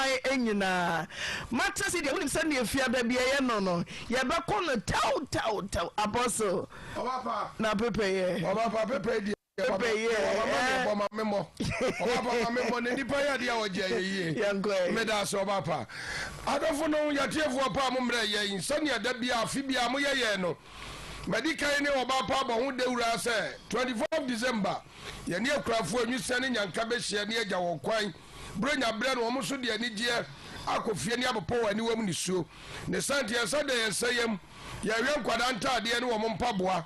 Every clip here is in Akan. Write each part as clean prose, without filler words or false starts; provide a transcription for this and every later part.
Asanteman nyinaa. Mate se deɛ wonim sɛdeɛ fiada bi ɛyɛ no no, yɛbɛkɔ no tɛw tɛw tɛw. Apostle, na pepɛyɛ. Ɔba pa pepɛ deɛ. Pepɛyɛ. Ɔba ma me bɔ ma me mmɔ. Ɔba pa ma me mmɔ na nipa yɛ adeɛ a ɔgye ɛyɛ yie. Yɛnkɔ ɛ. Meda ase ɔba pa. Adɔfo no yɛtiefoɔ pa a mo mmerɛ yɛn sɛnea da biara afe biara moyɛ yɛn no. Madi kan ne ɔba pa abɔ ho dawura sɛ 24 December yɛne akurafoɔ Nwisia ne Nyanka bɛhyia ne agya wɔn kwan. Buronya berɛ no wɔn nso de anigyeɛ akɔ fie ne abopɔ wɔn aniwa mu nisuo. Ne saa nti yɛn nsa da yɛn nsa yam. Yɛhwɛ nkwadaa ntaadeɛ ne wɔn mpaboa,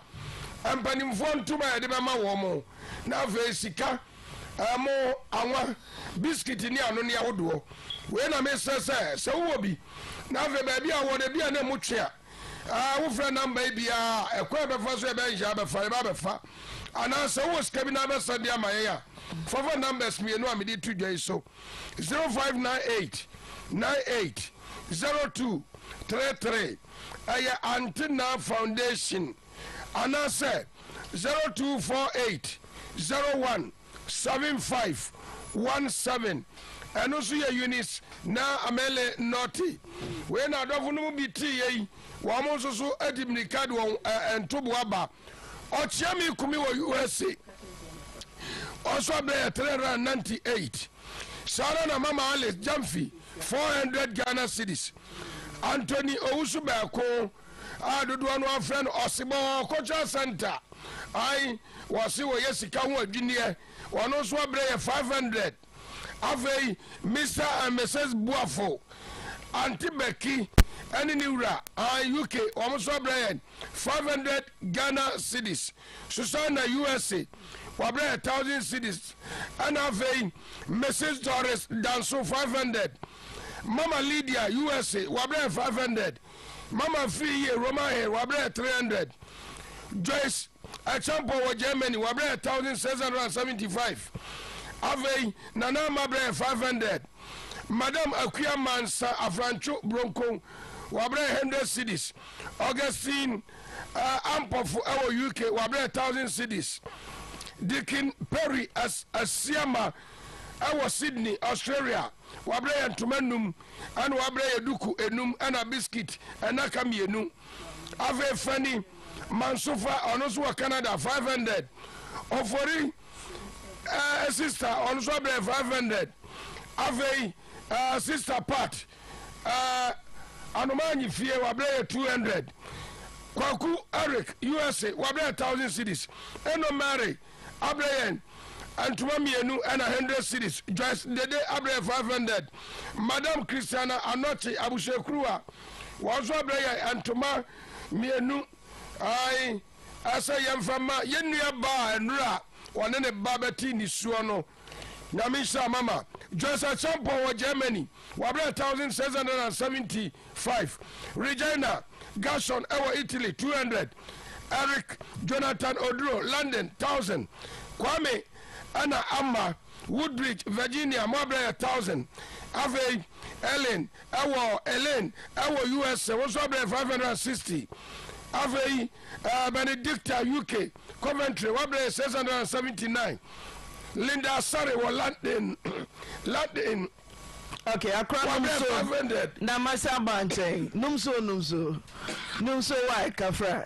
mpanimfoɔ ntoma a yɛde bɛma wɔn, na afei sika, ɛmo, anwa, bisikiti ne anonne ahodoɔ. Wei na mesrɛ sɛ, sɛ wowɔ bi, na afei baabi a wowɔ no ebi a na emu twe a, ɛɛ wofrɛ namba yi biara a, ɛkwan a ɛbɛfa so yɛbɛyɛ nhyehyɛe abɛfa, yɛbɛ abɛfa. Anaa sɛ wowɔ sika bi na abɛsan de ama yɛn a, fafa numbers mmienu a mede to dwa yi so, 0598 98 02 33. Ɛyɛ Ante Naa Foundation anaasɛ 0248 01 75 17 ɛno nso yɛ Eunice Naa Amele Nortey. Wei na adɔfo no mu bi tee yei, wɔn nso so di mmirika de wɔn ntoboa ba. Ɔkyeame Kumi wɔ USA, ɔnso abrɛ yɛ 398. Saa ara na Mama Alice Gyamfi 400 Ghana cedis. Anthony Owusu Bɛɛko a dodoɔ no afrɛ no Ɔsebɔ Cultural Center ai wɔse wɔyɛ sika ho adwinneɛ ɔno nso abrɛ yɛ 500. Afei Mister and Mrs Boafo, Aunty Becky ɛne ne wura ai UK wɔn nso abrɛ yɛn 500 Ghana cedis. Susanna USA wabrɛ yɛ 1000 cedis. Ɛna afei Mrs Doris Danso 500. Mama Lydia USA wabrɛ yɛ 500. Mama Free Yie Roman Hill wabrɛ yɛ 300. Joyce Acheampong wɔ Germany wabrɛ yɛ 1675. Afei Nana Ama brɛ yɛ 500. Madam Akua Mansa Afrantwo Bronkon wabrɛ yɛ 100 cedis. Augustine uh, Ampofo ɛwɔ UK wabrɛ yɛ 1000 cedis. Deacon Perry As Asiama ɛwɔ Sydney, Australia wabrɛ yɛ ntoma num ɛna wabrɛ yɛ duku enum ɛna biscuit ɛnaka mmienu. Afei Fanny Mansofa ɔno nso wɔ Canada 500. Ofori eh, sister ɔno nso abrɛ 500. Afei eh, sister Pat eh, Anomanyi fie wabrɛ yɛ 200. Kwaku Eric USA wabrɛ yɛ 1000 cedis. Eno Mary abrɛ yɛn ntoma mmienu ɛna 100 cedis. Joyce Dede abrɛ yɛ 500. Madam Christiana Anɔkye Abusuakuruwa wɔn nso abrɛ yɛn ntoma mmienu ae ɛsɛ yɛmfa ma yɛn nua baa nnura a wɔne ne ba bɛte nisuo no. Nyame nhyira mama Joyce Acheampong wɔ Germany wabrɛ 1675. Regina Gerson ɛwɔ Italy 200. Eric Jonathan Oduro London 1000. Kwame ɛna Ama Woodbridge Virginia mo abrɛ yɛ 1000. Afei Ellen ɛwɔ Elaine ɛwɔ USA wo nso abrɛ yɛ 560. Afei uh, Benedicta UK Coventry wabrɛ yɛ 679. Linda Asare wɔ London London Okay, akora nom wabrɛ so 500. na masa aba nkyɛn. Nom so nom so. Nom so why kafra.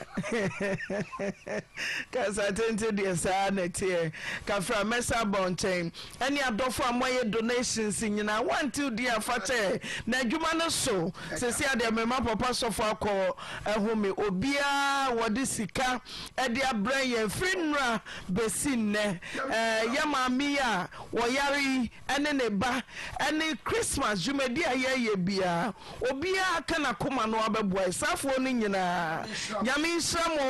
Kasa tenten deɛ saa na ɛteɛ. Kafra mɛsa aba wo nkyɛn. Ɛne adɔfo a moayɛ donations nyinaa woante wo din a fa kyɛ na adwuma no so. Sɛsi adeɛ mema papa sɔfo akɔ ɛhome. Obiara wɔde sika ɛde abrɛ yɛn firi nnora bɛsi nnɛ. Ɛɛ yɛ maame yi a wɔyare yi ɛne ne ba ɛne Christmas dwumadi a yɛyɛ biara obiara ka n'akoma no abɛboa yɛ saafoɔ no nyinaa. Nyame nhyira mo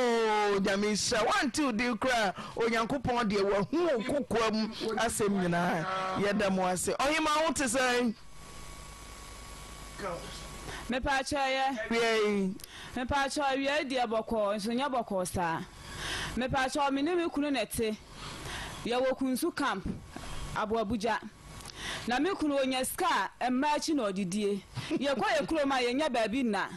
oo Nyame nhyira woante wo din koraa Onyankopɔn deɛ wahu wo kokoa mu asɛm nyinaa yɛda mo ase. Ɔhemaa wo te sɛn? Mepaakyɛw ɛyɛ. Awia yi. Mepaakyɛw awia yi deɛ bɔkɔɔ nso nyɛ bɔkɔɔ saa. Mepaakyɛw me ne me kunu na ɛte. Yɛwɔ Kunsu camp, Aboabugya. Na me kunu ɔnya sika a, mmaa akyi na ɔde die. Yɛkɔ yɛ kurom a yɛnnya baabi nna.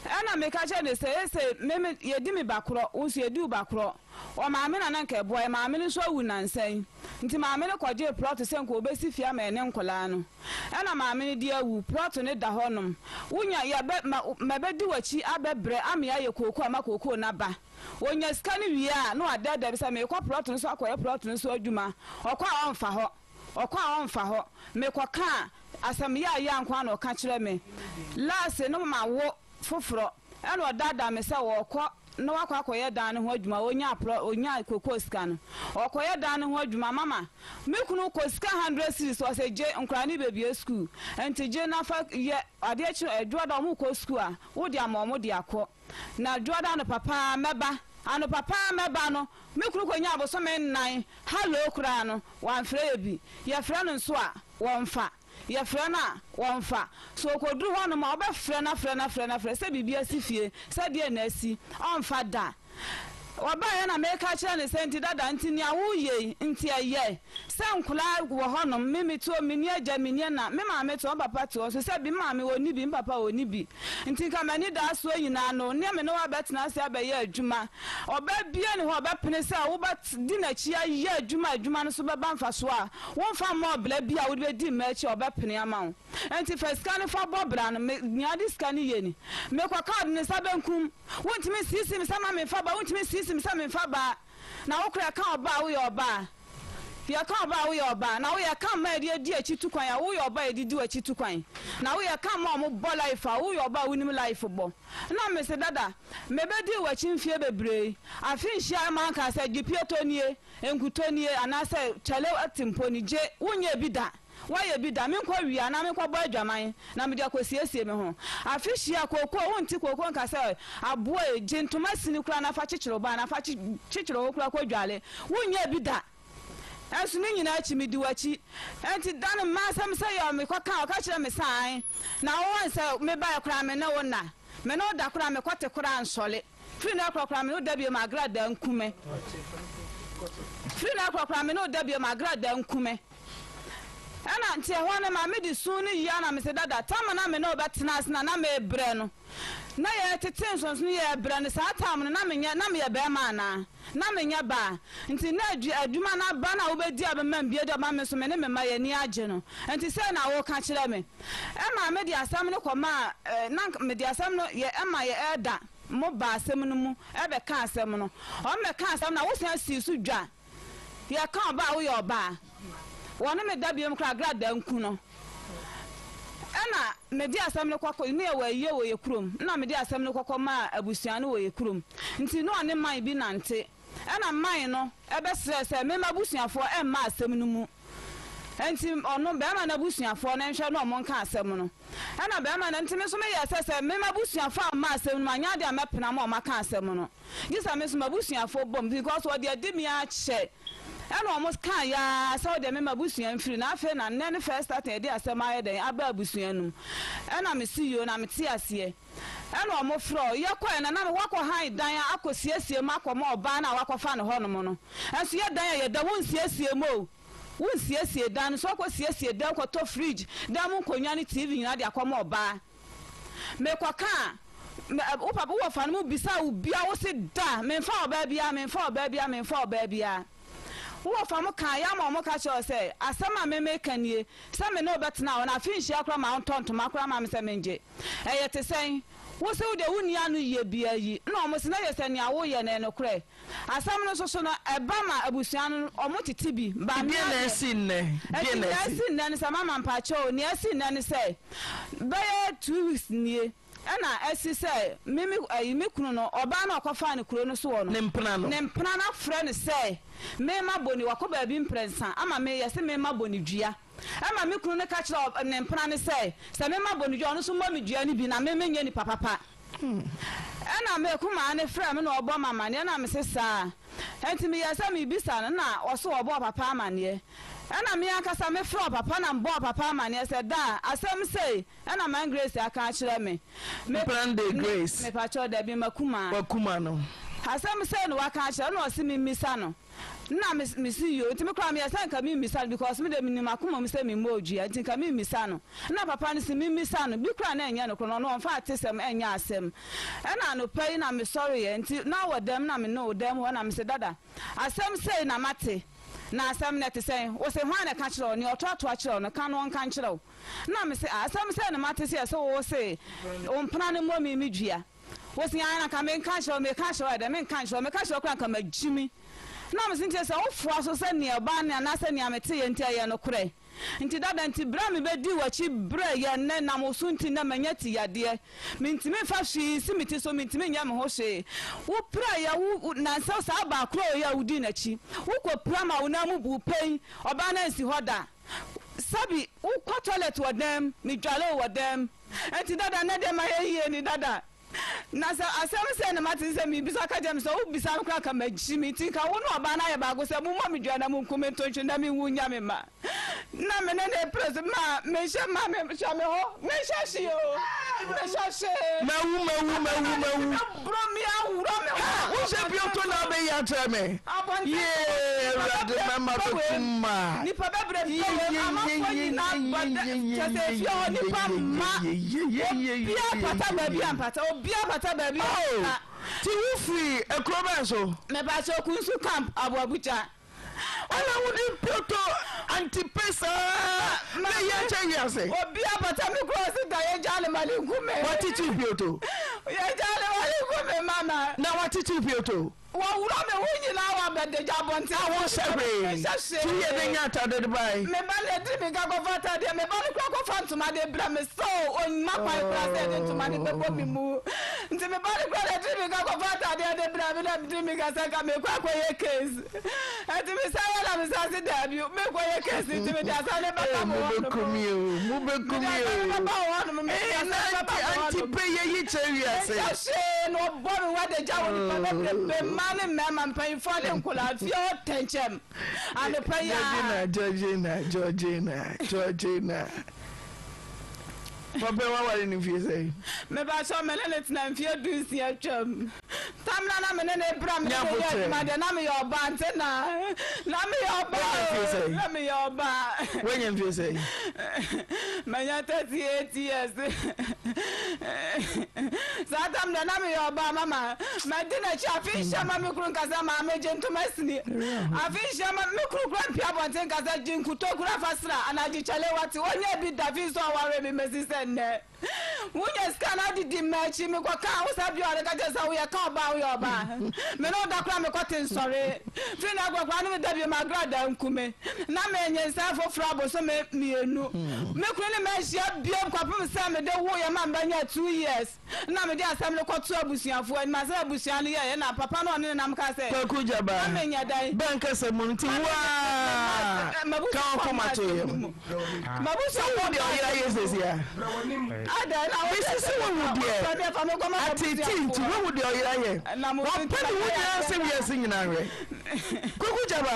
Ɛna meka kyerɛɛ no sɛ, Ese me me yɛdi me ba korɔ, wo nso yɛdi wo ba korɔ. Ɔmaame na na nka ɛboa yɛn. Maame no nso awu nnansa yi. Nti maame no kɔgyee plɔto sɛ nka ɔbɛsi fie ama yɛne nkwadaa no. Ɛna maame no de awu. Plɔto no da hɔnom. Wonya, yɛbɛ, ma, mɛbɛdi w'akyi abɛbrɛ ama yɛayɛ kooko ama kooko no aba. Ɔnya sika no wie a, na wadaadaa bi sɛ, merekɔ plɔto no so akɔyɛ plɔto no so adwuma. Ɔkɔ a ɔmfa hɔ. Ɔkɔ a ɔmfa hɔ. Mekɔka a, asɛm yaayaa nko ara na ɔka kyerɛ me. Last no mawo foforɔ. Ɛna ɔdaadaa me sɛ ɔrekɔ na wakɔ akɔyɛ dan no ho adwuma, ɔnyaa plɔ, ɔnyaa kokoo sika no, ɔrekɔyɛ dan no ho adwuma. Mama, me kunu kɔ sika hundred cedis, ɔse gye, nkwadaa no rebɛbue sukuu, nti gye na fa yɛ, adeɛ kye, Dwoada wɔrekɔ sukuu a, wode ama wɔn de akɔ. Na Dwoada anɔpa pa ara mɛba, anɔpa pa ara mɛba no, me kunu kɔnyaa bosome nnan, hallo koraa no, wamfrɛ yɛ bi. Yɛfrɛ no nso a, wɔmfa. Yɛfrɛ no a, ɔmfa. Sɛ ɔkɔduru hɔnom a, wobɛfrɛ no afrɛ no afrɛ no afrɛ sɛ biribi asi fie, sɛ deɛn na asi, ɔmfa da. Ɔbaeɛ na mereka akyerɛ no sɛ, nti dada, nti nea woreyɛ yi, nti ɛyɛ sɛ nkwadaa wɔ hɔnom, me mete hɔ, menni agya, menni ɛna, me maame te hɔ, me papa te hɔ nso, sɛ bi, me maame ɔnni bi, me papa ɔnni bi, nti nka m'anidasoɔ nyinaa no, ne me ne wo abɛtena ase abɛyɛ adwuma. Ɔbaa biara nni hɔ a ɔbɛpene sɛ wobɛdi n'akyi ayɛ adwuma a adwuma no so bɛba mfasoɔ a womfa mmɔɔ bra bi a wode bɛdi mma akyi a ɔbɛpene ama wo. Enti fa sika no fa bɔ bra no. Me, nea ɔde sika no yɛ ni. Mekɔka ɔde ne nsa benkum. Wontumi nsisi me sɛ ma memfa baa, wontumi nsisi me sɛ memfa baa. Na wo koraa yɛka ɔbaa a woyɛ ɔbaa. Yɛka ɔbaa a woyɛ ɔbaa. Na wo yɛka mmaa a yɛde adi akyi tu kwan a woyɛ ɔbaa a yɛde di w'akyi tu kwan. Na wo yɛka mmaa a wɔbɔ life a woyɛ ɔbaa a wonim life bɔ. Nna mese, Dada, mebedii w'akyi mfeɛ bebree. Afe nhyiaeɛ mankaa sɛ, Gye pietɔ nie, nkutɔ nie, anaasɛ kyale te mpo ni. Gye, wonyɛɛ bi da. Woayɛ bi da. Menkɔ wia anaa menkɔbɔ adwaman na mede akɔsiesie me ho. Afe hyia, kookoo, wonte kookoo nka sɛ, Aboa ei, gye ntoma sini koraa na fa kyekyere wo ba anaa fa kyekyere wo ho koraa kɔdwale. Wonyɛɛ bi da. Nanso ne nyinaa akyi, medi w'akyi. Enti da no, m'asɛm sɛ yɛ a mekɔkaa, ɔka kyerɛɛ me sɛ, Aane, na wowɔ nsɛ, mebaeɛ koraa me ne wo nna. Me ne wo da koraa, mekɔte koraa nsɔre. Firi nnɛ korɔ koraa, me ne wo da bio, m'agradaa nku me. Firi nnɛ korɔ koraa, me ne wo da bio, m'agradaa nku me. Ɛna nti ɛhɔ no, maame de su ne yea na mese, Dada, tam a na me ne wo bɛtena ase na na merebrɛ no, na yɛretete nsonsono, yɛrebrɛ no, saa tam no, na menyɛ, na meyɛ barima anaa? Na menyɛ baa, nti na adu adwuma no aba no a wobɛdi a bɛma me bi adi ɔma me nso me ne me mma yɛn ani agye no, nti sei na woka kyerɛ me. Ɛmaa mede asɛm no kɔmaa eh, na anka mede asɛm no yɛ ɛma yɛ elder mo baa asɛm no mu ɛbɛka asɛm no. Wɔn bɛka asɛm no a wosan sii so dwa. Yɛka ɔbaa a woyɛ ɔbaa. Wɔne me da biom koraa agradaa nku no. Ɛna mede asɛm no kɔkɔ, ne yɛwɔ ayie wɔ yɛ kurom, ɛna mede asɛm no kɔkɔ maa abusua no wɔ yɛ kurom. Nti na ɔne man bi nante. Ɛna man no bɛsrɛɛ sɛ me m'abusuafoɔ mma asɛm no mu. Nti ɔno, barima no abusuafoɔ no nhwɛ na ɔmo nka asɛm no. Ɛna barima no, nti me nso meyɛɛ sɛ sɛ me m'abusuafoɔ amma asɛm no mu a, nyɛ adeɛ a mɛpene ama ɔmo aka asɛm no. Gye sɛ me nso m'abusuafoɔ bom because wɔde adi me akyɛ ɛna wɔn kaa yɛ ara sɛ wɔde me m'abusua mfiri na afei na nnɛ ne first starting yɛde asɛm ayɛ dɛn aba abusua no mu ɛna me se yoo na me te aseɛ ɛna wɔn frɛ yɛ kɔɛ na na me wakɔ han dan akɔ siesie mu akɔ ma ɔbaa no a wakɔ fa no hɔ nom no ɛnso yɛ dan a yɛda wo nsiesie mu o wo nsiesie dan no so akɔ siesie dan kɔtɔ fridge dan mu nkonnwa ne TV nyinaa de akɔ ma ɔbaa. Mekɔka a, me, wo papa, wo wɔfa no mu bisa wo bia, wo se da, memfa ɔbaa biara, memfa ɔbaa biara, memfa ɔbaa biara. Wo wɔfa mo kaa yɛ ama wɔn ka kyerɛ wo sɛ, asɛm a me meka nie, sɛ me ne wo bɛtena hɔ no, afe nhyia koraa ma wontɔ ntoma koraa ma me sɛ mengye. Ɛyɛ te sɛn? Wo se wo deɛ wonni ano yie biara yi, na wɔn se na yɛ sɛ nea woyɛ no ɛyɛ nokorɛ. Asɛm no nso so no, ɛba ma abusua no wɔn tete bi ba. Deɛ na asi nnɛ? Deɛ Ɛnti na nea asi? asi nnɛ ne sɛ, mama mpakyɛw o, nea asi nnɛ ne sɛ, bɛyɛ 2 weeks nie ɛna asi sɛ me me ɛyi me kunu no, ɔbaa no a ɔkɔfaa no kuro no soɔ no, Ne mpena no. ne mpena no afrɛ no sɛ mema bɔ ne, wakɔ baabi mprɛnsa ama me, yɛse mema bɔ ne dua. Ɛma me kunu no ka kyerɛ ɔ ne mpena no sɛ, sɛ mema bɔ ne dua a, ɔno nso mmɔ me dua no bi na me menyɛ nipa papa. Ɛna me kumaa no frɛɛ me na ɔbɔ me amaneɛ na mese saa. Ɛnti meyɛɛ sɛ merebisa no na ɔse ɔbɔɔ papa amaneɛ. Ɛna me ankasa me frɛɛ ɔpapa na mebɔɔ papa amaneɛ sɛ daa asɛm sei ɛna man Grace aka akyerɛ me. Me Mpena no de ne Grace. mepakyɛw dabi makumaa. Wakuma no. Asɛm sei na waka akyerɛ wo na ɔse memmisa no. Nna me mese yoo nti me koraa meyɛ sɛ nka memmisa no because me deɛ menim akoma mu sɛ memmɔɔ dua nti nka memmisa no. Nna papa no se memmisa no, bi koraa na ɛnyɛ nokorɛ na ɔno ɔmfa atesɛm ɛnyɛ asɛm. Ɛna anɔpa yi na mesɔreeɛ nti na wɔ dɛm na me ne wo dɛm hɔ na mese dada asɛm sei na mate na asɛm no ɛte sɛn? Wose hwan na ɛka kyerɛɛ wo? Nea ɔtoatoa kyerɛɛ wo no ka no ɔnka nkyerɛ wo. Nna mese ah asɛm sei na mate sɛ yɛse wo se wo mpena no mmɔ me me dua. Wose aane na nka menka nkyerɛ wo, meka kyerɛ wo ayɛ dɛn, menka nkyerɛ wo, meka kyerɛ wo koraa nka magyimi. Na mese nti sɛ wofoa so sɛ nea ɔbaa ne anaasɛ nea meteeɛ nti ɛyɛ nokorɛ nti dada nti berɛ a mebɛdii w'akyi berɛ yɛ nnɛ nam wo so nti nnɛ manya ti yadeɛ mentumi mfa hwee nsi me ti so mentumi nyɛ me ho hwee wo piraeɛ wo nansa saa baa korɔ yi a wodii n'akyi wokɔ pira ma wo nan mu buu pɛn ɔbaa no ansi hɔ da sɛbi wokɔ toilet wɔ dan mu medwale wo wɔ dan mu Enti dada, nnɛ deɛ mayɛ yie ni dada. Na sɛ asɛm sei na mate sɛ mebisa ka kyerɛ me sɛ wobisa me koraa ka magyi me nti nka wo ne ɔbaa no ayɛ baako sɛ mommɔ me dua na monku me nto ntwene na menwu nnya me mma na me ne ne pere so ma menhyɛ ma me hyɛ me hɔ menhyɛ hwee o menhyɛ hwee. Mawu mawu mawu mawu. Boro me aworɔ me ho. Ha wosɛ bio to na abɛyi akyerɛ me. Abɔnten Yee Awurade mɛma bɛkum ma. Nipa bɛbrɛ pɛ wɔ mu amanfoɔ nyinaa bɔ dɛ kyɛ sɛ efie hɔ nipa mma obiara pata baabi a mpata obiara pata baabi a mpata. Ti wo firi ekuro bɛn so? Mepakyɛw Kunsu camp Aboabuja. Ɛna wode pioto antipe saa na ɛyɛ akyɛ wiase. Obi apata me kura ɔsi da yɛ gya ne ma ne nku me. Wakyekye pioto. Yɛ gya ne ma ne nku me mama. Na wakyekye pioto. Wɔworɔ me ho nyinaa wɔ abɛdagya abɔnten. A wonhyɛ hwee. Menhyɛ hwee. Ti yɛ de nya atade de bae. Me ba na ɛdiri mirika kɔfa atadeɛ. Me ba no kura kɔfa ntoma de brɛ me so ɔmma kwan koraa sɛ yɛde ntoma no bɛbɔ me mu. Nti me ba no kura na ɛdiri mirika kɔfa atadeɛ de brɛ me na mediri mirika sɛ nka mekɔ akɔyɛ case. Ɛnti me san yɛ na me san se daabi mekɔ yɛ case nti mede asan ne bɛba mo hɔ nom. Mo bɛku mi o, mo bɛku Mede mi asan ne o. bɛba wo hɔ nom, mede Ee asan na ne bɛba anti mo hɔ anti nom. pɛ yɛ yi kyerɛ wiase. Menhyɛ hwee na ɔbɔ me wɔ adagya wɔ nipa bebrebe mmaa ne mmarima mpanyinfoɔ ne nkwadaa fie hɔ tɛnkyɛm anɔpa yi ara. Georgina Georgina Georgina Georgina. Papa yi waware no mfie sɛn? Mepakyɛw me ne no tena mfie dunsia atwam. Tam na na me ne no bra me ne no yɛ adwuma deɛ na meyɛ ɔbaa nti na na meyɛ ɔbaa o na meyɛ ɔbaa. Wanya mfie sɛn? Manya 38 years. Saa tam deɛ na meyɛ ɔbaa mama madi n'akyi afe nhyia ma me kunu nkasa maame gye ntoma sini afe nhyia ma me kunu kura mpia abɔnten nkasa gye nkuto kura fa sra anaa gye kyale wate ɔnyɛ bi da fi nso ɔware me mesi sɛ nnɛ. Wonya sika na ade di m'akyi mekɔ ka wo saa bio a ka kyerɛ sɛ woyɛ ka ɔbaa woyɛ ɔbaa me ne wo da koraa mekɔ te nsɔre firi na kɔ koraa ne me da bio m'agradaa nku me na menye nsa foforɔ abosome mmienu me kunu ne m'ahyia bio kɔpem sɛ mede woyɛ ma mbɛnya 2 years na mede asɛm no kɔto abusuafoɔ anim asɛm abusua no yɛyɛ na papa no ɔne ne nam ka sɛ Kwaku Gyaba na menyɛ dɛn bɛn kasa mu nti wo a ka wakoma to yam. Sɛ wohu deɛ ɔyere ayɛ sɛsi a? Mese sɛ wohu deɛ ateetee nti wohu deɛ ɔyere ayɛ. Wapɛ ne ho nyinaa sɛ wiase nyinaa hwɛ. Kwaku Gyaba,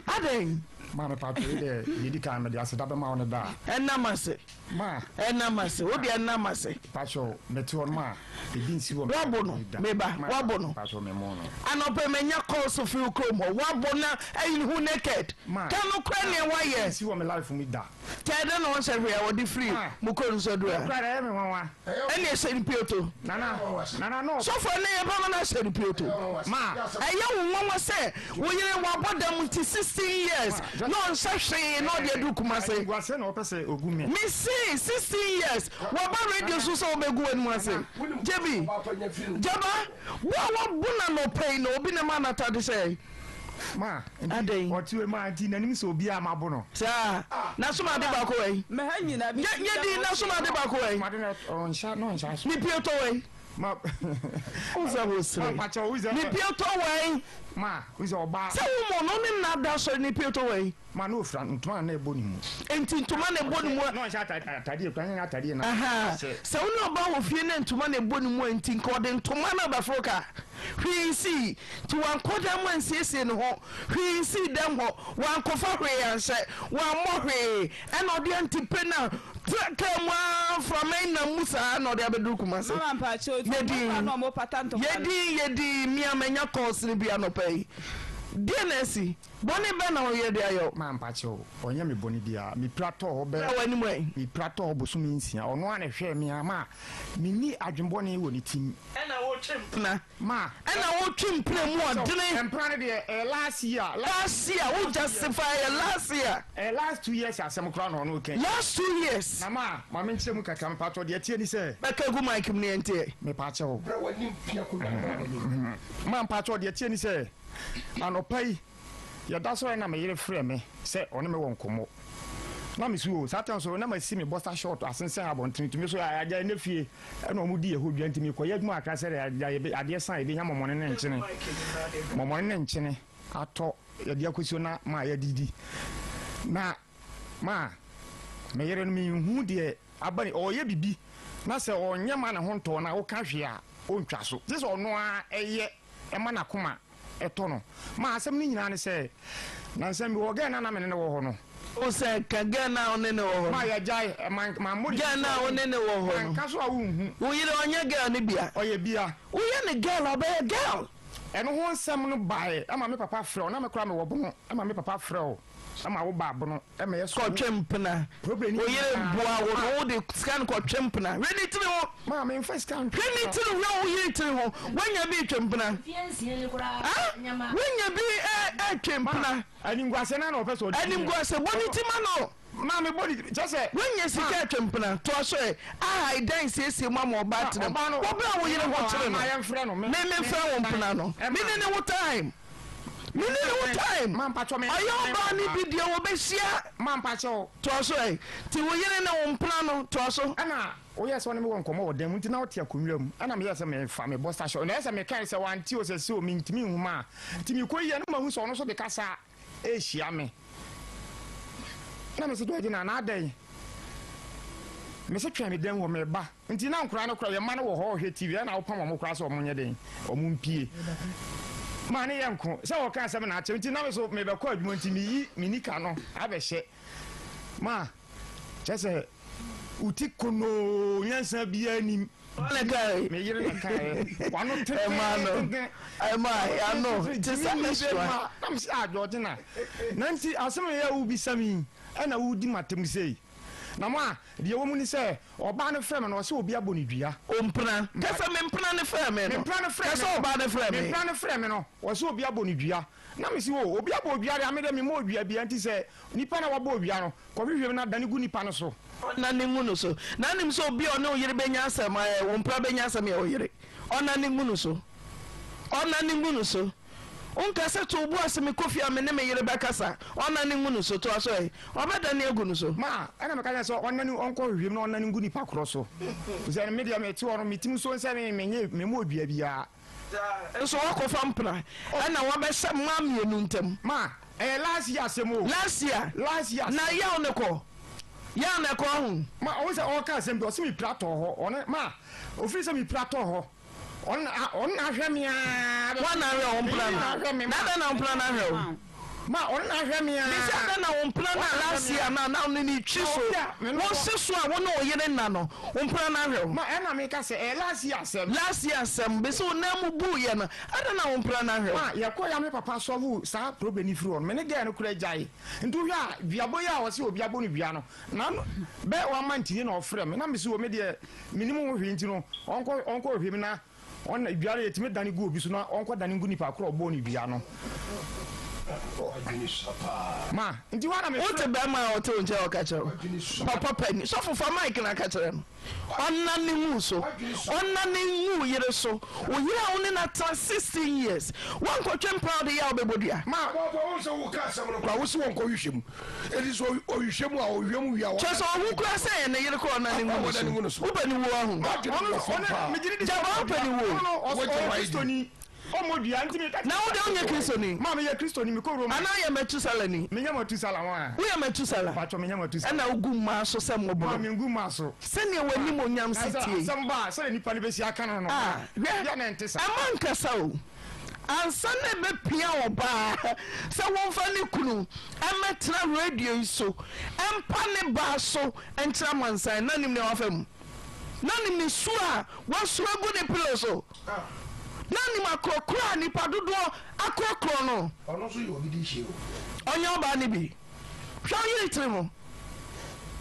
adɛn? Maame Pato yi deɛ yɛdi kan mede aseda bɛma wo ne da a. Ɛnam ase. Ma. Ɛnam ase. Wo deɛ ɛnam ase. Pato mete hɔ no ma ebi nsi wɔ me. Wabo no meba wabo no. Pato me mo no. Anɔpɛ manya calls firi wo kurom hɔ wabo na ayi ne ho naked. Ma. Ka nokorɛ neɛ wayɛ. Ebi nsi wɔ me life mu da. Kyɛ dɛn na ɔnhyɛ hwee a wɔde firi mo kuro no so aduru ha? Ɛkura ɛyɛ me nwanwa. Ɛne ɛhyɛ no pioto. Nana, nana no. Sɔfo ɛnɛ yɛ bɛma no ahyɛ no pioto. Ma. Ɛyɛ wo nwanwa sɛ wo yere wabɔ dam nti 16 years na ɔnhyɛ hwee na ɔde aduru Kumase. Animguaseɛ na ɔpɛ sɛ ogu me. Me se 16 years waba radio so sɛ ɔbɛgu w'anim ase. Gyebi, Gyaba, wo a wabo no anɔpa yi na obi na ɛma no atade hyɛ. Ma, nti Adɛn? ɔte wei ma nti n'anim sɛ obiara mabo no. Saa, n'asomade baako wɔ yi. Mɛha nyina bi Nyɛ nyɛ din n'asomade baako wɔ yi. Asomade no ɔnhyɛ na ɔnhyɛ aso. Ne pie tɔ wɔ yi. Ma. Wo sɛ wo sere. Ma pakyɛ wo sɛ. Ne pie tɔ wɔ yi. Ma, wo sɛ ɔbaa. Sɛ wo mɔ no ne nna da sɔre ne pie tɔ wɔ yi. Ma na ofira ntoma na ɛbɔ ne mu. Nti ntoma na ɛbɔ ne mu a. Na ɔnhyɛ atadeɛ kura nyɛ atadeɛ na. Sɛ wo ne ɔbaa wɔ fie na ntoma na ɛbɔ ne mu a nti nka ɔde ntoma na bɛforo ka. Hwee nsii, nti wankɔ dan mu ansiesie ne ho, hwee nsii dɛm hɔ, wankɔfa hwee anhyɛ, wammɔ hwee, ɛna ɔde antipe no a Tra kaa mu ara mframa yi nam mu saa na ɔde abɛduru Kumasi. Mama mpakyɛw ti Yɛ mmɔfra dinn, na ɔmo pata ntɔkwa yɛ no. dinn, yɛ dinn, me a manya calls no bi anɔpa yi. Deɛn na asi? Bɔne bɛn na wo yere de ayɛ wo? Ma mpakyɛw, ɔnyɛ me bɔne biara. Me pira tɔɔ hɔ bɛ. Bra w'anim ɛ. Me pira tɔɔ hɔ bosome nsia. Ɔno ara na ɛhwɛɛ me ara ma menni adwenbɔne wɔ ne tim. Ɛna wotwe mpena. Ma. Ɛna wotwe mpena mu ɔdene. Mpena no deɛ ɛyɛ last year. Last year, wo justify ɛyɛ last year. Ɛyɛ last 2 years asɛm koraa na ɔno reka yi. Last 2 years. Na ma, ma menkyerɛ mu kakra, mepakyɛw, deɛ ɛteɛ ni sɛ. Bɛka gu mic mu na yɛnteɛ. Mepakyɛw. Bra w'anim pia akonnwa no bra w'anim. Ma mpakyɛw, deɛ ɛteɛ ni sɛ, anɔpa yi, yɛda sɔre na me yere frɛ me sɛ ɔne me wɔ nkɔmmɔ. Na me so o, saa time so na masi me boxer short asensɛn abɔntene nti me so agya ɛnɛ fie ɛna wɔn di ɛhɔ dwa nti mekɔyɛ adwuma kakra sɛ agya yɛbɛ adeɛ san yɛbɛnya mɔmɔne ne nkyene mɔmɔne ne nkyene atɔ yɛde akɔsuo na ma yɛdidi na ma me yere no menhu deɛ aba ne ɔyɛ bibi na sɛ ɔnyɛ ma ne ho ntɔ na woka hwee a ɔntwa so gye sɛ ɔno ara ɛyɛ ɛma n'akoma ɛtɔ no. Ma asɛm no nyinaa ne sɛ, nansa bi wɔ gɛɛ no a na me ne no wɔ hɔ no. O sɛ ka gɛɛ no a wo ne no wɔ hɔ no. Ma yɛgyae, ma mammɔ ne Gɛɛ din no so a a wo ne no wɔ hɔ no. Manka so a wonhu. Wo yere ɔnyɛ girl no bia? Ɔyɛ bia. Woyɛ no girl a ɔbɛyɛ girl. Ɛno ho nsɛm no baeɛ ma me papa frɛ wo, na me koraa mewɔ bono, ma me papa frɛ wo ma wo baa bono ma yɛ sɔre. Kɔtwe mpena. Problem Wo yere nyinaa. boa wo no wode sika no kɔtwe mpena. Hwɛ ne tiri ho. Maa me nfa sika ntwe Hwɛ ne mpena. tiri hwɛ wo yere tiri ho. Woanya bi retwe mpena. Mfeɛ nsia ni koraa Ah nyama. woanya bi retwe mpena. Animguaseɛ no ara na ɔpɛ sɛ ɔde di me. Animguaseɛ bɔ ne ti ma no. Maa me bɔ ne ti kyɛ sɛ. Woanya sika retwe mpena. Toa so ɛ. Aha dan siesie mu ama ɔbaa tena mu. Wɔ berɛ a wo yere ho kyere no. Me memfrɛ wo mpena no. Me ne ne wo time. Me ne ne wo time. Ɔyɛ ɔbaa no bi deɛ wɔbɛhyia. Toa so ɛ. Nti wo yere ne wo mpena no toa so. Ɛna woyɛɛ sɛ wo ne me wɔ nkɔmmɔ wɔ dan mu nti na wote akonnwa mu. Ɛna meyɛɛ sɛ mefa me boxer short. Na ɛyɛ sɛ mekae sɛ wante o sɛ se o mentumi nhu ma nti mekɔyiiɛ no mahu sɛ ɔno nso de kasa rehyia me. Na mese Georgina na adɛn? Mese twɛn me dan mu hɔ meba. Nti na nkoraa no koraa yɛn mma no wɔ hɔ rehwɛ TV ɛna wopam wɔn koraa sɛ wɔn nyɛ den wɔn mpie. Maa ne yɛ nko sɛ wɔka asɛm na akyɛ nti na me so mebɛkɔ adwuma nti meyi me nika no abɛhyɛ ma kyɛ sɛ wo ti konoo nyansa biara nim. Ɔne kae. Me yere na kae. Wano Ɛma no. tententen. Ɛma ano te sɛ mɛsoa. Na me sɛ ah Georgina. Na nti asɛm a ɛyɛ a wobisa me yi ɛna wodi m'atam sei. Na mo a deɛ ɛwɔ mu ne sɛ ɔbaa no frɛ me no ɔsɛ obi abɔ no dua. Ompena. Kɛ sɛ me mpena no frɛ me no. Me mpena no frɛ Kɛ me sɛ no. ɔbaa no frɛ Me me. mpena no frɛ me no ɔsɛ obi abɔ no dua. Na me se o obi abɔ odua deɛ a me deɛ memmɔ odua biara nti sɛ nipa no a wabɔ odua no kɔhwehwɛ mu na dane gu nipa no so. Ɔnane ngu no so. Na nim sɛ obi a ɔne wo yere bɛnya asɛm ɛɛ wo mpena bɛnya asɛm yɛ wo yere. Ɔnane ngu no so. Ɔnane ngu no so. Wonka sɛ to wo bo ase mekɔ fie a me ne me yere bɛkasa. Ɔnane ngu no so. Toa so ɛ. Ɔbɛdane agu no so. Ma ɛna meka kyerɛ no sɛ ɔnnane ɔnkɔ hwehwɛ mu na ɔnnane ngu nipa korɔ so. Efisɛ me deɛ mete hɔ no me tirim so sɛ me menyɛ memmɔ odua biara. Nso woakɔfa mpena ɛna woabɛhyɛ mmaa mmienu ntam. Ma ɛyɛ last year asɛm o. Last year. Last year asɛm. Na yaw ne kɔ. Yaw na ɛkɔ ɔho. Ma ɔhu sɛ ɔreka asɛm bi ɔse mepira tɔɔ hɔ ɔno ma ofiri sɛ mepira tɔɔ hɔ. Ɔno na ahwɛ me aa. Hwan na ahwɛ wo mpena no? Na ahwɛ me Na adɛn na wo mpena no ahwɛ wo? Ma ɔno na ahwɛ me aa. Mese adɛn na wo mpena no a last year no a na wo ne no retwi so, wo se so a wo ne wo yere nna no, wo mpena no ahwɛ wo? Ma ɛna meka sɛ ɛyɛ last year asɛm. Last year asɛm, mese wo nan mu buiɛ no, adɛn na wo mpena no ahwɛ wo? Ma yɛkɔeɛ a me papa sɔvoo saa problem no firi hɔ no, me ne girl no koraa gyae. Nti wohwɛ a duabɔ yi a ɔse obi abɔ no dua no, na bɛyɛ one month nie na ɔfrɛ me na mese o me deɛ menim ho hwee nti no ɔnkɔ ɔnkɔ hwehwɛ mu na ɔna dua no yɛtumi dane gu obi so na ɔnkɔ dane ngu nipa korɔ ɔbɔɔ ne dua no ma nti hɔ na me Wote bɛrima a ɔte wo nkyɛn a ɔka kyerɛ wo papa pani sɔfo fa mic na ka kyerɛ no ɔnna ne ngu so ɔnna ne ngu yere so wo yere a wo ne no atena 16 years woankɔtwe mpena a wode yɛ a wobɛbɔ dua. Ma Papa wo sɛ wo ka asɛm no koraa wo se wɔnkɔ hwehwɛ mu eti sɛ ɔhwehwɛ mu a ɔhwehwɛ mu wie a Kyerɛ sɛ ɔhu koraa sɛ ɛyɛ ne yere koraa ɔnna ne ngu no so wopɛ ne wuo ahu Gyama wopɛ ne wuo ɔyɛ kristoni ɔmmɔ dua nti meka Na wo deɛ wonyɛ kristoni ma meyɛ kristoni mekɔ Roma anaa woyɛ Matusalani menyɛ Matusala ho a Woyɛ Matusala patwɔ menyɛ Matusala ɛna wogu mmaa so sɛ ma mmɔborɔ mengu mmaa so Sɛdeɛ w'animuonyam si Na sɛ tie yi asɛm ba a sɛdeɛ nipa no bɛsi aka no no Ah hwɛ bia na ɛnte saa ɛmma nkasa o. Ansa na ɛbɛpia ɔbaa sɛ wɔmfa ne kunu mmɛtena radio yi so mpa ne baa so nkyerɛ amansan na nim nea wafa mu. Na nim ne su a wasu agu ne pillow so. Na nim akorɔkorɔ a nnipa dodoɔ akorɔkorɔ no. Ɔno nso yɛ obi de hyɛ o. Ɔnyɛ ɔbaa no bi. Hwɛ wo yere tiri ho.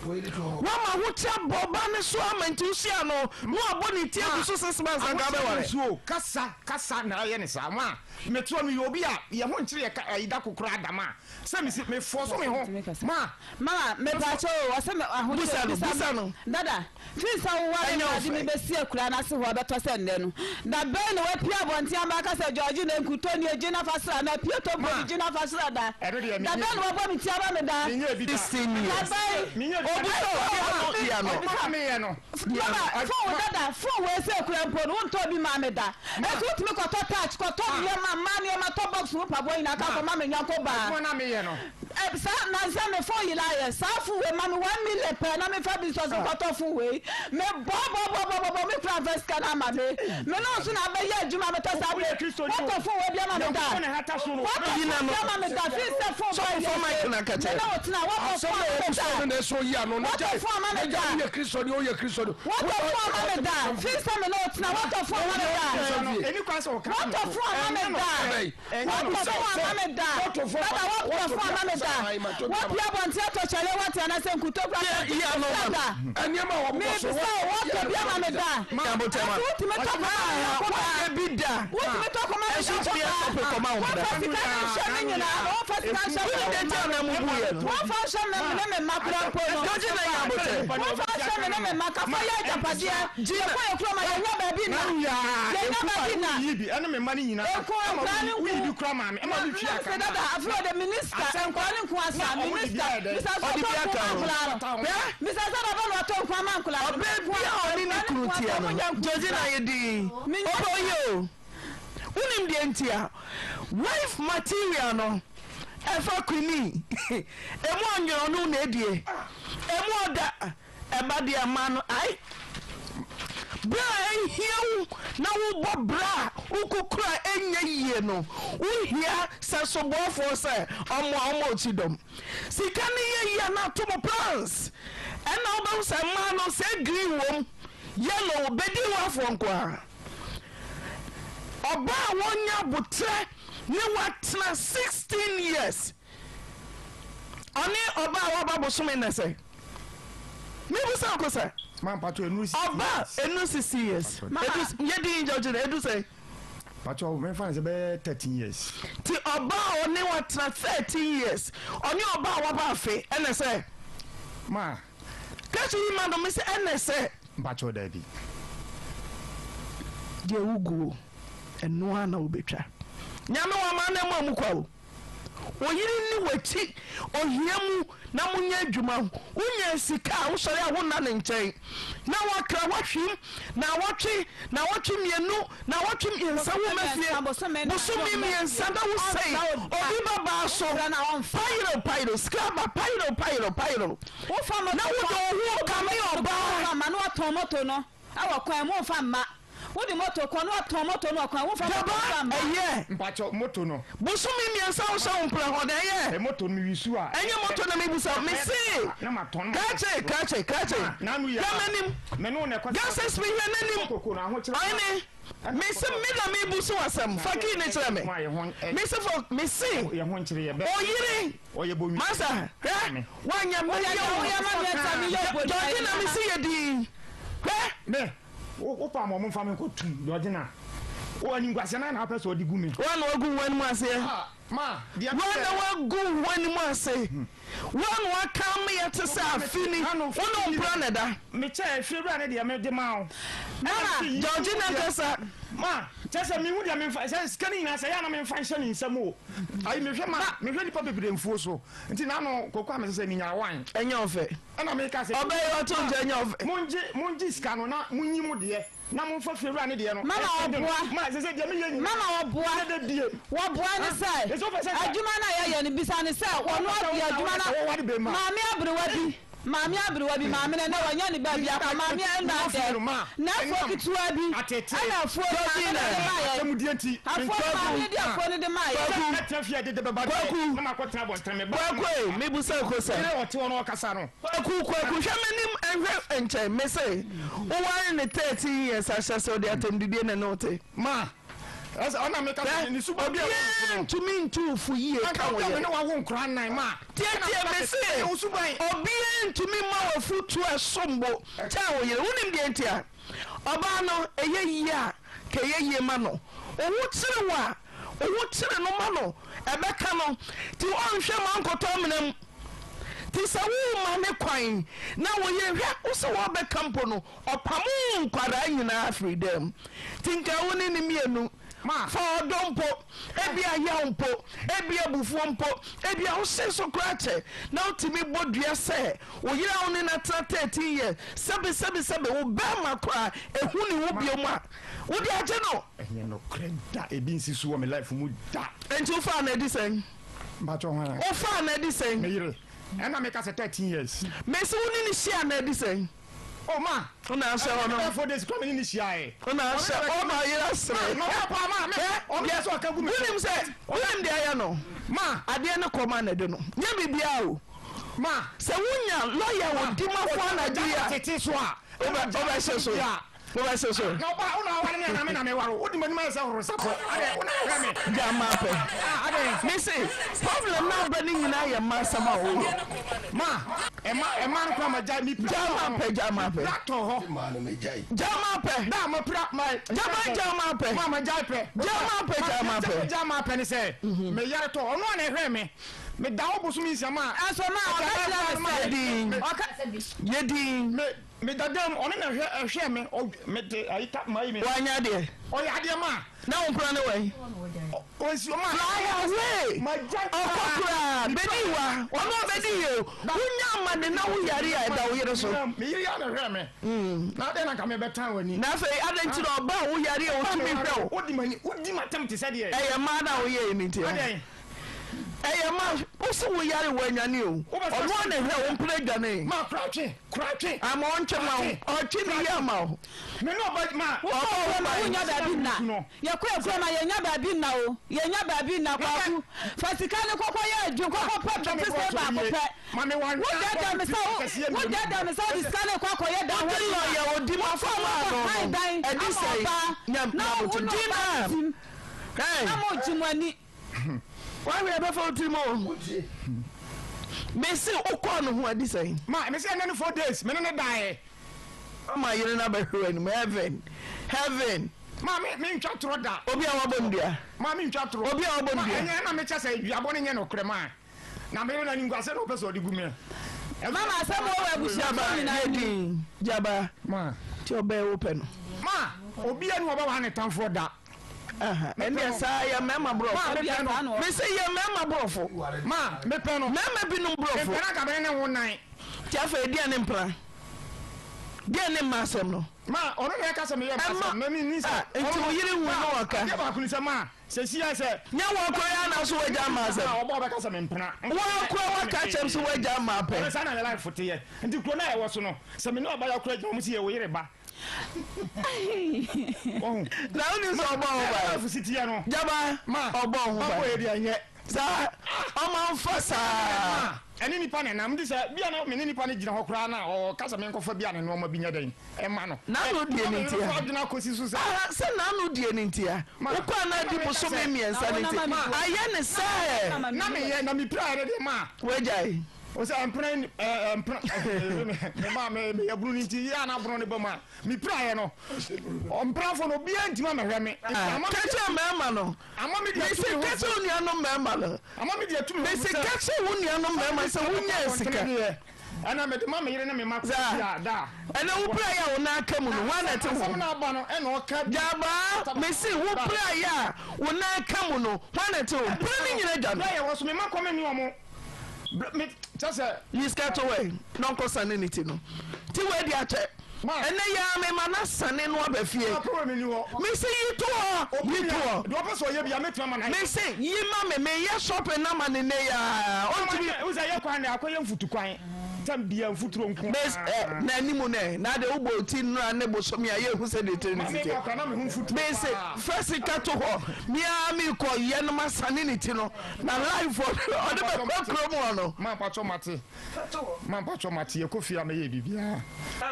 Woama ahokyere abɔ ɔbaa no so ama nti wohyia no na wabɔ ne ti agu so six months anka wobɛware. Ahokyere nso o, kasa kasa na ayɛ ne saa. Ma metoa meyɛ obi a yɛn ho nkyere yɛ ka ayi da ko koraa da ma sɛ mesi me force me ho ma. Mama mepakyɛ o ɔsɛ me ahokyere Busa no busa no. Dada Firi sɛ wowaree Ɛnyɛ me wo a de me fɛ. bɛsi akuraa no ase hɔ bɛtɔ sɛ nnɛ no, da bɛn na woapue abɔnten ama aka sɛ, Georgina, nkutoo nie, gye na fa sra anaa pue tɔ mpo Ma de gye na fa sra da? ɛno deɛ Da menyɛ bɛn na bi. woabɔ me ti ama me da? Menyɛ bi da. 16 Da years. bɛn? Menyɛ bi da. Obusa o, di ano, di ano. Adwuma a meyɛ no. Di ano. Mama, fon wo dada, fon wei sɛ kura mpo no, wontɔɔ bi maa me da. Ma. Enti wotumi kɔtɔ touch, kɔtɔ Ma. nneɛma, mmaa nneɛma, tɔ box mu mpaboa nyinaa ka Ma. kɔma me yɔnko baa. Adwuma no a meyɛ no. Eh saa nansa me phone yera yɛ saa phone wei ma me 1 million pɛ na me fa bi nsɔ so nkɔtɔ phone wei me bɔ bɔ bɔ bɔ bɔ bɔ me kura nfa sika no ama me me ne nso na abɛyɛ adwuma metɔ saa Woyɛ wei Kristoni o. wɔtɔ phone wei bi ama me da Nyankopɔn na ɛhata so no. wɔtɔ Yi na phone no. bi ama me da fi sɛ phone Sɔfo ba fa wiase mic na ka me kyerɛ. ne wo tena wɔtɔ Asɛm phone na ama me ɔbusa da no na ɛsɛ oyi ano na wɔtɔ gyae phone ama na me gyae da woyɛ Kristoni woyɛ Kristoni. wɔtɔ phone ama me da fi sɛ me ne wo tena wɔtɔ phone ama me da Ɛni kwan sɛ ɔka wɔtɔ phone ama me da. Ɛnyɛ Wɔtɔ fon ama me da. Dada wɔtɔ fon ama me da. Wɔpue abɔnten atɔ kyale wate anasɛ nkuto kura sɛ sɛ da. Mebisa o wɔtɔ bi ama me da. Ɛnti wotumi tɔ kɔma me yɔnko baa. Wotumi tɔ kɔma me yɔnko baa. Wɔmfa sika no nhyɛ me nyinaa no. Wɔmfa sika nhyɛ me ne me mma. Wɔmfa nhyɛ me ne me mma kura mpo no. Wɔmfa nhyɛ me ne me mma kafa yɛ agyapadeɛ. Yɛkɔ yɛ kurom a yɛnya baabi nna. Yɛnya baabi nna. Nko nkwadaa no nko. Na na mese dada afei ɔde minista nkwadaa no nko asa minista misa sɛ ɔtɔ nko ma nkwadaa no misa sɛ daba na ɔtɔ nko ama nkwadaa no Ɔbaa bi a ɔne ne kunu teɛ no, Georgina yɛ din. Ɔbɔ yɛ o. Wonim deɛ nti a? Wife material no, ɛfa quinine. Emu ɔnwono no na edie. Emu ɔda. Ɛba deɛ mmaa no ai. Berɛ a ahia wo na wobɔ bra a wokukura a ɛnyɛ yie no, wohia sɛsoboafoɔ sɛ ɔmmoa wo ma wo kyidɔm. Sika no yɛ yie a na ato mo plans. Ɛna wobɛhu sɛ mmaa no sɛ green wom, yellow wom, bɛdi woafoɔ nko ara. Ɔbaa a wɔnya aboterɛ ne wo atena 16 years. Ɔne ɔbaa a waba bosome nnɛ sɛ. Mebisa wo kosa. Ma mpacho enu 60 Ɔbaa years. enu 60 years. Edu yɛ din George na edu sɛ. Mpacho mefa ne sɛ bɛyɛ 13 years. Ti ɔbaa a ɔne watena 13 years ɔne ɔbaa a waba afe ɛnɛ sɛ. Ma. Kɛse yi ma no me sɛ ɛnɛ sɛ. Mpacho daabi. Deɛ woguo ɛno ara na wobɛtwa. Nyame wama no ama mu kwa o. Wo yere nni w'akyi ohia mu na monyɛ adwuma. Wonya sika a, wosɔre a wonna ne nkyɛn. Na woakra woahwim naawɔtwe, naawɔtwe mmienu, naawɔtwe mmiɛnsa womma fie. Bosome mmiɛnsa na wosɛe obi babaa so. Payerew payerew, sika aba payerew payerew payerew. Na wode wo ho kame ɔbaa. Wode moto kɔ na watɔn moto no ɔkwan womfa moto Daba nfa mma. ɛyɛ. Mpakyɛw moto no. Bosome mmiɛnsa wo hyɛ wo mpena hɔ na ɛyɛ. Moto no me wisu a. Ɛnyɛ moto na mebusa wo mese. Na ma tɔn ma. Krakye krakye krakye. Ma n'ano yɛ. Hwɛ m'anim. Me ne wo na ɛkɔ. Justice me hwɛ n'anim. Koko no ahokyerɛ. Ɔhene mese me na mebusu asɛm fa kii ne kyerɛ me. Mese fo mese. Yɛ ho nkyerɛ yɛ bɛ. Ɔyere. Ɔyɛ bonwi. Masa hwɛ wanyɛ mɛyɛ wo. Georgina mese yɛ din hwɛ. Me. Wo wo pam wɔn mfa me nkɔ tum Georgina. Wo animguaseɛ no ara na wopɛ sɛ ɔde gu me. Woa na wagu wo anim aseɛ. Ah ma deɛ Woa meyɛ. na wagu wo anim ase. Woa na waka ama yɛte sɛ afe ni. Wo ne wo mpena na ɛda. Mekyɛ efie wura ne deɛ mede ma wo. Ma. Georgina nkasa. Ma kyɛ sɛ mehu deɛ memfa sɛ sika no nyinaa sɛ ɛyɛ a na memfa nhyɛ ne nsam o. Ayi mehwɛ ma mehwɛ nipa bebree mfuo so nti n'ano koko a mesɛ sɛ menya wan. Ɛnyɛ ɔfɛ. Ɛna meka sɛ, Ɔbɛyɛ ɔto nkyɛn nyɛ ɔfɛ. Mongye, mongye sika no na monyi mo deɛ, na momfa fiewura no deɛ no. Mama ɛnsɛnde no. ɔboa. Ma ɛsɛ sɛ deɛ meyɛ nyinaa. Mama ɔboa. Ɛnyɛ da bie. Wɔboa ne Ha? sɛ, Ɛsɛ wopɛ sɛ nka. adwuma no a yɛyɛ no, bisa no sɛ, Wopɛ ɔno sɛ ɔde wo na adwuma wopɛ no sɛ woware bɛrima. Maame aberewa bi. Maame aberewa bi, maame no ɛnɛ wanya ne baabi akɔ, maame ɛnna adɛ, n'afuo ketewa bi, ɛna afuo no maame no de maa yɛn, afuo no maame no de afuo no de maa yɛn. Kwaku, Kwaku, Kwaku ei, mebusa wo kosa. Kwaku, Kwaku, hwɛ m'anim nhwɛ nkyɛn, mese woware no 13 years ahyɛ sɛ ɔde atɛmdidie na ɛne wo te. Ma, Hwɛ, obiara ntumi ntu wo fo yie ka wo yere. Tietie, mese obiara ntumi mma wo afotuo a ɛsom bo kyɛn wo yere. Wonim deɛ nti a? Ɔbaa no, ɛyɛ yie a, ka ɛyɛ yie ma no. Wo ho kyere wo a, wo ho kyere no ma no, ɛbɛka no. Nti ɔnhwɛ mma nkɔtɔ amena mu. Nti sɛ worema no kwan na wo yere, hwɛ, wo se wɔrebɛka mpo no, Ɔpamoo nkwadaa nyinaa firii dan mu. Nti nka wo ne no mmienu fa ɔdɔ mpo, ebia yaw mpo, ebia abufuo mpo, ebia wo se so koraa kyɛ na wotumi bɔ dua sɛ wo yere a wo ne no atena 13 years, sɛbe sɛbe sɛbe wo barima koraa ehu ne ho biom a, wode agye no? Ɛnyɛ nokorɛ da, ebi nsi so wɔ me life mu da. Nti wofaa no adi sɛn? Mpakyɛ hwan a? Wofaa no adi sɛn? Me yere. Ɛna meka sɛ 13 years. Mese wo ne no hyiaa no adi sɛn? Oh ma. Wo na ahyɛ hɔ no. Ɛna 4 days kura me ne ne hyia ɛ. Wo na ahyɛ hɔ ma yere asere. Ma ma pa ma me. Ɔmo yɛ sɛ ɔka gu me. Wonim sɛ wonim deɛ ayɛ no. Ma. Adeɛ no kɔ ma na ɛde no. Nyɛ biribiara o. Ma. Sɛ wonya lɔya wɔ di ma fo anadwo yi a. Tete so a. Wobɛhyɛ so. Wobɛhyɛ so. Na ɔba wo na aware me anaa me na meware wo. Wode m'anim ayɛ sɛ horosapɔ. Adɛn wo na ahwɛ me. Gya ma pɛ. Ah adɛn. Me se problem no aba no nyinaa yɛ mma asɛm a woyɛ. Ma. Ɛma ɛma no kora ma gya mi pira. Gya ma pɛ gya ma pɛ. Pira tɔ hɔ. Gya ma pɛ. Da ma pira ma. Gya ma gya ma pɛ. Ma ma gya pɛ. Gya ma pɛ gya ma pɛ. Gya ma pɛ ne sɛ. Me yare tɔ ɔno a na ɛhwɛ me. Me da hɔ bosom nsia ma. Ɛso ma ɔka kyerɛ me sɛ. Yɛ din. Ɔka. Yɛ din. Me me da dam ɔno na ɛhwɛ ɛhwɛ me ɔ me de ayi ta ma yi me. Wanya deɛ. Ɔyɛ adeɛ ma. Na wo mpena ne wɛn. Fly away! Ɔkɔ koraa bedi wa ɔno ɔbɛdi yie o wonya amane na wo yare a ɛda wo yere so. Me yere ya na hwɛ me. Na adɛn na nka mebɛtan w'ani. Na afei adɛn nti na ɔba a wo yare a ɔtumi hwɛ wo. Wodi m'ani wodi m'atam te sɛ deɛ. Ɛyɛ mmaa na woyɛɛ no nti a. Adɛn. Ɛyɛ ma wo se wo yare woanwane o ɔno a na ɛhwɛ wo mpena dwane. Ma koratwe koratwe. Ama ɔntwe ma wo ɔtwe ne yie ama wo. Me ne ɔba ma. Wokɔ kurom a wonnya baabi nna. Yɛkɔ akurom a yɛnnya baabi nna o yɛnnya baabi nna Kwaku fa sika no kɔkɔ yɛ adwuma kɔkɔ pɛ bɛte sɛ baako pɛ. Wodaadaa me sɛ wo wodaadaa me sɛ wode sika no rekɔ akɔyɛ dan ho Wode adwuma. lɔya odi ma Wokɔ fa maa no no kɔ han no dan ɛde ama sɛe ɔbaa nyam na wo nyaboto ne gyina. ɔbaa tim Hey. na mogye mo ani. Wahwɛ ɛbɛfa wo tirim o. Mese wokɔɔ ne ho adi sɛn? Ma mese ɛnɛ ne 4 days me ne ne daeɛ. Ama yere no abɛhwe w'anim heaven heaven. Ma me me ntwa torɔ da. Obi a wabɔ no dua. Ma me ntwa torɔ. Obi a wabɔ no Ma dua. ɛnyɛ na mekyɛ sɛ duabɔ no nyɛ nokorɛ ma na me yere no animguaseɛ na ɔpɛ sɛ ɔde gu me. Mama asɛm wɔ wɔ abusuafoɔ Gyaba nyinaa yɛ anim. din gyaba. Ma. Ti ɔbɛyɛ wo pɛ no. Ma obi ani ɔbɛwa ne tamfoɔ da. Ɛndeɛ saa yɛ mmarima borɔfo. Mese yɛ mmarima borɔfo. Ma mepɛ no. Mmarima binom borɔfo. Mepɛ no anka mene ne wo nan. Nti afei deɛ ne mpena? Deɛ ne mma asɛm no? Ma ɔno na ɛka sɛ meyɛ mma asɛm na menni sɛ. Nti wo yere hu ne wɔka. Adeɛ baako ni sɛ ma sɛsi ayɛ sɛ. Nyɛ wɔn kora yɛ ana so wagya mma asɛm. Ɔbɔ ɔbɛka sɛ mempena. Wɔn kora waka kyɛm so wagya mma pɛ. Ɔno saa na yɛ life teɛ. Nti kuro no a yɛwɔ so no sɛ me ne ɔba yɛ kora gyina wɔn si yɛ wo yere ba. Na wonim sɛ ɔbɔ ho ban. Gyaba ɔbɔ ho ban. Saa ɔma nfa saa. Ɛne nipa na ɛnam nti sɛ bia na me ne nipa no gyina hɔ koraa na ɔka sɛ menkɔfa bi a ne nneɛma bi nyɛ dɛn ɛma no. N'ano die ne ntia. Aha sɛ n'ano die ne ntia. Wokɔ a na adi bosome mmiɛnsa ne nti ayɛ ne sɛ. Na meyɛ na mepira yɛ deɛ ma. Wagyae. O sɛ mpena ɛɛ mpena me ma me me yɛ bunu ne nti yɛ ana bunu ne ba mu a me pira yɛ no mpenafo no obiara ntumi amɛhwɛ me. Kɛkyɛ mmarima no. Mesi kɛkyɛ wo nuanom mmarima no. Mesi kɛkyɛ wo nuanom mmarima sɛ wonya sika. Ɛna mede ma me yere ne me ma kɔ da. Ɛna wo pira yɛ a wo nan aka mu no hwan na ɛte ho. Asɛm no aba no ɛna ɔka. Gyabaa mesi wo pira yɛ a wo nan aka mu no hwan na ɛte ho. Pira ne nyina dwa no. Yɛ wɔ so me ma kɔ me ne ɔmo. Yi sika to hɔ na ɔnkɔ sane ne ti no. Ti wei di akyɛ. Ɛnɛ yi ara mema no asane no aba fie. Mese yi to hɔ, yi to hɔ. Mese yi ma me, meyɛ shopping no ama no nnɛ yi ara. Ɔntumi. Wo sɛ yɛ kwan de akɔyɛ mfutukwan. Tam biara mfuturo nko Bes ɛ ara. n'anim no ɛ na de wobɔ wo ti nnora ne bosome a yɛhu sɛdeɛ tiri no Ma si me teɛ. ba koraa na me ho mfuturo Mese paa. fa sika to hɔ me ara merekɔ yɛ no masane ne ti no na live ɔde Ma ɔde mpakyɛw bɛkɔ mate. kurom hɔ no. Ma mpakyɛw mate. Ma mpakyɛw mate yɛkɔ fie a mɛyɛ biribiara.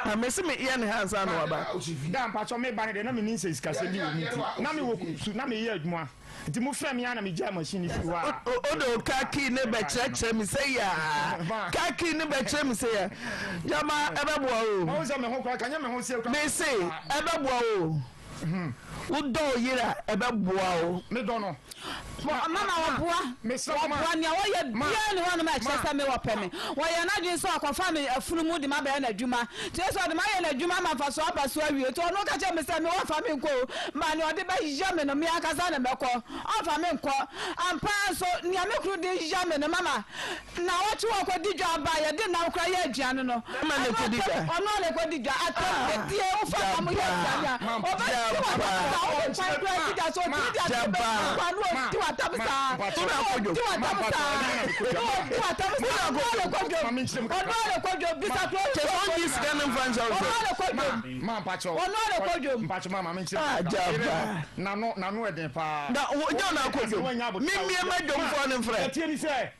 Na mese me yɛ ne ha ansa na waba. Da mpakyɛw meba no deɛ na mennim sɛ sikasɛm bi wɔ mu nti na mewɔ su na meyɛ adwuma. Nti mo frɛ me a na me gyae machine no firi hɔ a. O de o car key ne bɛ kyerɛkyerɛ me sɛ yaa car key ne bɛ kyerɛ me sɛ yaa gyama ɛbɛboa o. Mahu sɛ me ho koraa ka nyɛ me ho sɛ kura. Me se ɛbɛboa o wo dɔ wo yere a ɛbɛboa o. Me dɔ no. Mama wɔboa wɔboa nea wɔyɛ biara ni hɔnom a ɛkyerɛ sɛ me wɔpɛ me wɔyɛ n'adwene sɛ ɔkɔfa me afunumu de ma bɛyɛ n'adwuma nti sɛ ɔde ma yɛ n'adwuma ama mfasoɔ aba so awie nti ɔno ka kyerɛ me sɛ me wɔmfa me nkɔ o ma nea ɔde bɛyɛ me no me ankasa na mɛkɔ ɔmfa me nkɔ ampa ara nso nea me kunu de yɛ me no mama Nnawɔtwe wɔ kɔ di dwa aba a yɛde nam kora yɛ aduane no Bɛma na ɛkɔdi dwa. Ɔno ara na ɛkɔdi dwa atam bɛdie wofa nam yɛ aduane a ɔbɛdi w'atam saa wode nkwan kora di dwa so ɔtumi de adeɛ bɛdi nkwan na ɔdi w'atam saa na ɔdi w'atam saa na ɔdi w'atam saa ɔno ara na ɛkɔ dwam ɔno ara na ɛkɔ dwam bisa kuro Kyɛ sɛ ɔngye sika no mfa nhyɛ wo ɔno ara na ɛkɔ dwam Ma mpakyɛw. Ɔno ara na ɛkɔ dwom. Mpakyɛw ma maame nkyerɛ Ah, mu kakra. Gyaba. Yere no, n'ano, n'ano ɛden paa. Na wo, nyɛ ɔno akɔ dwom. Me mmie ma dwomfoɔ no mfrɛ. Ɛteɛ ni sɛ,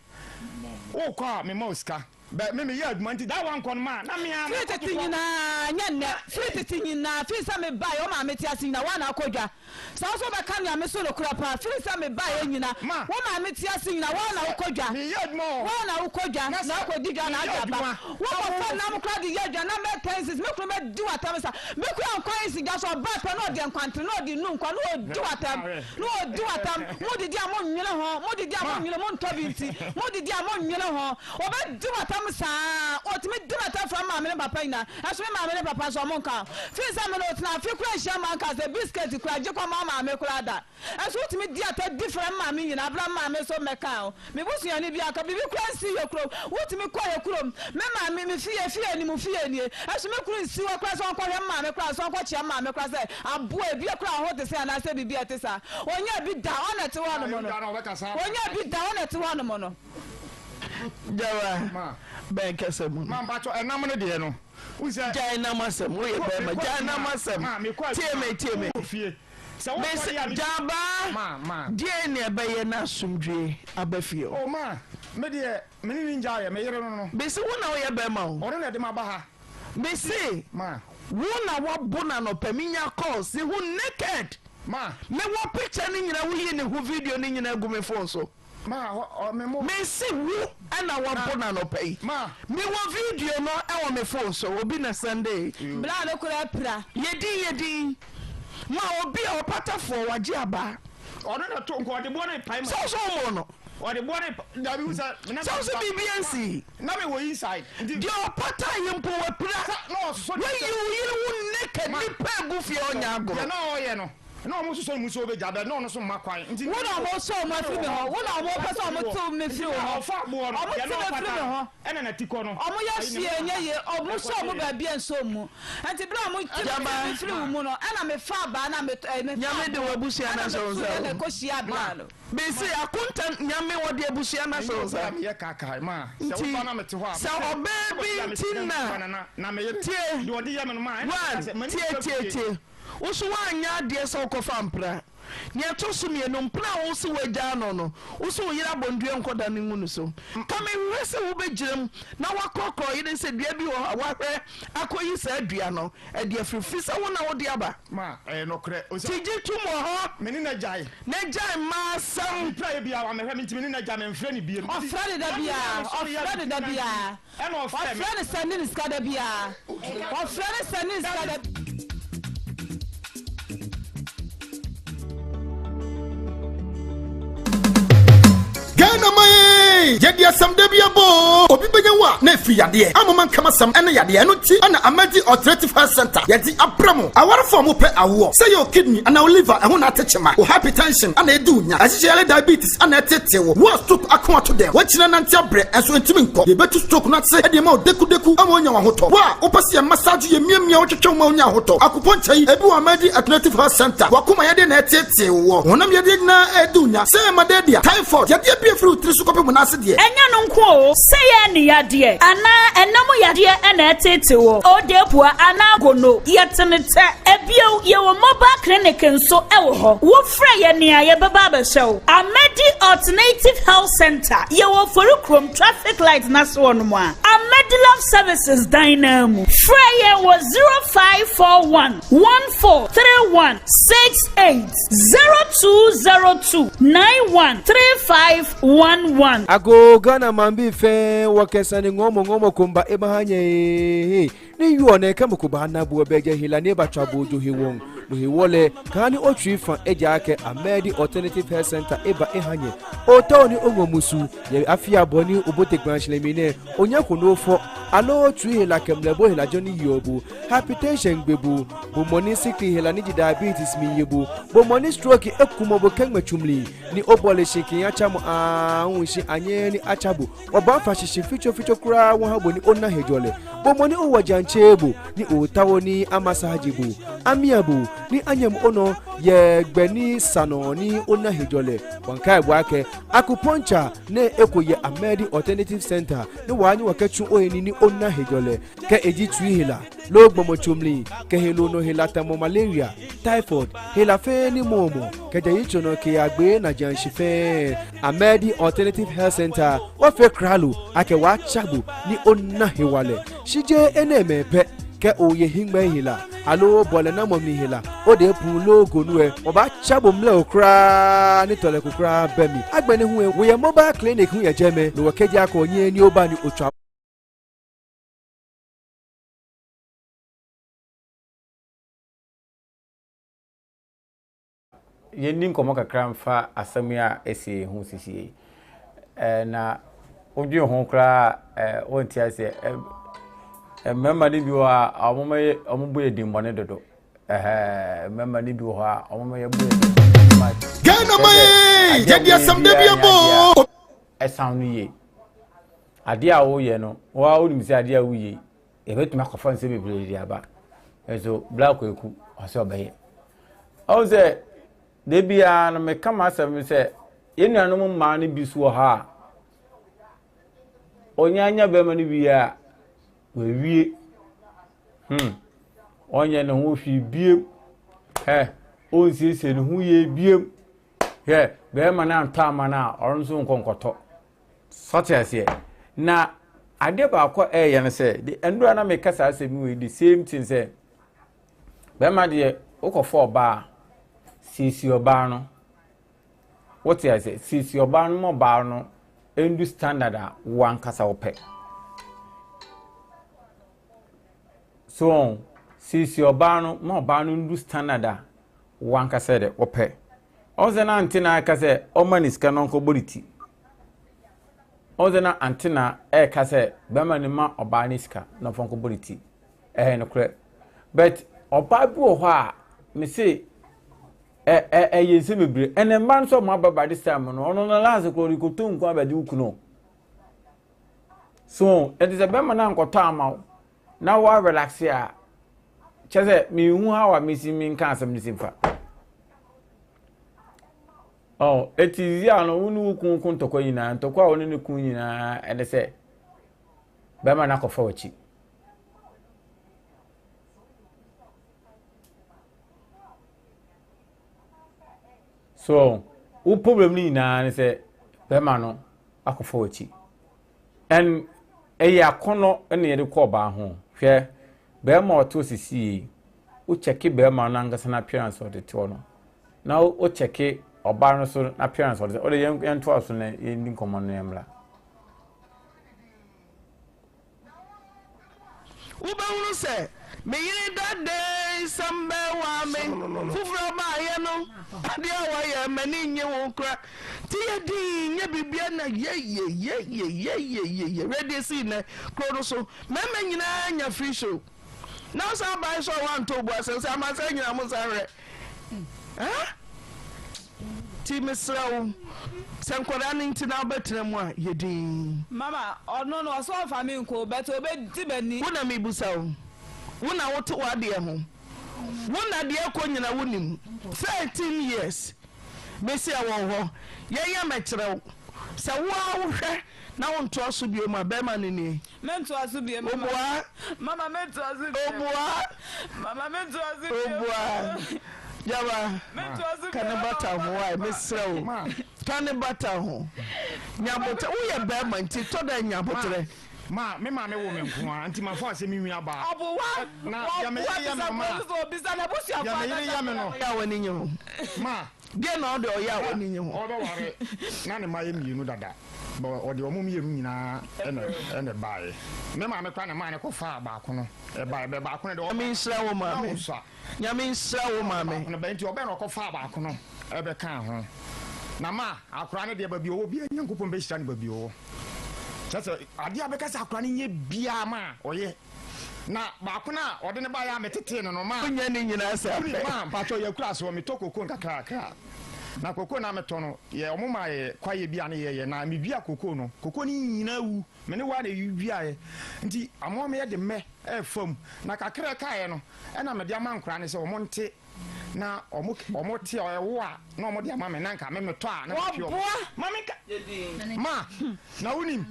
wokɔ a mema wo sika. Bɛ, me meyɛ adwuma nti that one kɔ no ma, na me ara Firi mekɔ tete totɔ. nyinaa, nyɛ nnɛ, firi tete nyinaa, firi sɛ mebaeɛ, wo maame te ase nyinaa, woa na akɔ dwa. Sɛ wo nso wobɛka nea me so nokorɛ paa, firi sɛ mebaeɛ nyina, Ma. wo maame te ase nyina, woa na wokɔ dwa. Meyɛ adwuma wɔ hɔ. Woa na wokɔ dwa, Na na sɛ wokɔdi dwa na meyɛ ade aba. adwuma, Wokɔfa nam koraa de yɛ aduane, na mɛ ten me kunu bɛdi w'atɛm sa. Me kunu ankɔ nsi dwa so, ɔbaa pɛ na ɔde nkwantere na ɔde nu nkwan na ɔdi w'atɛm, na ɔdi w'atɛm. Modidi a monnwene ho, modidi a Ma. monnwene, montɔ bi nti, modidi a monnwene ho. Ɔbɛdi w'atɛm saa, ɔtumi di m'atɛm fra me maame ne me papa nyinaa. Ɛso me maame ne papa nso ɔmo nka ho. Firi sɛ me ne wo tena afe koraa nhyia mma nka sɛ biscuit koraa gye kɔma wo maame koraa da. Ɛso wotumi di atɛ di frɛ me maame nyinaa bra me maame nso mmɛka ho. Me busuani biara ka biribi koraa nsi yɛ kurom. Wotumi kɔ yɛ kurom. Me maame me fie fie ni mo fie nie. Ɛso me kunu nsi hɔ koraa sɛ ɔnkɔhwɛ me maame koraa sɛ ɔnkɔkyea me maame koraa sɛ aboa ebia koraa ɔho te sɛn anaasɛ biribi a ɛte saa. Ɔnyɛɛ bi da ɔna ɛte hɔ nom no. Ɔnyɛɛ bi da ɔna ɛte hɔ nom no. Gyara bɛn kasa mu no. Ma mpatsɔ ɛnam no deɛ no. Wosɛ. Gyae nam asɛm woyɛ bɛrima gyae nam asɛm tie me tie me. Mese gyabaa deɛ ne ɛbɛyɛ na asomdwie aba fie hɔ. O ma me deɛ me ne ne ngya yɛ me yere no no. Mese wo na woyɛ bɛrima o. Ɔno na ɛde ma ba ha. Mese Ma. wo na wabo no anɔpa menya calls ne ho naked. Ma. Mewɔ picture no nyina woyi ne ho video no nyina gu me phone so. Ma hɔ ɔ me mo. Me se wo na wabo no anɔpa yi. Ma. Me wɔ video no wɔ me phone so obi na sɛndee. Bra no koraa pira. Yɛ din yɛ din. Ma obi a ɔpatafoɔ wagye abaa. Ɔno na to nka ɔde boɔ no repae ma. Sɛ wo sɛ wo mo no. Ɔde boɔ no repa dabi wo sɛ. Sɛ wo sɛ biribi ansii. Na me wɔ inside. Nti. Deɛ ɔpata yi mpo wapira. Sa na ɔsosɔ ne Wayi wo yere wo naked nipa egu fie ɔnyɛ agorɔ. Deɛ na ɔyɛ no. Na ɔmo sosɔ ne mu sɛ ɔbɛgya bɛ na ɔno nso mma kwan nti. Wo na ɔmo sɔ ɔmo afiri me hɔ, wo na ɔmo pɛ sɛ ɔmo tew me firi wo hɔ, ɔmo te me firi me hɔ, ɔmo yɛ hwee ɛnyɛ yie, ɔmo sɔ ɔmo baabi a nsɔ mu, nti bere a ɔmo te me firi wo mu no, ɛna me fa abaa na me ɛɛ me fa Nyame de aboɔ, w'abusua no ɛna ahyɛ me wo tu nsa yɛ na o. ɛkɔ hyia abaa no. Mese akonta Nyame wɔde abusua no ahyɛ wo nsa. Nti sɛ ɔbaa bi nti na tie one tie tie tie. Wo so woanyɛ adeɛ sɛ wokɔfa mpena. Nea ɛtɔ so mmienu, mpena a wose woagyaa no no, wo se wo yere abɔ nnua nkɔda no ngu no so. Ka mehwehwɛ sɛ wobɛgyina mu na woakorɔkorɔ yere sɛ dua bi wɔ hɔ a woahwɛ akɔyi saa dua no de afiri firi sɛ wo na wode aba. Ma ɛyɛ nokorɛ. Nti gye tom wɔ hɔ. Me ne no agyae. Na gyae mmaa asɛm. Mepiraeɛ biara wammɛhwɛ me nti me ne no agyae, memfrɛ no bio. Ɔfrɛ no da biara, ɔfrɛ no da biara. Ɔfrɛ no sɛnde no sika da biara. Ɔfrɛ no sɛnde no sika da. Ghana man ee, yɛde asɛm da bi abɔ oo, obi bɛnya wo a na ɛfiri yadeɛ, amoma nkam asɛm ɛne yadeɛ, ɛno nti ɛna Amadi Alternative Health Center yɛde abrɛ mo awarefo a mopɛ awoɔ, sɛ yɛ wo kidney anaa wo liver ɛho na ate kyema, wo hypertension ana ɛdi wo nya, ɛhyehyɛ yare diabetes ana ɛtetee wo, wo a stroke ako ato dɛm, woakyina nante abrɛ nso ɛntumi nkɔ, yɛbɛtu stroke no ase de ama wo dekudeku ama woanya w'ahotɔ, wo a wopɛ sɛ yɛ massage wo, yɛmiamia wo twetwe wo ma wonya ahotɔ, akupɔnkya yi ebi wɔ Amadi Alternative Health Center, w'akoma yadeɛ na ɛtetee woɔ, honam yadeɛ nyinaa ɛredi wo nya, sɛ ɛyɛ malaria, typhoid, yadeɛ bi a ɛfiri wo tiri so kɔpem wo nan ase. deɛ. Ɛnyɛ no nko oo, sɛ yɛ ani yadeɛ anaa ɛna mu yadeɛ na ɛreteetee wo, odeepua anaa gono, yɛtene tɛ. Ebio, yɛwɔ mobile clinic nso wɔ hɔ. Wofrɛ yɛn a, yɛbɛba abɛhwɛ wo. Amadi Alternative Health Centre, yɛwɔ Oforikrom traffic light no ase hɔnom a, Amadi Love Services dan no ara mu. Frɛ yɛn wɔ 0541 1431 68, 0202 91 3511. Ago Ghana man bi fɛn wɔ kɛsani ŋɔmɔ ŋɔmɔ komba eba ha nyɛ ee ni yuɔ nɛ kɛ moko ba na buɔ bɛ jɛ hila ni ba twa bo jo he wɔn no he wɔlɛ kaa ni otwi fan eja kɛ Amɛdi Alternative Health Center eba eha nyɛ o tɔɔ ni o ŋɔ musu yɛ afia bɔ ni o bo te gban shlemi nɛ o nyɛ ko no fɔ alo otwi hila kɛ mlɛ bo hila jɔ ni yuɔ bo hypertension gbe bo bo mɔ ni sikli hila ni ji diabetes mi ye bo bo mɔ ni stroke ekumo bo kɛ ŋmɛ chumli ni o bɔ le shinkin acha mo ahun shi anye ni acha bo ọba fa ṣinṣin fichoficho koraa wọn ha bo ni ona hejọlẹ bomo ni owó janche bo ni òtawo ni amasahaji bo amia bo ni anyam ono yẹ gbẹ ni sanọ ni ona hejọlẹ wanka ẹbọ akẹ acupuncture ne eko yẹ amẹdi alternative center ni wàá ní wàkẹtù oyeni ni ona hejọlẹ kẹ èjì tu ihela ló gbọmọ tsomli kẹhìn lónà hela tẹmọ malaria typhoid hela fẹ́ ní mọ̀ọ́mọ̀ kẹjẹ yìí tsọ̀nà kẹ àgbẹ̀ nàjàǹsì fẹ́ amẹ́dí alternative health center wọ́n fẹ́ kralo akẹwà tsagbo ní ọ̀nà hewalẹ̀ ṣíjẹ́ ẹnẹ́mẹ̀pẹ́ kẹ òye hingbẹ́ hela alo bọ̀lẹ̀ náà mọ̀mí hela ó de pun lóògùn ẹ wọ́n bá tsagbo mlẹ̀ o koraa ní tọ̀lẹ̀ kó koraa bẹ́ mi agbẹni hu ẹ wòye mobile clinic hu yẹ jẹ́ mẹ́ lọ́wọ́ kẹjẹ akọ yẹn ní ó bá ní otsua. Yɛnni nkɔmmɔ kakra mfa asɛm yi a ɛsi ho sisi yi. Ɛɛ na wodwen ho koraa ɛɛ wonte aseɛ. Ɛ mmarima no bi wɔ hɔ a wɔyɛ wɔbɔ yɛ dimmɔne dodo. Ɛhɛɛ mmarima no bi wɔ hɔ a wɔyɛ bɔ yɛ dimmɔne. Ghana man yɛde asɛm da bi abɔ o. Ɛsan no yie. Adeɛ a woyɛ no, wo ara wonim sɛ adeɛ a woyɛ yi, yɛbɛtumi akɔfa nsɛm bebree de aba. Nso Bra Kwaku ɔsɛ ɔbɛyɛ. Ɔhu sɛ da biara no meka m'asɛm sɛ yɛn nuanom mmaa no bi so wɔ hɔ a ɔnya nya bɛrima no wie a wawie. Hmm. Ɔnyɛ ne ho hwee biem. Ɛ ɔnsiesie ne ho yie biem. Hwɛ bɛrima no antɔ ama no a ɔno nso nkɔ nkɔtɔ. Sɔte aseɛ. Na adeɛ baako a ɛyɛ no sɛ de nnura na meka saa asɛm wei the same thing sɛ bɛrima deɛ wokɔfa ɔbaa siesie ɔbaa no wote aseɛ siesie ɔbaa no ma ɔbaa no ndu standard a wo ankasa wopɛ so siesie ɔbaa no ma ɔbaa no ndu standard a wo ankasa de wopɛ Ɔn sɛ na ante na ɛka sɛ ɔma ne sika na ɔnkɔbɔ ne ti. Ɔn sɛ na ante na ɛka sɛ bɛrima no ma ɔbaa ne sika na ɔfa nkɔbɔ ne ti. Ɛyɛ nokorɛ. But ɔbaa bi wɔ hɔ a mese ɛ ɛ ɛyɛ nsɛm bebree. Ɛnna mmaa no sɛ ɔmo aba by this time no ɔno no last koraa ɔde kɔtɔ nku abɛgye wo kunu. So ɛnti sɛ bɛrima no ankɔtɔ ama wo na wa relax a kyɛ sɛ mehu how a mesi menka asɛm no si mfa ɔ eti zi a no wo ne wo kun ko ntɔkwa nyinaa ntɔkwa a wo ne ne kun nyinaa ɛne sɛ bɛrima no akɔfa w'akyi so wo problem no nyinaa ne sɛ bɛrima no akɔfa w'akyi And ɛyɛ akɔnɔ na yɛde kɔ ɔbaa ho. Hwɛ, bɛrima a ɔte hɔ sisi yi, wo kyɛke bɛrima no ankasa n'appearance a ɔde te hɔ no, na wo kyɛke ɔbaa no so n'appearance a ɔde te hɔ. Yɛn yɛntoa so na yɛndi nkɔmmɔ no yɛmmra. Wobɛhunu sɛ me yere da dɛn nsɛm bɛwaa me foforɔ baayɛ no adeɛ a wayɛ m'ani nnye ho kora nti yɛ dinn nyɛ biribia na yeyeyeyeyeyeyeye hwɛ deɛ ɛsii nnɛ kuro no so mmarima nyinaa nya free show na wo san bae so a woantɔ obu asɛm sɛ amansan nyinaa mo nsan hwɛ eh? Nti mesrɛ wo sɛ nkwadaa no nti na wobɛtena mu a yɛ dinn. Mama, ɔno no ɔsɛ ɔmfa me nkɔ o but ɔbɛdi m'ani. Wo na mebusa wo, wo na wote w'adeɛ ho, wo na deɛ ɛkɔ nyina wonim, 13 years mese ɛwɔ hɔ, yɛnyɛ mɛkyerɛ wo. Sɛ wo ara wohwɛ na wontoa so bio a, bɛrima no nie. Mentoa so bio, mama. Obua. Mama, mentoa so bio. Obua. Mama, mentoa so bio. Obua. Gyama, Mentoa so bio. ka ne bata ho wae, mesrɛ wo. Ka ne bata ho. Nyabotrɛ, woyɛ bɛrima nti tɔ da nyabotrɛ. Ma, me maame wo me nko ara nti mafa sɛ me nua baa. Ɔboa, Na deɛ me ɔboa yere yɛ bisa me no ma. polisi obisa n'abusuafo Deɛ me yere yɛ me no. Ɔyɛ a w'ani nye ho. Ma. Deɛ na ɔde ɔyɛ a w'ani nye ho. Ɔbɛware na ne mma yɛ mmienu dada. But ɔde wɔn mmienu nyinaa ɛna ɛna ɛbaeɛ. Me maame koraa na ɛmaa no kɔfaa baako no ɛbaeɛ. Bɛ baako no deɛ Nyame nhyira wo na maame. ɔsua. Nyame nhyira wo maame. Baako no bɛn nti ɔbɛn na ɔkɔfaa baako no ɛbɛkaa ho. Na ma akora no deɛ baabi ɔwɔ biara Nyankopɔn bɛhyira no baabi ɔwɔ. Kyerɛ sɛ adeɛ a bɛka sɛ akora no nyɛ biara ma ɔyɛ. Na baako no a ɔde no baeɛ a metetee no no ma. Wonyɛ ne nyinaa saa pɛ. Ma mpakyɛw yɛkura soɔ metɔ koko nkakrakra. Na koko no a metɔ no yɛ ɔmo ma yɛ kwaeɛ bi a ne yɛyɛ na medua koko no koko no nyinaa wu me ne waa na ɛduaeɛ nti amoa meyɛ de mmɛ ɛfa mu na kakra ɛkaeɛ no ɛna mede ama nkoraa no sɛ ɔmo nte na ɔmo ɔmo te a ɛwo a na ɔmo de ama me na nka me metɔ a na metwe ɔmo ma me nka ma na wonim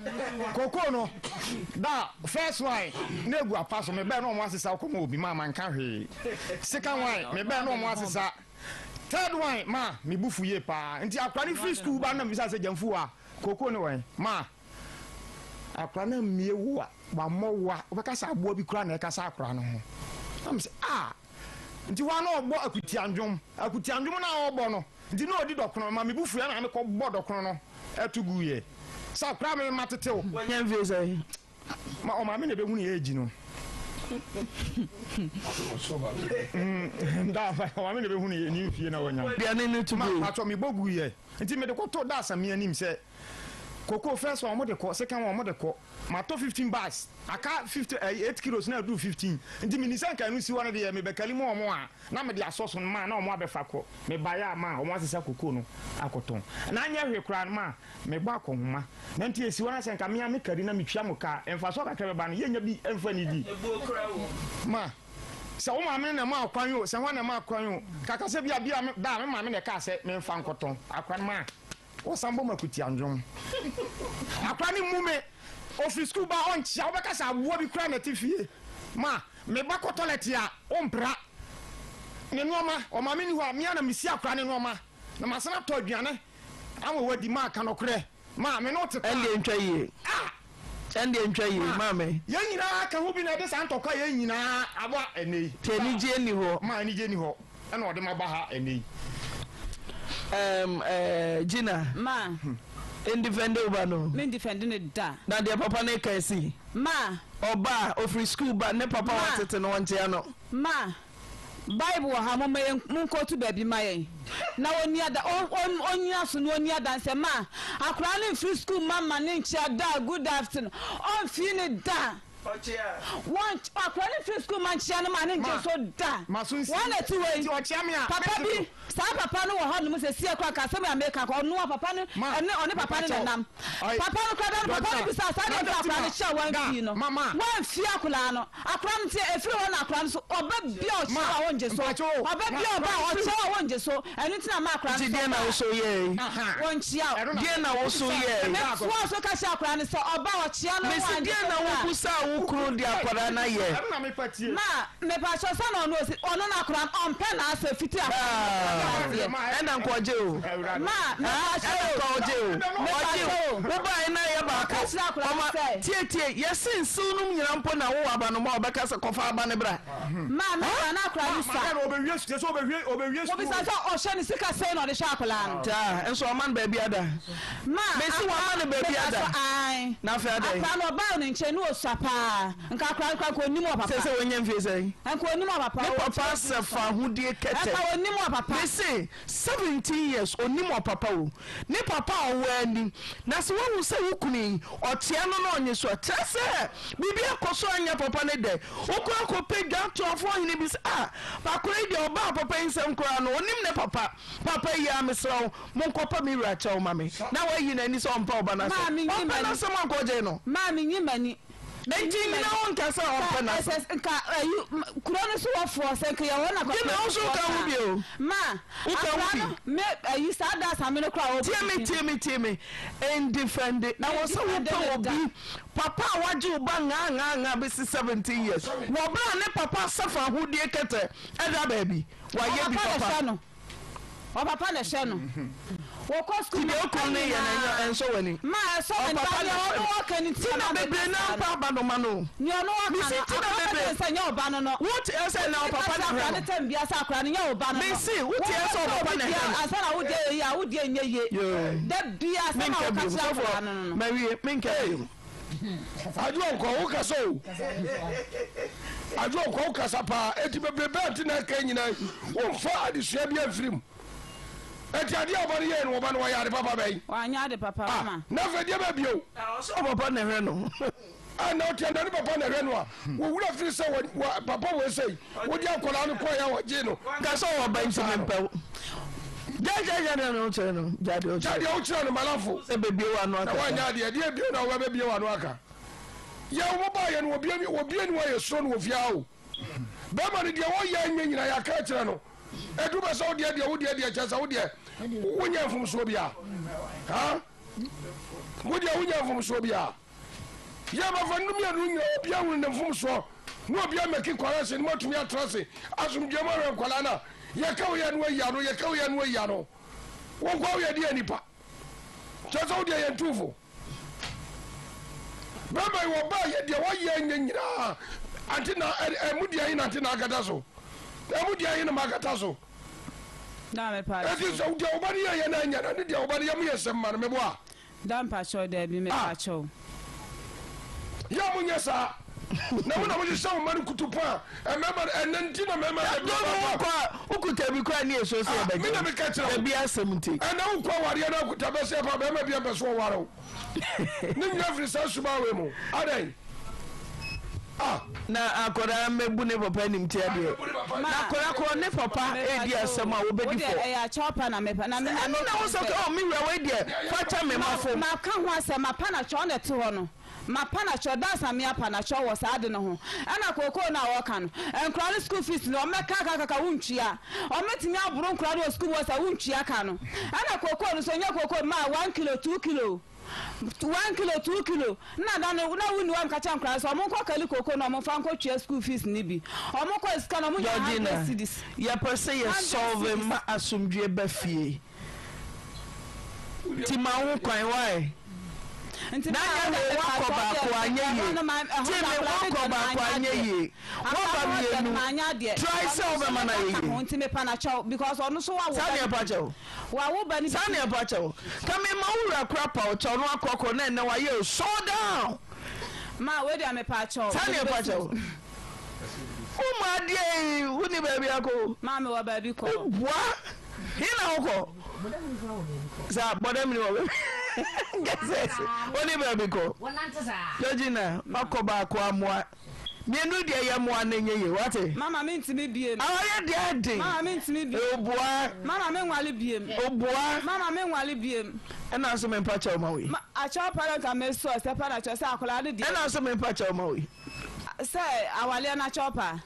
koko no da first one na egu apa so mebɛɛ na ɔmo asesa kɔma obi ma manka hwee second one mebɛɛ na ɔmo asesa Third one ma me bo fu yie paa nti akora no firi school ba no na mebisa sɛ gyamfu wa kooko ne wɔn ma akora no ammie wo a wammɔ wo a wobɛka sɛ aboa bi koraa na ɛkasa akora no ho na me sɛ ah nti hɔ a na ɔbɔ akutiandwom akutiandwom no a ɔbɔ no nti na ɔdi dɔkono ma me bo fu yɛ na mekɔ bɔ dɔkono no ɛto gu yɛ sɛ akora me ma tetew. Wanya mfie sɛn? Ma ɔmaame na ebehunu yɛ egi no. Da ɔmaame na ebehunu yɛ ni nfie na wanya. Aduane no to Ma gu. patɔ mi bɔ gu yɛ. Nti mede kɔtɔ da asami anim sɛ koko first one wɔn de kɔ second one wɔn de kɔ. Matɔ 15 bags aka 50 eh, 8 kilos na aduru 15. Nti mi nisa nka ɛno si hɔ no deɛ mebɛkali mu wɔn a na mede asɔ so no ma na wɔn abɛfa kɔ. Mebaeɛ a ma wɔn asesa koko no akɔtɔn. Na anyɛ hwee koraa no ma Mebɔ akɔnhoma, na nti esi hɔ na sɛ nka me ara me kari na metua mo ka a, mfasoɔ kakra bɛba no, yɛnnya bi mfa nnidi. Ma, sɛ wo maame no na ɛmaa wo kwan o, sɛ hwan na ɛmaa kwan o, kaka sɛ bi a bi a me, da a me maame na ɛkaa sɛ memfa nkɔtɔn akora no ma wɔsan bɔ me akutia nnwom. Akora no mmu me, ɔfiri sukuu ba a ɔnkyea, wobɛka sɛ aboa bi koraa na ɛte fie. Ma, me ba kɔ tɔlɛte a, ɔmpra ne nnoɔma, ɔmaame nni hɔ a, me ara na mesi akora no nnoɔma, na masan atɔ aduane. Ama wadi ma ka nɔkorɛ ma me ne wo te paa. Ɛndeɛ ntwa yie. Ah! Ɛndeɛ ntwa yie Ma maame. yɛn nyinaa ka ho bi na ɛde saa ntɔkwa yɛn nyinaa aba ɛnɛ yi. Nti anigyeɛ nni hɔ. Ma anigyeɛ nni hɔ ɛna ɔde ma ba ha ɛnɛ yi. Ɛɛm ɛɛ Gina. Ma. Ndifɛnde wo ba no. Me ndifɛnde no da. Na deɛ papa no reka asi. Ma. Ɔba a, ɔfiri sukuu ba, ne papa a Ma. watete no ɔnkyea no. Ma. Bible wɔ ha, momma yɛn, monkɔtu baabi ma yɛn, na ɔnni ada, ɔ, ɔ, ɔnnyina so na ɔnni adanseɛ. Ma akwadaa no mfiri sukuu mma mma no nkyea da, good afternoon, ɔmfii no da. Wɔn, akwadaa no mfiri sukuu mma nkyea no ma no ngye so da. Wɔn na ɛte hɔ yi, papa bi, saa papa no wɔ hɔnom seesei koraa, nka asɛm yi a mereka koraa, ɔno a papa no, ɛne, ɔne papa no na ɛnam. Papa no koraa da no, papa no bisaa saa deɛ nti akwadaa no kyea wɔamfii no, wɔamfii akwadaa no. Akora no nti ɛfiri hɔ na akora no so ɔba bia ɔkyerɛ wo a wongye so ɔba bia ɔba a ɔkyerɛ wo a wongye so ɛno nti na ma akora no Nti so deɛn na ba wo so yɛɛe? wɔnkyea wo. Deɛn na wo so yɛɛe? Me toaa so ka kyerɛ akora no sɛ ɔba a ɔkyea no Mese wangye deɛn so na koraa. wo busaa wo kunu de akwadaa no ayɛ? Ma mepakyɛw sɛ na ɔno osi ɔno na akora no ɔmpɛ n'asɛm fiti akora no aseɛ. Ɛna nka ɔgye o. Ma mepakyɛw Ɛna nka ɔgye o. Ɔgye o. mepakyɛw Wo bae na yɛ baako. Ɔka kyerɛ akora no Ɔma sɛ. tie tie yɛse nsew nom nyina mpo na wowɔ aba no ma ɔbɛka sɛ kɔfa aba no bra. Ma me ba na akora no sua. Wobisa sɛ ɔhwɛ no sika sɛn na ɔde hwɛ akwadaa no. Taa nso ɔma no baabi ada. Ma Mesi wama no baabi meba ada. so ae. Na afei adɛn? Akwadaa no ɔbaa ne nkyɛn ne osua paa. Nka akwadaa no koraa nka onim ɔpapa. Sɛ sɛ wɔnya mfie sɛn? Nka onim ɔpapa. Ne papa sɛ fa ahodie kɛtɛ. Nka onim ɔpapa. Mese 17 years onim ɔpapa o. Ne papa a ɔwɔ ani. Na sɛ woahu sɛ wo kunu yi ɔkyea no na ɔnye so a, kyerɛ sɛ biribi akɔ so anyɛ papa no dɛ. Wokɔ akɔpɛ dwatoafoɔ hene bi sɛ ah akora yi deɛ ɔbaa papa yi nsam koraa no ɔnim ne papa. Papa yi ara mesrɛ wo monkɔpɛ me wura kyɛw ma me. Na wayi n'ani sɛ ɔmpɛ ɔba no asɛm. Maa menyi Ɔmpɛ m'ani. n'asɛm a anka ɔgye no. Maa menyi m'ani. Enti nyina wo nka sɛ ɔmpɛ n'asɛm. Ɛsɛ nka ayi kuro no so wɔfoɔ sɛ nka yɛwɔ na Gyina wo nso woka ho bi o. Ma Woka ho akora bi. no me ayi saa da asame no koraa Tie me tie me tie me ndifɛnde ɛwɔ sɛ wopɛ obi papa a wagye wo ba ngaa ngaa ngaa bɛsi 17 years wɔ berɛ a ne papa asafo ahodie kɛtɛ ɛda baabi wayɛ bi papa. Ɔpapa na ɛhwɛ no. Wɔkɔ sukuu Ti ma deɛ okunu no yɛ no ɛnyɛ ɛnsɔ w'ani. Ma ɛsɔ m'ani Ɔpapa ba na nea ɛhwɛ ɔno no. ɔka no nti Ti na na ma bebree meka naa saa mpa no. aba no ma no. Nea ɔno ɔka Mesi no ti na akora bɛka bebree. sɛ nyɛ ɔba no no. Wo te ɛsɛ na Wotumi ɔpapa ka na kyerɛ ɛhwɛ akora no. no tɛm bia sɛ akora no nyɛ ɔba no no. Mesi wo te ɛsɛ Wɔbɛka ɔpapa obi na deɛ ɛhwɛ no. ansa na wo deɛ yɛ yie a wo deɛ nyɛ yie. Yoo. Da bia asɛm a Menka woka biom kyerɛ akora sɔfoɔ no no no. mawie menka biom. Adwo nkɔ wo kasa o. Adwo nkɔ wo kasa paa. Eti bebrebe a nti na ɛka nyinaa yi, womfa adesua bi amfiri mu. Eti adeɛ a ɔba no yɛɛ no, ɔba no wɔyɛ ade papa bɛn? Wanyɛ ade papa Ah, mama. na afei deɛ bɛɛ bio. Na ɔsɛ ɔpapa na ɛhwɛ no. Ah, na ɔte na ne papa na ɛhwɛ no a, wo wura firi sɛ wɔ, wɔ, papa wei sɛi, wode akwadaa no kɔeɛ a wɔgyee no. Wanka sɛ ɔwɔ ba nti mempɛ wo. Gyae gyae gyae deɛ wokyerɛ no. Gyae deɛ Gyae wokyerɛ deɛ wokyerɛ no malafo. Sɛ bɛbie w'ano Na aka. woanyɛ adeɛ, ɛdeɛ bio na wobɛbɛbie w'ano aka. Yɛ wo baayɛ no, wɔbie wɔbie ni wɔyɛ suro no wɔ fie ha o. Bɛrima no deɛ wɔyɛ nyɛ nyina yɛaka akyerɛ no. Ɛdu bɛ sɛ wodeɛ deɛ wodeɛ deɛ kyɛ sɛ wodeɛ wonyɛ mfomsoɔ bia. Ha? Wodeɛ wonyɛ mfomsoɔ bia. Yɛ bɛfa no mmienu nyina obia hunu ne mfomsoɔ na obia mɛki kɔrɛse no matumi atra se asomdwoeɛ mu ahwɛ nkwadaa no a yɛka wo yɛ no ayi ano yɛka wo yɛ no ayi ano. Wo nkoa woyɛ deɛ nipa. Kyɛ sɛ wodeɛ yɛ ntumfo. Bɛrima yi wɔbaa yɛ deɛ wɔyɛ nyɛ nyinaa ante na ɛmu deɛ yi na ante na akata so ɛmu deɛ yi na ma akata so. Da me pa Eti sɛ deɛ ɔba no yɛ yɛ na anya na ne deɛ ɔba no yɛ mo yɛ sɛm ma no meboa. Da mpakyɛw daabi me Ah. pakyɛw. Yɛ a monyɛ saa na mo na mohyehyɛ mo mma no kutupa a mmarima no ɛnɛ nti na mmarima Dɔ bɛdɔ no ba wokɔ a wokuta bi koraa ne ɛsuo sɛ Ah, me na yɛbɛgye meka kyerɛ wo. dabi asɛm nti. Ɛnɛ wokɔ awareɛ no akuta bɛsɛ pa bɛrima bi mpɛ so ɔware wo ne nyina firi saa suban wei mu adɛn ah Na akwadaa mmɛbu ne papa animtia deɛ. Na akwadaa korɔ ne papa redi asɛm a wobɛdi Wo deɛ fɔ. ɛyɛ akyɛw pa na mepa na me na Ɛno na meka wo sɛ sɛ oh me wura wei deɛ fa kyɛ me ma mafom. maka ho asɛm mapa na kyɛw na ɛte hɔ no mapa na kyɛw that's na me apa na kyɛw wɔ saa ade no ho ɛna kookoo no a wɔka no nkwadaa no school fees no wɔmɛka ka ka ka wontua wɔmɛtumi aboro nkwadaa no wɔ school mu hɔ sɛ wontua ka no ɛna kookoo no so nyɛ kookoo ma 1 kilo 2 kilo 1 kilo 2 kilo na da no na wonni hɔ meka kyerɛ nkwadaa no sɛ ɔmo nkɔ kali kooko na ɔmo mfa nkɔ tua school fees no bi ɔmo kɔ sika no ɔmo nya 100 Georgina, cedis yɛpɛ sɛ yɛ 100 solve cedis. ma asomdwie ba fie. Nti ma wo kwan why? Nti Na maa nyɛ ɔda hwee mepa woakɔ kyɛw baako deɛ anyɛ ɛhɔ yie. no ma ɛhɔ Tie no me akwadaa no woakɔ deɛ no baako manyɛ anyɛ adeɛ yie. akwadaa Woaba no deɛ no mmienu. manyɛ adeɛ Try ɔno sɛ nso wobɛma no ne ayɛ ba ka yie. ho nti mepa no kyɛw because ɔno nso wawo Saa ba ne no ɛpa bi kyɛw. wawo ba no bi Saa ne ɛpa kyɛw. Ka me ma wo wura kora pa wo kyɛw na wakɔ kɔ na ɛnɛ wayɛ o so down. Ma wei deɛ mepa kyɛw Saa ne mede ɛpa bɛsi kyɛw. Wo mu adeɛ yi wo ni baabi akɔ o. Maa me wɔ baabi kɔ. Wo boa. He na wokɔ? Saa bɔdamini wɔ baabi. Kɛsɛs wo ni baabi kɔ. Georgina wakɔ baako amoa. Mmienu deɛ yɛ mmoa no nyɛ yie wate. Mama me ntumi biem. Awareɛ deɛ ɛden. Mama me ntumi biem. Oboa. Mama me nwale biem. Oboa. Mama me nwale biem. Ɛna nso me mpa kyɛw ma wei. Ma akyɛw pa no nka me sɔ sɛ pa na kyɛw sɛ akwadaa no deɛ. Ɛna nso me mpa kyɛw ma wei. Sɛ awaleɛ no akyɛw pa.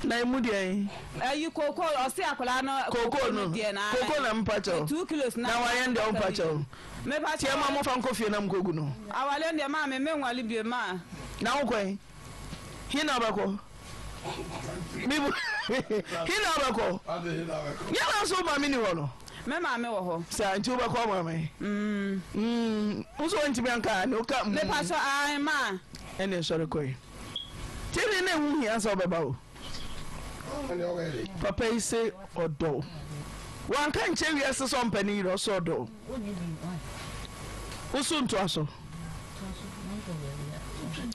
Na emu deɛ. Ɛyi koko ɔsi akwadaa no koko no deɛ na. Koko na mpa kyɛw. 2 kilos na. Na wayɛ deɛ mpa kyɛw. Mepa kyɛw. Tiɛ ma mo fa nkɔ fie na mo kɔ gu no. Awaleɛ deɛ maa me me nwale biem maa. Na wo kwan. He na wobɛkɔ? Bibu he na wobɛkɔ? Nyɛ na nso wo maame ni hɔ no. Me maame wɔ hɔ. Saa nti wobɛkɔ maame? Mm. Mm. Nso wɔntumi anka ne woka mm. Mepa so ae ma. Ɛne sɔre kɔe. Tiri ne ho hia sɛ wobɛba o. Papa yi se ɔdɔ wo. Wanka nkyɛ wiase sɛ ɔmpɛ ne yere ɔsɛ ɔdɔ wo. Wo so ntoa so.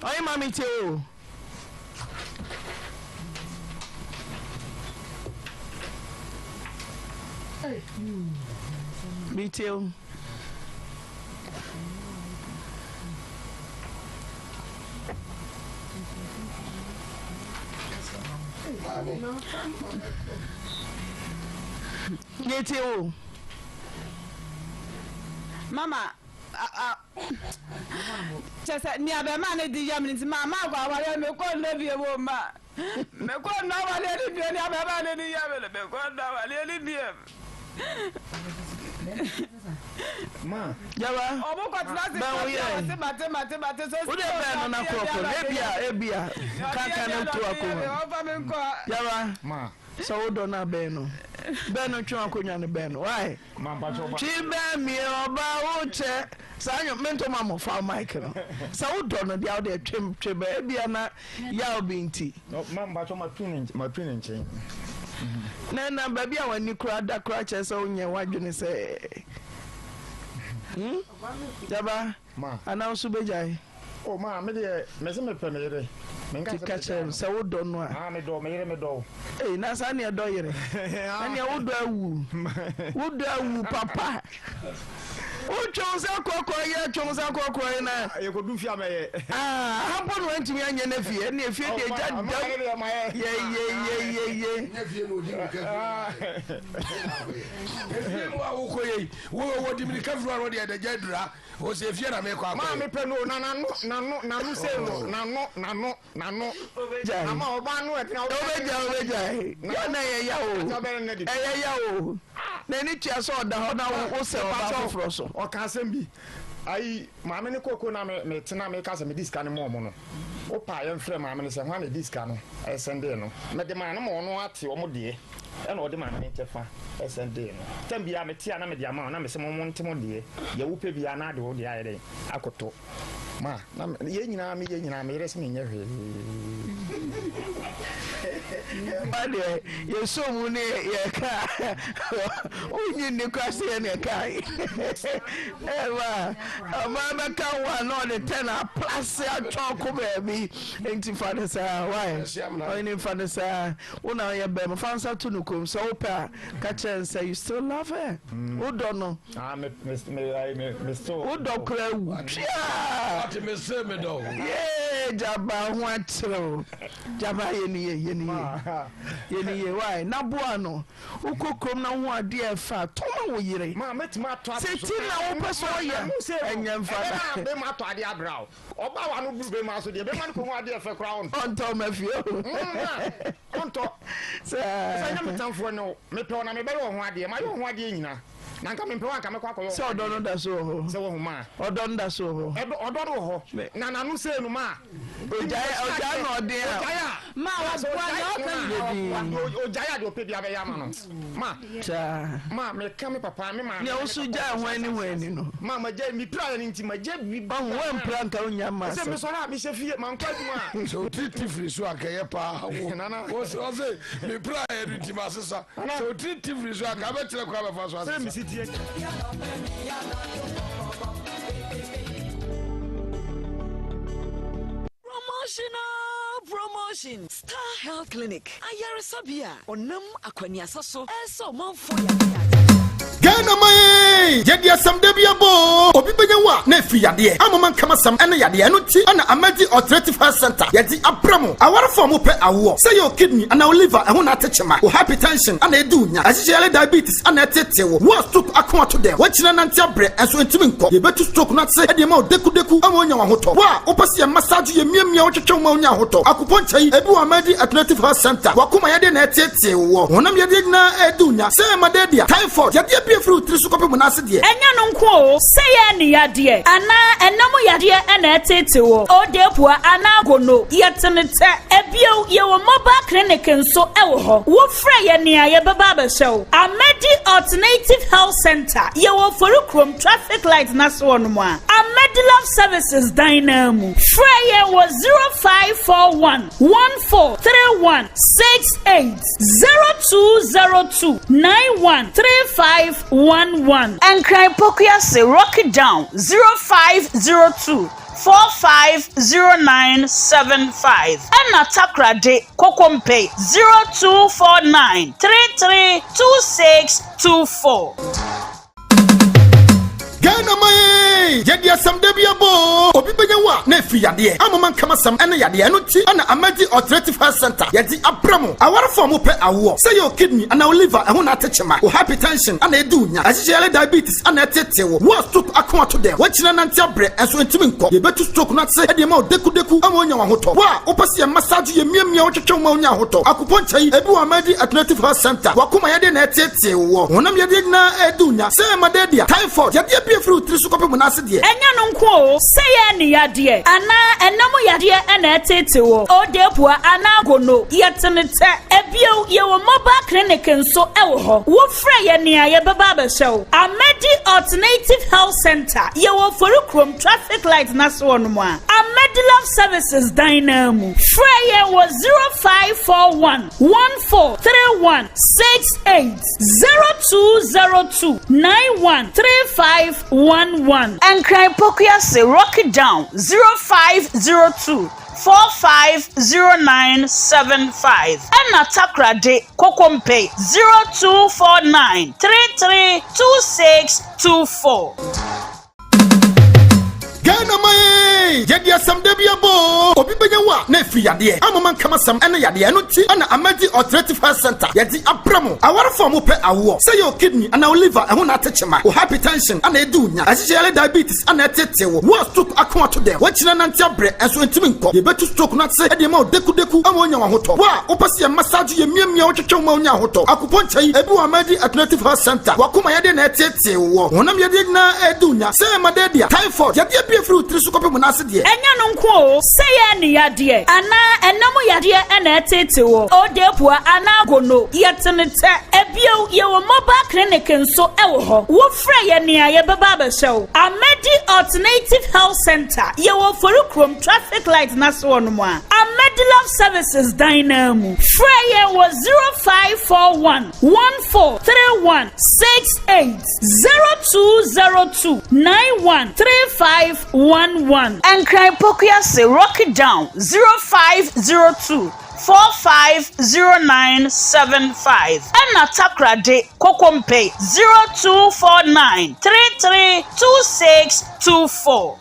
Ɔyɛ ma me tie o. Me tie o. Yɛtie o. Mama, a, a. Kyerɛ sɛ, nea abarimaa no de yɛ me no nti, mamma ankɔ awareɛ no, mekɔ nnɔ bio o, ma. Mekɔ nnɔ awareɛ no bio, nea abarimaa no de yɛ me no, mekɔ nnɔ awareɛ no bio. Ma. Jaba. Ɔmo kɔ tena ase Bɛn wo kɔ yɛ. ɔse mate mate mate so Wode bɛn no na korɔkorɔ no ebia ebia kankan no to akoma. Ɔfa me nkɔ. Jaba. Ma. Sɛ wodɔ no a bɛn no. Bɛn no twe akonnwa no bɛn no. Why? Ma mpakyɛ ɔba. Twe bɛn me ɔba wo kyɛ. Saa nwom mento ma mo fa mic no. Sɛ wodɔ no deɛ wode twe twe bɛn ebia na yaw bi nti. Ma mpakyɛ matwi ne nkyɛn. Na na baabi a w'ani kora da kora kyerɛ sɛ wonyɛ w'adwene sɛ hmm yaba anaa wo so bɛgyae. O ma me deɛ mese mepɛ me yere. Ti ka kyerɛ no sɛ wodɔ no a. Ah medɔ me yere medɔ wo. Ei na saa neɛ dɔ yere. Ɛneɛ wodɔ awu. Wodɔ awu papa. Wotwe wo nsa kɔkɔɔ yi atwe wo nsa kɔkɔɔ yi na. Yɛkɔdu fie a mɛyɛ. Ah aha mpo na wantumi anyɛ no fie ɛne fie deɛ gya dam. Yeyeyeyeye. Nyɛ fie na odi mirika fie. Efie mu a wokɔ yei wo wɔdi mirika firi hɔ a wɔde ɛdɛ gya adura. Ose efie na mekɔ akɔyɛ. Maa mepɛ no o na n'ano n'ano n'ano sei no n'ano n'ano n'ano. Obegyae. Ama ɔbaa no ɛtena. Obegyae obegyae. Yɛ na ɛyɛ yaw o. Ɛyɛ yaw o. N'ani tua sɛ ɔda hɔ na wo sɛ ɔbaa foforɔ so. Ɔka asɛm bi. Ayi maame ne koko na me me tena me ka sɛ me di sika no mɔɔ mo no. Wo pa yɛn frɛ maame no sɛ hwan na di sika no ɛsɛndee no. Mede maa no ma ɔno ate ɔmo deɛ. Ɛna ɔde maame no kyɛfa sɛndee no. Tam biara mete a na mede ama wo, na mese mo monte mo deɛ, deɛ wopɛ biara na ade wo deɛ ayɛ dɛn akɔtɔ. Ma, na yei nyinaa meyɛ nyinaa me yere se menyɛ hwee. Ɛma deɛ yɛsɔ mu ne yɛka wonyi nni kora sɛ yɛ ne ɛka ɛma ɔma bɛka wo a na ɔde tɛn aplase atwɔko baabi nti fa no saa why ɔne fa no saa Wo na woyɛ bɛrima fa nsa to no kom sɛ wopɛ a ka kyerɛ no sɛ you still love her mm. Wodɔ no. Ah, me me me me me still. Wodɔ kora wu twia. Ati me se me dɔ. Yee jaba ho akyerɛw jaba yɛ ni yie yɛ ni yie yɛ ni yie why na boa no wokɔ kurom na ho adeɛ ɛfa tɔma wo yere. Maa mɛtumi atɔ ato so. Sɛ ti na wopɛ sɛ ɔyɛ ɛnyɛ nfa na. Ɛbɛn na bɛma atɔ adeɛ abira o. Ɔbaa w'ano buru bɛma so deɛ bɛma no kɔhu adeɛ fɛ koraa ɔntɔ. Ɔntɔ ma fie o. Ɔntɔ. Sɛ sɛ nyɛ me tamfoɔ ne wo mepɛ wo na mebɛyɛ wo ho adeɛ mayɛ wo ho adeɛ nyina na nka mempɛ wo anka mɛkɔ akɔyɛ wo Sɛ ɔdɔ no da so wɔ hɔ. Sɛ wahu maa. Ɔdɔ no da so wɔ hɔ. Ɔdɔ no wɔ hɔ na n'ano sei no maa. Ogyae ogyae na ɔden a. Ogyae a. Ma waboa nea ɔka nyinaa waboa. Ogyae a deɛ ɔpɛ biara bɛyɛ ama no. Ma. Saa. Ma meka me papa me maame. Nea woso gyae ho ani ho ani no. Ma magya me pira no nti magya bi. Ɔho wampira nka wonya ma asɛm. Sɛ mesɔre a mehyɛ fie mankɔ adwuma a. Sɛ wotiri ti firi so a kɛyɛ paa wo. Ɔse me pira yɛ no nti masesa. Sɛ wotiri ti firi so a ka bɛkyerɛ kwan bɛfa so asesa. Sɛ mesi tie. Promotion oo promotion! Star Health Clinic, ayaresabea a ɔnam akwaniasa so resa ɔmanfoɔ yadeɛ a. Ghana man ee! Yɛde asɛm da bi abɔ oo! Obi bɛnya wo a na ɛfiri yadeɛ. Amoma nkamasɛm ne yadeɛ. Ɛno nti na Amadi Alternative Health Centre yɛde abrɛ mo. Awarefo a mopɛ awoɔ, sɛ ɛyɛ wo kidney anaa wo liver ɛho na ate kyema, wo hypertension na ɛdi wo nya, ɛhyehyɛ yare diabetes na ɛteetee wo, wo a stroke ako ato dɛm, woakyini anante abrɛ nso ɛntumi nkɔ, yɛbɛtu stroke no ase de ama wo dekudeku ama woanya w'ahotɔ. Wo a wopɛ sɛ yɛ massage wo, yɛmiamia wo, twetwe wo ma wonya ahotɔ. Akupɔnkyɛ yi, ebi wɔ Amadi Alternative Health Centre. W'akoma yadeɛ na ɛteetee wo, wo honam yadeɛ nyinaa ɛredi wo nya, sɛ malaria, typhoid, yadeɛ bi a ɛfiri wo tiri so kɔpem wo nan ase deɛ. Ɛnyɛ no nko oo, sɛ yɛ ani yadeɛ anaa ɛna mu yadeɛ na ɛteetee wo, odeepua anaa gono, yɛtene tɛ. Ebio, yɛwɔ mobile clinic nso wɔ hɔ. Wofrɛ yɛn a, yɛbɛba abɛhwɛ wo. Amadi Alternative Health Centre, yɛwɔ Oforikrom traffic light no ase hɔnom a, Amadi Love Services dan no ara mu. Frɛ yɛn wɔ 0541 1431 68, 0202 91 3511. Nkran Pokuase Rocky Down 0502 450975 ɛna Takoradi Kokompe 0249 332624. Ghana man ee! ee! Yɛde asɛm da bi aba oo! Obi bɛnya wo a, na ɛfiri yadeɛ. Amoma nkamasɛm ne yadeɛ. Ɛno nti na Amadi Alternative Health Centre yɛde abrɛ mo. Awarefoɔ a mopɛ awoɔ, sɛ ɛyɛ wo kidney anaa wo liver ɛho na ate kyema, wo hypertension na ɛdi wo nya, ɛhyehyɛ yare diabetes na ɛtetee wo, wo a stroke ako ato dɛm, woakyini anante abrɛ nso ɛntumi nkɔ, yɛbɛtu stroke no ase de ama wo dekudeku ama woanya w'ahotɔ. Wo a wopɛ sɛ yɛ massage wo, yɛmiamia wo, twetwe wo ma wonya ahotɔ. Akupɔnkyɛ yi, ebi wɔ Amadi Alternative Health Centre. W'akoma yadeɛ na ɛtetee woɔ, honam yadeɛ nyinaa ɛredi wo nya, sɛ malaria, typhoid, yadeɛ bi a ɛfiri wo tiri so kɔpem wo nan ase deɛ. Ɛnyɛ no nko oo, sɛ yɛ ne yadeɛ anaa ɛna mu yadeɛ na ɛtete wo, odeepua anaa gono, yɛte ne tɛ. Ebio, yɛwɔ mobile clinic nso wɔ hɔ. Wofrɛ yɛn a yɛbɛba abɛhwɛ wo. Amadi Alternative Health Centre, yɛwɔ Oforikrom traffic light no ase hɔnom a, Amadi Love Services dan no ara mu. Frɛ yɛn wɔ 0541 1431 68, 0202 91 35 11. Nkran Pokuase Rocky Down 0502 450975 ɛna Takoradi Kokompe 0249 332624. Ghana man ee! Yɛde asɛm da bi aba oo! Obi bɛnya wo a na ɛfiri yadeɛ. Amoma nkamasɛm ne yadeɛ. Ɛno nti na Amadi Alternative Health Centre yɛde abrɛ mo. Awarefoɔ a mopɛ awoɔ, sɛ ɛyɛ wo kidney anaa wo liver ɛho na ate kyema, wo hypertension na ɛdi wo nya, ɛhyehyɛ yare diabetes na ɛtetee wo, wo a stroke ako ato dɛm, woakyini anante abrɛ nso ɛntumi nkɔ, yɛbɛtu stroke no ase de ama wo dekudeku ama woanya w'ahotɔ. Wo a wopɛ sɛ yɛ massage wo, yɛmiamia wo, twetwe wo ma wonya ahotɔ. Akupɔnkyɛ yi, ebi wɔ Amadi Alternative Health Centre. W'akoma yadeɛ na ɛtetee woɔ, honam yadeɛ nyinaa ɛredi wo nya, sɛ malaria, typhoid, yadeɛ bi a ɛfiri wo tiri so kɔpem wo nan ase deɛ. Ɛnyɛ no nko oo, sɛ yɛ ne yadeɛ anaa ɛna mu yadeɛ na ɛtete wo, odeepua anaa gono, yɛte ne tɛ. Ebio, yɛwɔ mobile clinic nso wɔ hɔ. Wofrɛ yɛn a yɛbɛba abɛhwɛ wo. Amadi Alternative Health Centre, yɛwɔ Oforikrom traffic light no ase hɔnom a, Amadi Love Services dan no ara mu. Frɛ yɛn wɔ 0541 1431 68, 0202 91 35 11. Nkran Pokuase Rocky Down 0502 450975 ɛna Takoradi Kokompe 0249 332624.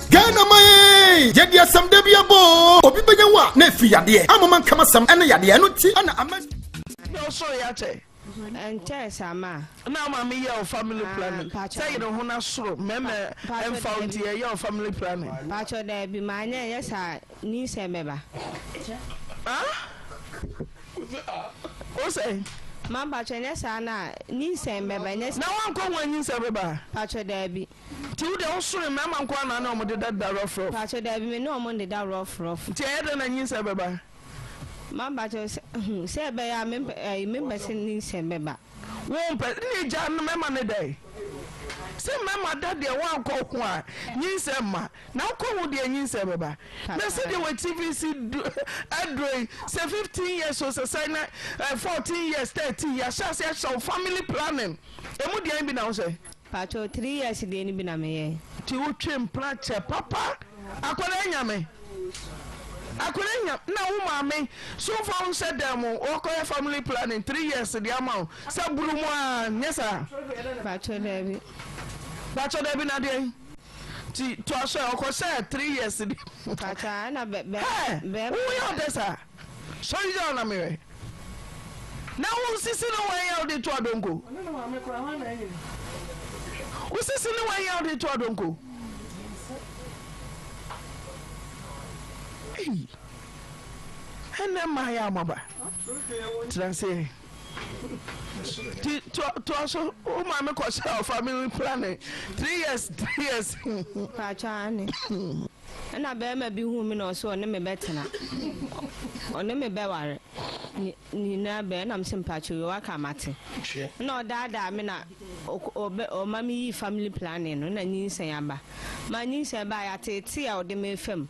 Ghana man ee! Yɛde asɛm da bi aba oo! Obi bɛnya wo a na ɛfiri yadeɛ. Amoma nkamasɛm ne yadeɛ. Ɛno nti na ama. Nyɛ ɔsoro yɛ akyɛ. Ɛnkyɛɛ saa ma. Na wo maame yɛ wo family Ah, planning. mpakyɛ. Sɛ yere ho na soro mɛmɛ Mpakyɛ ɛmfa wo daabi. nti yɛyɛ wo family planning. Mpakyɛ daabi manyɛ ɛnyɛ saa nyinsɛn bɛba. Ah? Wo sɛn? Ma mpakyɛ ɛnyɛ saa na nyinsɛn bɛba ɛnyɛ Na woankɔ ho a nyinsɛn bɛba? Mpakyɛ daabi. Nti wo deɛ wo soro mmarima nko ara na ne wɔn deda da rough rough? Mpakyɛ daabi me ne wɔn ndeda rough rough. Nti ɛyɛ dɛn na nyinsɛn bɛba? Ma mpakyɛ sɛ hmm sɛ ɛbɛyɛ a me mpɛ ɛyi me mpɛ sɛ nyinsɛn bɛba. Wo mpɛ ne gya no mɛma ne dɛn? Sɛ mɛma da deɛ woankɔ ho a nyinsɛn mma na wokɔ ho deɛ nyinsɛn bɛba. Na sɛdeɛ w'atifi si du aduro yi sɛ 15 years o sɛ sɛn na eh, 14 years 13 yɛahyɛ ase ahyɛ wo family planning emu deɛn bi na wohyɛ? Pakyɛw three years deɛ no bi na me yɛɛ. Nti wo twe mpena kyɛ papa akwadaa nyame akwadaa nyame na wo maame so nfa wo nhyɛ dan mu ɔkɔyɛ family planning three years deɛ ama wo sɛ buru mu aa nyɛ saa. Pakyɛw daabi. Pakyɛw daabi na deɛn nti toa so ɛ ɔkɔ hyɛ three years deɛ. Pakyɛw ɛna bɛ bɛ Hɛɛ bɛɛma. wo yɛ ɔdɛ saa. Sɔre gyina hɔ na mehwɛ. Na wo sisi ne wan a wode to adonko? Wo sisi ne wan a wode to adonko? Ei, ɛnɛ mmaa yɛ amaba. Tena ase. Ti toa so, wo maame kɔhyɛ family planning 3 years 3 years. Paatwa ane. Ɛna bɛrima bi huu me na ɔse ɔne me bɛtena, ɔne me bɛware nyinaa bɛn ɛna mese mpakyɛw yoo waka mate. Ɛna ɔdaadaa me na ɔbɛ ɔma me yii family planning no na nyinsɛn aba. Ma nyinsɛn baeɛ ateetee a ɔde me fa mu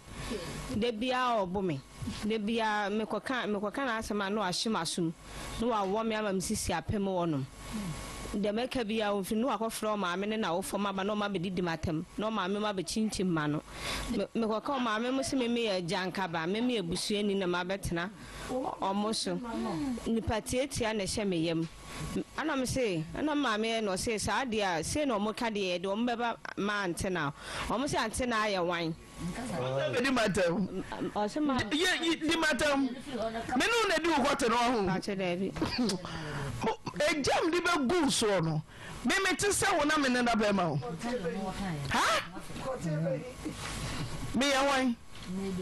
da biara ɔbo me. Da biara mekɔka mekɔka n'asɛm a na wahye m'asom na wawɔ me ama me sisi apem hɔnom. Deɛ mɛka biara ɔmfiri na wakɔfrɛ ɔmaame ne n'awofoɔ ma aba na wɔn abɛdidi m'atɛm na ɔmaame mo abɛkyinkyim m'ano. Me mekɔka ɔmaame mo se me meyɛ agyankaba, me meyɛ busuani na mabɛtena wɔn so. Nipa tiatia na ɛhyɛ me yam. Ɛna me se, ɛna me maame yɛ na ɔse saa deɛ a sei na wɔn ka deɛ yɛde wɔn bɛba ma ante na wɔn se ante na ayɛ wan. Di matam. Di matam. Me ne wo na di wo kɔte no ɔho. Egyam de bɛ gu soɔ no. Me me te sɛ wo na me ne na bɛrima o. Ha? Meyɛ hwan?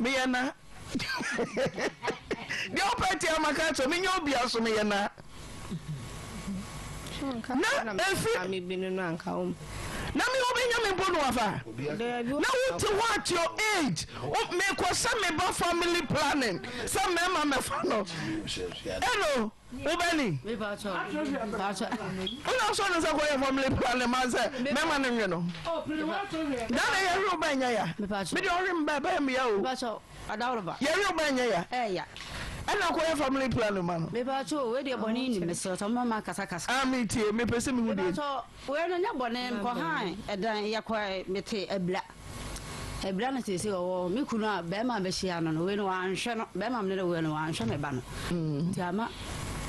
Meyɛ na. Deɛ wopɛ tia maka kyerɛ menyɛ obia so meyɛ na. Na efi na me wobɛnya me mpo no wafa na wote hɔ at your age mekɔ sɛ meba family planning sɛ mmarima mɛfa no ɛno wobɛni wona sɔ ne sɛ kɔyɛ family planning ma sɛ mɛma no nwe no na na yɛhwe wo ba nyɛ ya mede ɔhwe mba ɛbɛyɛ meya o Ɔdaworoba. Yɛwe wo ba nyɛ ya. Ɛyɛ ya. Ɛna kɔyɛ family planning ma no. Mepakyɛ o, wei deɛ bɔne nnim, mesrɛ sɛ moma kasa kasa. Ah me tie, mepɛ sɛ mehu deɛ. Mepakyɛ wei no nyɛ bɔne, mekɔ han ɛdan, yɛkɔ mete abira. Abira no seesei ɔwɔ me kunu a bɛrima a bɛhyia no no, wei no wanhwɛ no, bɛrima mene no wei no wanhwɛ me ba no. Nti ama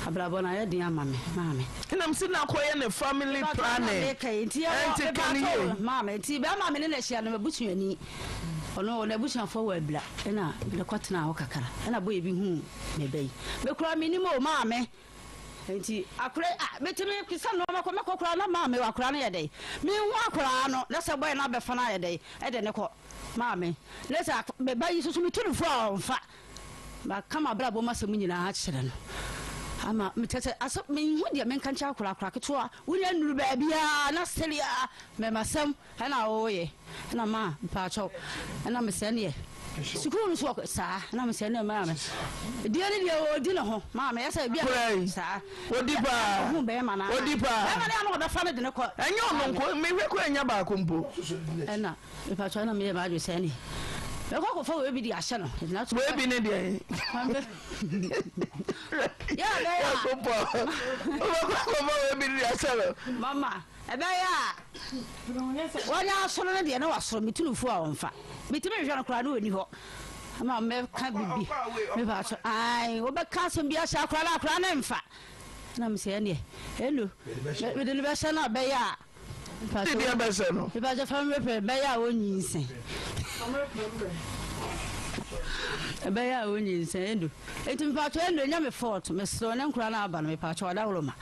abrabɔ no ayɛ den ama me, maame. Ɛna mese na kɔyɛ ne family planning. Nti yɛwɔ, mepakyɛ o, maame, nti bɛrima mene no ahyia no, m'abusuani. Ɔno n'abusuafoɔ wɔ Abira ɛna mede kɔ tenaa hɔ kakra ɛna boy bi huu me ba yi. Me koraa mennim o maame nti akora yi ah metumi sɛ nnoɔma kɔ mɛkɔ koraa na maame akora no yɛ dɛn menhu akoraa no na sɛ boy no abɛfa no ayɛ dɛn ɛde ne kɔ maame na sɛ me ba yi soso metu no fo a ɔmfa maka m'abrabɔ mu asɛm nyinaa akyerɛ no ama mekyɛ sɛ asɛ menhu deɛ menka nkyerɛ akora akora ketewa wonya nnuru baabiaa na sɛdeɛ mɛmasɛm Ɛna oo yɛ ɛna ma mpaakyɛw ɛna me sɛ neɛ sukuu no so wɔ saa ɛna me sɛ neɛ maa me deɛ ne deɛ ɔdi ne ho maa me ɛsɛ bi a saa odi paa ɔhu bɛrima na odi paa bɛrima ne ano ɔbɛfa no de ne kɔ ɛnyɛ ɔno nko mehwɛ kɔ ɛnya baako mpo ɛna mpaakyɛw ɛna meyɛ m'adwe sɛ neɛ mɛkɔ akɔfa wei bi de ahyɛ no wei bi ne deɛ yɛ bɛyɛ a wobɛkɔ akɔfa wei bi de ahyɛ no mama Ɛbɛyɛ a wɔnyɛ asoro no deɛ na wasoro me tunufoɔ a ɔmfa metumi nhwɛ no koraa na ɔnni hɔ ama mɛka bibi mepa so ae wobɛka asɛm bi ahyɛ akora no akora no mfa na mesɛ ɛneɛ ɛno mede no bɛhyɛ no a bɛyɛ a deɛ bɛhyɛ no mepa so fa mepɛ bɛyɛ a ɔnyinsɛn ɛbɛyɛ a ɔnyinsɛn ɛno Enti mepakyɛw ɛnde ɛnyɛ me fault mesrɛ wo ne nkora no aba no mepakyɛw adaworoma.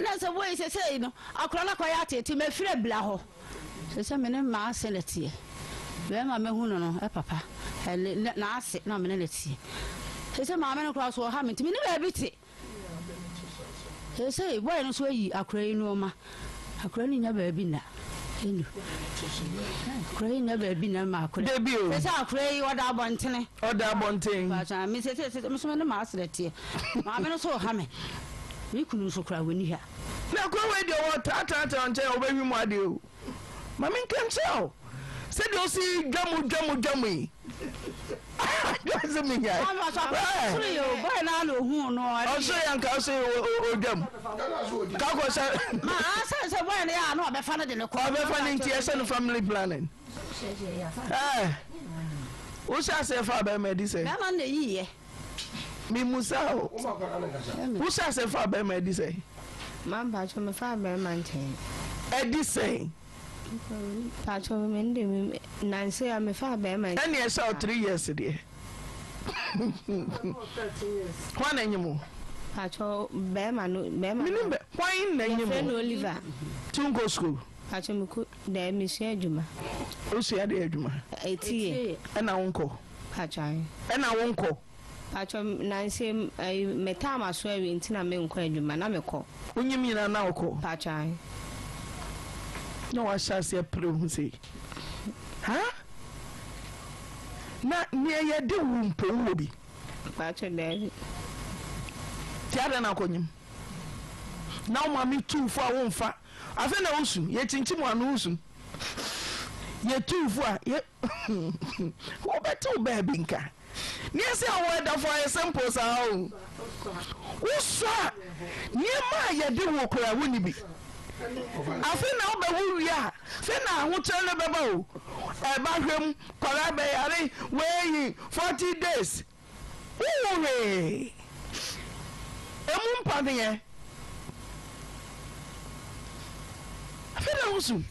Na sɛ wei sɛsɛi no akora no akɔyɛ atete mafiri abira hɔ sɛsɛ me ne m'ase na teɛ bɛrima mɛhu no no papa ɛne n'ase na me ne no teɛ sɛsɛ maame no koraa so ɔha me nti me ne baabi te. Seesei boy no nso ayi akora yi nnoɔma. Akora no nnya baabi nna. Enu. Akora yi nnya baabi nna ma akora. Debi o. Seesei akora yi ɔda abɔntene. Ɔda abɔnten. Paatwa me seesei seesei me nso me ne m'asrɛ teɛ. Maame no nso ɔha me. Me kunu nso koraa wɔnni ha. Na akora wei deɛ ɔwɔ tratra nkyɛn a ɔbɛhwi mu adeɛ o. Ma menka nkyerɛ wo sɛdeɛ ɔsi dwa mu dwa mu dwa mu yi adwa sɛ menyae ɔsoro yɛ nka ɔsɛ ɔdwa mu kakɔ sɛ ɔbɛfa no nti ɛsɛ no family planning wohyɛ aseɛ fa bɛrima adi sɛ memusa o wohyɛ aseɛ fa bɛrima adi sɛ Mampacho me fa bɛrima nkyɛn. Ɛdi sɛn? Pacho me nde me nanse a me fa bɛrima nkyɛn. Ɛne ɛhyɛ wo 3 years deɛ. Hwan na enyim wo? Pacho bɛrima no bɛrima. Menim bɛ hwan na enyim wo? Yɛfrɛ no Oliver. Ti nkɔ school? Pacho me ko dɛ mesua adwuma. Wosua deɛ adwuma? Etiye. Ɛna wo nkɔ? Pacho ahe. Ɛna wo nkɔ? Pacho nanse ayi me time aso awie nti na me nkɔ adwuma na me kɔ. Wonyim nyina na wokɔ? Pacho ahe. Na wahyɛ aseɛ pere ho sei ha na neɛ yɛde wo mpo wowɔ bi? Pacho daabi. Nti adɛn na akɔnyim na wo maame tu wo fo a womfa afei na wosu yɛkyinkyim w'ano wosu. Yɛtuu fo a yɛ wobɛte wo baabi nka. Neɛ sɛ awɔ ɛdafo ayɛ simple saa o. Wosɔ a nneɛma a yɛde wo koraa wonni bi. Afei na wobɛwo wie a afei na ahokyerɛ no bɛba o. Ɛba hwɛm kwadaa bɛyare wei 40 days. Wonhu hwee. Emu mpaneɛ. Afei na wosu.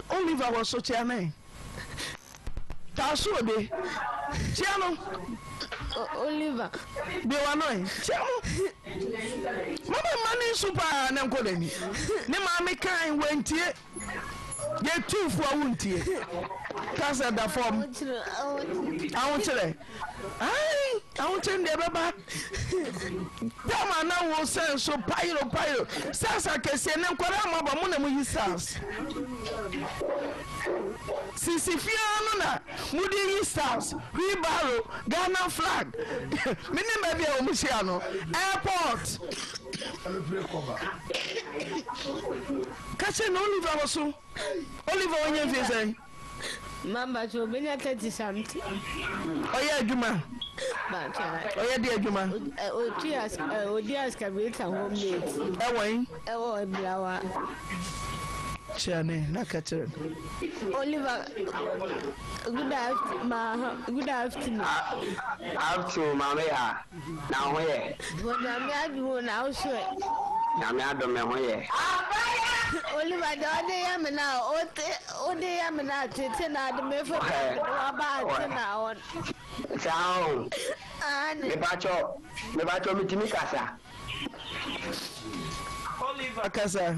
Oliver wɔ so kyea ne. Taaso ode. Kyea no. Oliver. Bie w'ano ɛ. Kyea no. Mama mma ne nsu paa na nkɔ n'ani. Ne maame kan wantie. Yɛtu fo a wontie. Kasa da fam. Ahokyerɛ. Ai, ahokyerɛ deɛ ɛbɛba. Tama na wo sɛ nso payro payro. Stars akɛseɛ ne nkwadaa mo aba mo na mo yi stars. Sisi fia no na mo de yi stars. Wheelbarrow, Ghana flag. Me ne baabi a wɔn hyia no. Airport. Ka kyerɛ no Oliver wɔ so. Oliver wanya mfie sɛn? Mama kyɛ obenya 30 something. Ɔyɛ adwuma. Ɔyɛ de adwuma. Otu odi excavator home mate. Ɛwɔ yi. Ɛwɔ Eblawa. Kyerɛ ne na ka kyerɛ no. Oliver good afternoon ma good afternoon. Afternoon maame ya. Na wo ho yɛ? Nyame adom o, na wo so ɛ? Nyame adom me ho yɛ. Oliver deɛ ɔde yɛ me na wode yɛ me na tete na ade me fo waba ate na ɔn. Saa o. Mepakyɛ mepakyɛ metumi kasa. Oliver kasa.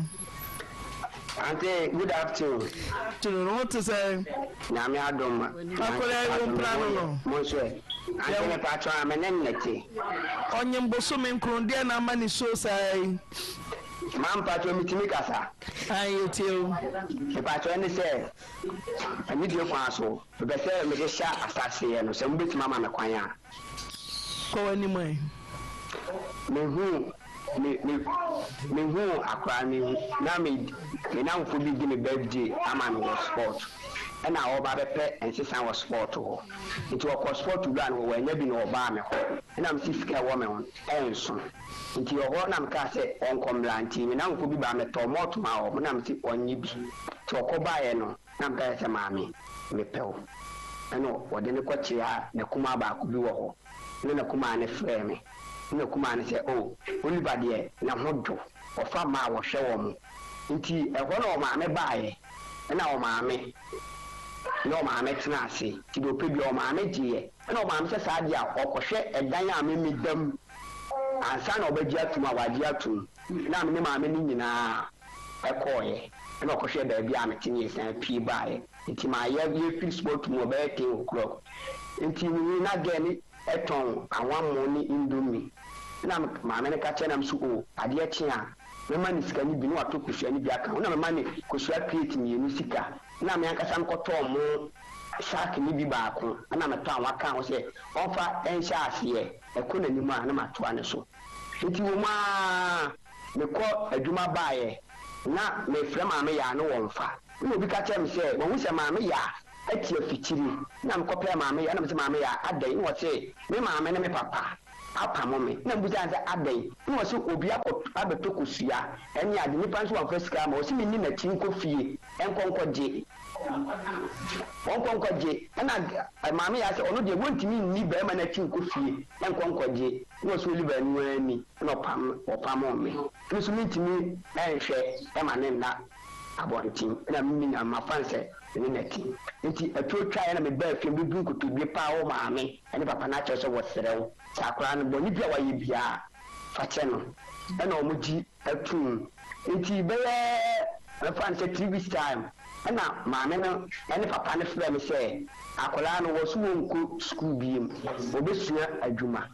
Auntie, good afternoon. Afternoon, wo te sɛ? Nyame adom. Akwadaa yi wo mpena no no. Mo nso ɛ. Auntie me pa kyɛw a me ne no na te. Ɔnyem bosome nkron deɛ na ama ne suo saa yi. Maa mpakyɛw me tumi kasa. Ae yɛ tie wo. Mepakyɛw ɛne sɛ anidie kwan so mepɛ sɛ mede hyɛ asaseɛ no sɛ mobɛtumi ama me kwan a. Kɔ w'anim ɛ. Mehuu me me mehuu akwadaa no na me me namfo bi di me birthday ama me wɔ sport ɛna ɔreba abɛpɛ nsesa wɔ sport hɔ nti ɔkɔ sport wura no hɔ wanya bi na ɔbaa me hɔ ɛna mese sika ɛwɔ me ho no ɛnso nti ɔhɔ na mekaa sɛ ɔnkɔ mmra nti me namfo bi baa mɛtɔɔ malt maa wɔn na mese ɔnnye bi nti ɔkɔ baeɛ no na meka kyerɛ sɛ maame mepɛ wo ɛna ɔde no kɔkyea n'akumaa baako bi wɔ hɔ ɛna n'akumaa no frɛɛ me ɛna akumaa no sɛ oh Oliver deɛ ne ho dwo ɔfa mmaa a wɔhwɛ wɔn nti ɛhɔ na ɔmaame baeɛ ɛna ɔmaame ne ɔmaame tena ase nti deɛ ɔpɛ biara ɔmaame gyeeɛ ɛna ɔmaame sɛ saa deɛ a ɔkɔhwɛ ɛdan a me meda mu ansa na ɔbɛgye atum a wagye atum na me ne maame no nyinaa kɔeɛ ɛna ɔkɔhwɛɛ baabi a mete ne yɛsan pue baeɛ nti maa yɛ yɛfiri sport mu ɔbɛyɛ ten o'clock nti mehu na girl no tɔn anwammo ne indomie ɛna maame no ka kyerɛ na me so o adeɛ kye a mɛma ne sika no bi na watɔ kosua no bi aka ho na mema ne kosua plate mmienu sika na me ankasa mekɔtɔɔ mo sack no bi baako ɛna metɔ anwa kaa ho sɛ ɔmfa nhyɛ aseɛ ɛkɔ n'anim a na matoa ne so nti wɔ mu ara Mekɔ adwuma baeɛ na mefrɛ Maame Yaa no wɔmfa. Ɛna obi ka kyerɛɛ me sɛ wahu sɛ Maame Yaa ati afikyiri. Ɛna mekɔpɛɛ Maame Yaa ɛna mese Maame Yaa adɛn? Ɛna ɔse me maame ne me papa apamo me. Ɛna mebisaa no sɛ adɛn? Ɛna ɔse obi akɔ abɛtɔ kosua ɛne ade nipa nso wamfa sika amma ɔse menni n'akyi nkɔ fie nkɔ nkɔgye. Ɔnkɔ nkɔgye. Ɛna Maame Yaa sɛ ɔno deɛ wɔntumi nni barima no akyi nkɔ fie nkɔ nkɔgye. Ɛna ɔse Oliver ɛno ara ni. Ɛna ɔpam wɔpamoo me. Me nso mentumi nhwɛ ma no nna abɔnten. Ɛna me nua mafa no sɛ me ne no te. Enti atuo twaeɛ na mebaa fie mebɛbu nkotodwe paa wo maame ne papa no akyɛw sɛ wɔsrɛ wo sɛ akwadaa no bɔne bi a wayɛ biara fa kyɛ no. Ɛna wɔgye toom. Enti bɛyɛ mɛfa no sɛ three weeks time ɛna maame no ne papa no frɛɛ me sɛ akwadaa no wɔse wɔnkɔ sukuu biom wɔbɛsua adwuma.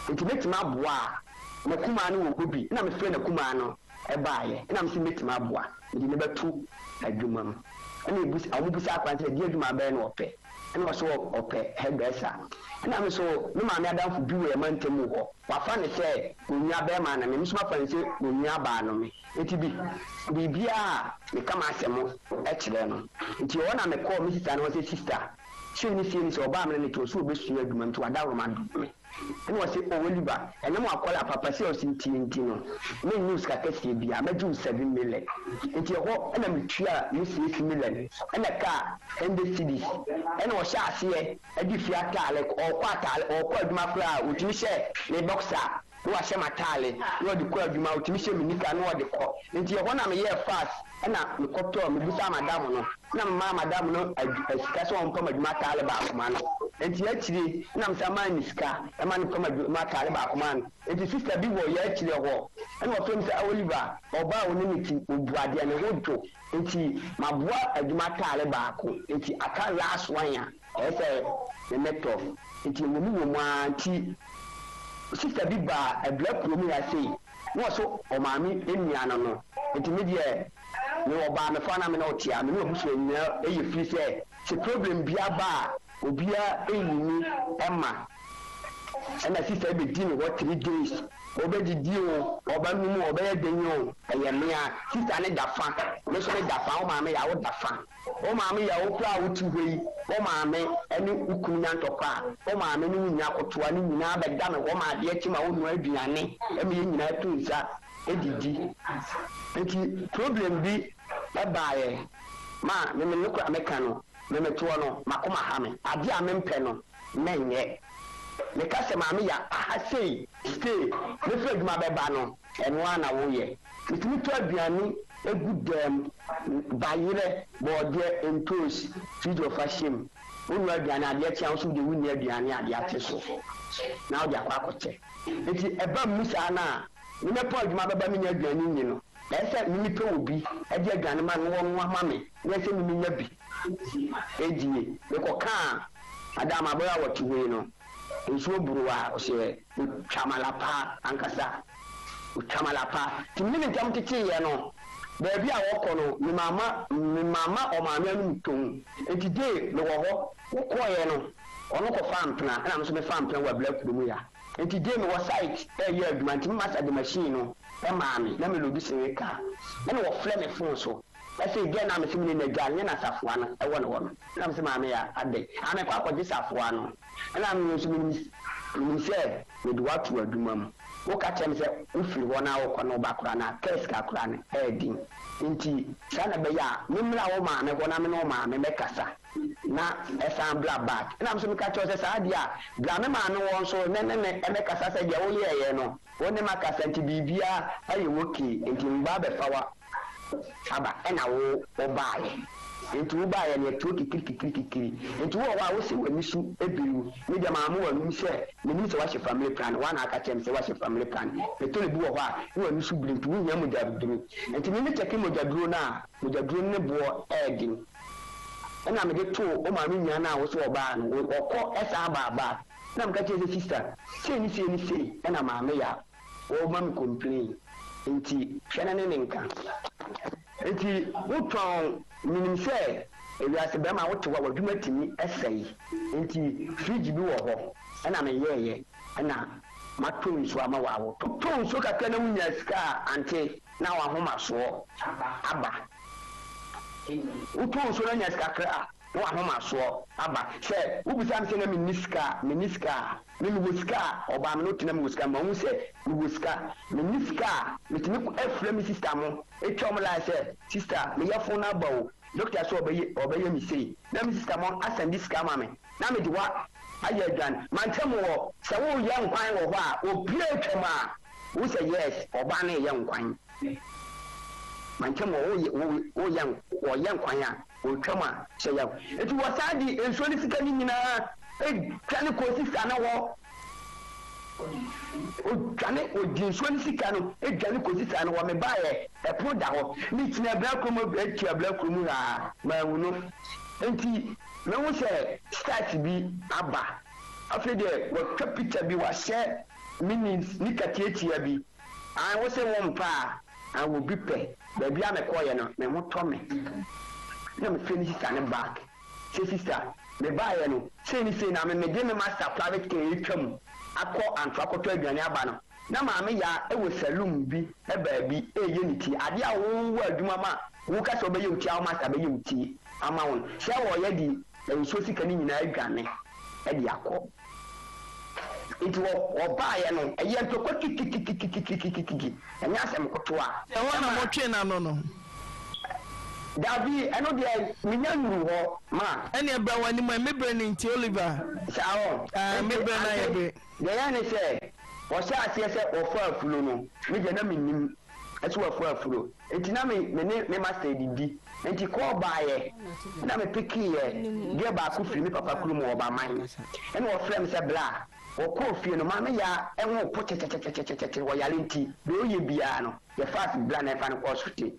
Nti mɛtumi aboa a, n'akumaa no wɔ hɔ bi, ɛna mefrɛɛ n'akumaa no baeɛ, ɛna mese mɛtumi aboa, mede no bɛto adwuma mu. Ɛna ɛbus, wɔn bisaa akwadaa no sɛ ɛdeɛ adwuma bɛn na ɔpɛ? Ɛna ɔse ɔpɛ hairdresser. Ɛna me nso me maame adamfo bi wɔ yɛn mantam mu hɔ, wafa no sɛ onua barima no me, me nso mafa no sɛ onua baa no me. Nti bi biribiara a meka m'asɛm kyerɛ no. Nti ɛhɔ na mekɔɔ me sista no hɔ sɛ sista, sei ne sei ne sei, ɔbaa me ne no te ɔse ɔbɛsua adwuma nti wadaworo ma dom me. Ɛna ɔse oh Oliver, ɛnam w'akwadaa papa sei a ɔse nti nti no, mennye wo sika kɛseɛ biara, mɛgye wo 7 million. Nti ɛhɔ na metuaa ne 6 million ɛna ɛkaa 100 cedis. Ɛna ɔhyɛɛ aseɛ de fie ataale, ɔɔkɔ ataale, ɔɔkɔ adwuma koraa a, ɔtumi hyɛ ne boxer na wahyɛ m'ataale na ɔde kɔ adwuma, ɔtumi hyɛ me nika na ɔde kɔ. Nti ɛhɔ na meyɛɛ fast ɛna mekɔtɔɔ, mebisaa madam no, na memaa madam no sika sɛ ɔmpam adwuma ataale baako ma no. Nti akyire na mesan maa no sika ma no pam adwuma ataale baako maa no. Nti sister bi wɔ yɛn akyire hɔ ɛna ɔfrɛ me sɛ ah Oliver, ɔbaa a wo ne no te, ɔbu adeɛ, ne ho dwo, nti maboa adwuma ataale baako, nti aka last one a ɛyɛ sɛ me mɛtɔ. Nti ɛwɔ mu wɔ mu ara nti sister bi baa Abira kurom ha sei na ɔse ɔmaame nua no no, nti me deɛ mewɔ baa mefa na me ne wo te a, me ne w'abusua nyinaa yɛ firi sɛ sɛ problem bi aba a obiara nnyini mma. Ɛna sister yi bɛdi me hɔ 3 days, ɔbɛdidi o, ɔbɛnom o, ɔbɛyɛ dɛn o, ɛyɛ me a. Sister no da fa, me nso me da fa, wo maame yɛ a wo da fa. Wo maame yɛ wo koraa a wote hɔ yi, wo maame ne wo kunu nya ntɔkwa a, wo maame ne wo nua akotoa no nyinaa bɛda me hɔ ma adeɛ kye ma wonoa aduane ma yɛn nyinaa to nsa didi. Nti problem bi baeɛ ma me me nokorɛ a meka no, me metoɔ no, m'akoma ha me. Adeɛ a mempɛ no, mɛnyɛ. Meka sɛ maame yɛ aha sei, stay, mɛfiri adwuma bɛba no, ɛno ara na woyɛ. Metumi tɔ aduane gu dan mu, bayerɛ, bɔɔdeɛ, ntoosi, fridge ɔfa hyɛ mu. Wonoa aduane a, adeɛ kye a, wo nso wode wonni aduane a adeɛ akye so na wode akɔ akɔkyɛ. Nti ɛba mu saa no a, me mɛpɔn adwuma bɛba mennya aduane nni no, ɛyɛ sɛ me mepɛ obi de aduane ma no na ɔnoa ma me na ɛyɛ sɛ me menya bi die. Mekɔkaa madam aber a wɔte hɔ yi no, nsuo boro a ɔsɛ otwa malapa ankasa, otwa malapa. Nti me ne ne ntam teteeɛ no, baabi a wɔkɔ no, me mamma me mamma ɔmaame anom tomm. Nti day mewɔ hɔ, wɔkɔeɛ no, ɔno kɔfaa mpena ɛna me nso mefaa mpena wɔ Abira kurom ya. Nti day mewɔ site reyɛ adwuma nti me masa de machine no maa me na me load sene car ɛna wɔfrɛ me phone so ɛse girl no a mese me ne no agya no nyɛ na safoa no ɛwɔ ne hɔ no ɛna mese maame ya adɛn ah mekɔ akɔgye safoa no ɛna me nso menim menim sɛ mede wo ato adwuma mu woka kyerɛ me sɛ wofiri hɔ na wokɔ na woba koraa no a kaa sika koraa no ɛɛden nti saa na ɛbɛyɛ a memmra wo maame hɔ na me ne wo maame mɛkasa na ɛsan bra back ɛna me nso meka kyerɛ wo sɛ saa deɛ a bra me maame hɔ nso ne ne me mmɛkasa sɛ deɛ woyɛɛyɛ no wo ne makasa nti biribiara ayɛ okay nti meba abɛfa wo aba ɛna wo wobaeɛ nti wobaeɛ no yɛtoɔ kikiri kikiri kikiri nti wowɔ hɔ a wose w'ani so biri wo me deɛ maa mo w'anum sɛ menim sɛ woahyɛ family plan woa na aka kyerɛ me sɛ woahyɛ family plan ɛtɔre bi wɔ hɔ a ne w'ani so biri nti wohia mogya duro nti me me kyɛke mogya duro no a mogya duro no ne boɔ ɛɛden ɛna mede too wo maame nua no a wo sɛ ɔbaa no ɔkɔ ɛsan baa back na meka kyerɛ sɛ sister sei ne sei ne sei ɛna maame yɛ a ɔma me complain nti hwɛ na ne ne nka nti wotɔn menim sɛ ewiase bɛrima wote hɔ a w'adwuma tumi ɛsɛe nti fridge bi wɔ hɔ ɛna meyɛɛyɛ ɛna matɔ nsuo ama wo a wotɔ tɔ nsuo kakra na wonya sika a ante na w'ahomasoɔ aba wotɔ nsuo na nya sika kakra a na w'ahomasoɔ aba sɛ wobisa me sɛ na menni sika a menni sika a me mewɔ sika a ɔbaa me no tena mewɔ sika ma wohu sɛ mewɔ sika menni sika a metumi afrɛ me sister mo ɛtwa ɔmo line sɛ sister meyɛ phone no aba o doctor sɛ ɔbɛyɛ ɔbɛyɛ me sei na me sister mo asɛnde sika ama me na mede wa ayɛ aduane mantam wɔ sɛ woyɛ nkwan wɔ hɔ a opie atwam a wo sɛ yes ɔbaa no yɛ nkwan mantam wɔ woyɛ woyɛ wɔyɛ nkwan a otwam a hyɛ yam nti wɔsan de nsuo ne sika no nyinaa edwane kɔ sister no hɔ odwane odi nsuo ne sika no edwane kɔ sister no hɔ mebaeɛ ɛpono da hɔ mekyina abira kurom etu abira kurom ha manhu no nti mehu sɛ start bi aba afei deɛ wɔtwa picture bi wahyɛ mini nika tiatia bi an wo sɛ wo mpa a an wɔ bi pɛ baabi a mekɔɔyɛ no me ho tɔ me na mefrɛ ne sister ne back sɛ sister. Mebaeɛ no, sei ne sei na me mede me master private car retwa mu akɔ Antoa akɔtɔ aduane aba no, na Maame Yaa wɔ saloon bi baabi reyɛ ne ti. Adeɛ a wowɔ adwuma ma woka sɛ wobɛyɛ wo ti a wo master bɛyɛ wo ti ama wo no, sɛ wɔreyɛ de nsuo sika no nyinaa adwane de akɔ. Nti wɔ wɔbaeɛ no, ɛyɛ ntɔkwa kikikikikikikiki, ɛnyɛ asɛm kotoa. Ɛhɔ na motwee n'ano no? Dabi, ɛno deɛ menya nnuru hɔ, ma. Ɛnneɛ bra w'anim ɛ, me berɛ no nti, Oliver. Saa ɔ. Ae, me Nti, berɛ no ayɛ ante, bere. deɛ ɛyɛɛ ne sɛ, wɔhyɛɛ aseɛ sɛ wɔfa afuro no, me deɛ na mennim sɛ wɔafa afuro. Nti na me, me ne me master redidi. Nti call baeɛ, ɛna me pickeeɛ, girl baako firi me papa kurom wɔ Ɔbaman, ɛna ɔfrɛɛ me sɛ bra. Wɔkɔɔ fie no, Maame Yaa ho repo kyɛkyɛkyɛkyɛkyɛkyɛ, ɔyare nti, deɛ ɔyɛ biara no, yɛfaa so bra na yɛfaa no kɔɔ hospital.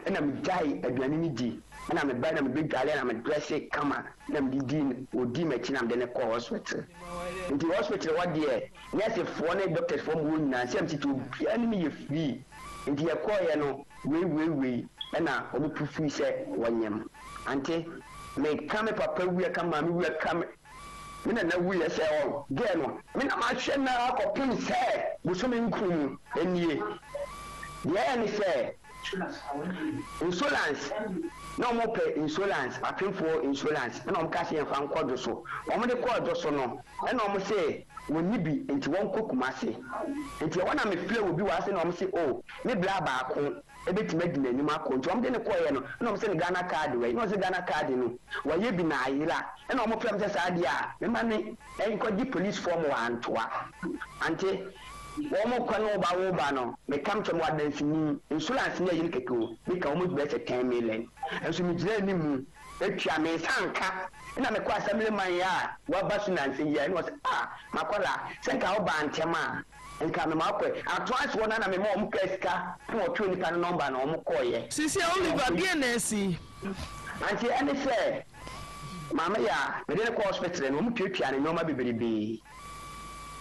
Ɛna megyae aduane no di, ɛna mebae na mebɛdwale na me dresse kama na mede dii, ɔdii m'akyi na mede no kɔɔ hospital. Nti hospital hɔ deɛ, nursefoɔ ne doctorsfoɔ mu hɔ nyinaa, sɛ msiti obiara ne me yɛ free. Nti yɛkɔeɛ no, wei wei wei ɛna wɔn prufui sɛ wɔnyem. Ante, meka me papa wuiɛ ka maame wuiɛ ka me. Me nana wuiɛ sɛ ɔ girl no me na mahwɛ no ara kɔpem sɛ bosome nkron mu nie. Deɛ ɛyɛ ne sɛ insurance na wɔn pɛ insurance apemfoɔ insurance ɛna wɔn kaa sɛ yɛnfa nkɔ dwo so wɔn de kɔɔ dwo so no ɛna wɔn se wɔn ni bi nti wɔn kɔ Kumasi nti ɛhɔ na me frɛ obi wɔ ase na wɔn se oh me bra baako bɛtumi adi n'anim akɔ nti wɔn de no kɔeɛ no ɛna wɔn sɛ ne Ghana card wɔ yi ɛna wɔn sɛ Ghana card no wɔayɛ bi na ayera ɛna wɔn frɛ me sɛ saa deɛ a mema ne nkɔgye police form wɔ Antoa ante wɔn kɔ ne woba woba no meka kyerɛ wɔn adansini insurance ne ayi no kɛkɛ o meka wɔn bɛyɛ sɛ 10 million nso megyina anim atua me nsa nka ɛna mekɔ assembly man a waba so nansa yi a ɛna wɔsɛ ah makɔla sɛ nka wobaa ntɛm a Nka mema ɔkɔɛ. Atoa soɔ no na mema wɔn kaa sika na wɔtwerɛ nipa no nɔmba na wɔn kɔeɛ. Sisi Oliver deɛn na asi? Auntie ɛne sɛ maame yɛ a mede no kɔ hospital no wɔn tuatua ne nnoɔma bebrebee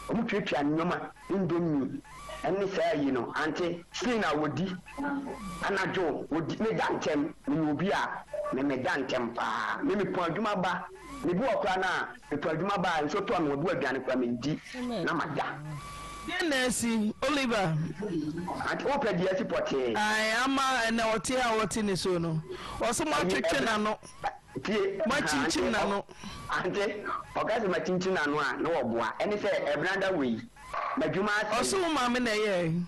wɔn tuatua ne nnoɔma indomie ɛne saa ayi no auntie sei na wɔdi anadwo wɔdi meda ntɛm meyɛ obi a me meda ntɛm paa me mepɔn adwuma ba Me bi wɔ koraa no a, mepɛ adwuma ba a, nsuo tɔ a mewɔ bi wɔ aduane koraa mendi na mada. Deɛn na asi, Oliver? Ante wopɛ deɛ asi pɔtee? Ae, ama ɛnɛ ɔte ha a ɔte nisuo no. Ɔse moatwetwe n'ano. Tie, Moakyinkyim n'ano. Ante, ɔka sɛ makyinkyim n'ano a, na ɔboa. Ɛne sɛ, Ɛbenada wei, m'adwuma asɛe. Ɔse wo maame na ɛyɛɛ.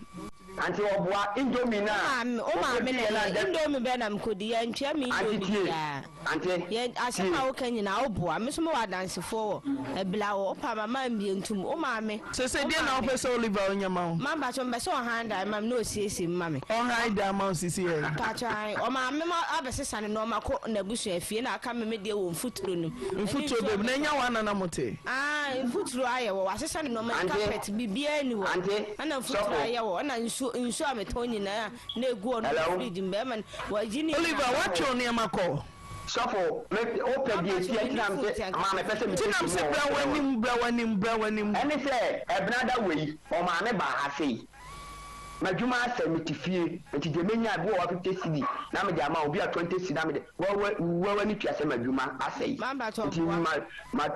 Ante ɔboa, indomie no a, Wo maame na ɔkɔdiiɛ no a, ɛyɛɛ. Indomie bɛn na mekɔdi? Yɛntua me Ante indomie tie, biara. Ante, Yɛn asɛm tie. a woka nyinaa woboa. Me nso mewɔ adansefoɔ wɔ Abila hɔ. Wopa ma mambie ntom. Wo maame, Sese wo deɛn na maame. wopɛ sɛ Oliver ɔnyɛ ma wo? Ma mpakyɛ mepɛ sɛ ɔhan dan ma me na ɔsiesie mu ma me. Ɔhan dan ma wo sisi ɛ? Mpakyɛ ae. Ɔmaame ma abɛsesa ne nnoɔma kɔ n'abusua fie na aka me me deɛ wɔ mfuturo no mu. Ɛne Mfuturo nsuo a bɛm na metɔ. ɛnyɛ wo ana na mote? Ae mfuturo ayɛ wɔ. Wasesa ne nnoɔma Ante, carpet biribiara nni hɔ. ante, Ɛna mfuturo sɔfo. ayɛ wɔ. Ɛna nsuo nsuo a metɔn nyinaa na egu ɔno Hello. fridge mu bɛrima no wayi ne Oliver nyinaa. woatwe wo nneɛma kɔ? Sɔfo, me, wopɛ deɛ ɛsi Mpakyɛ nti na menni mese, food maa ankasa. mepɛ sɛ Nti na mekyerɛkyerɛ mese mu wɔ bra hɔ kyerɛ wo no. w'anim bra w'anim bra w'anim. Ɛne sɛ, Ɛbenada wei, ɔmaame baa ha sei. M'adwuma asɛe, mete fie, nti deɛ mɛnya, ebi wɔ hɔ a 50 cedi na mede ama wo, ebi a 20 cedi na mede, wa, wa, wa w'ani tua sɛ m'adwuma asɛe. Mampakyɛ Nti ɔboa. ma, ma.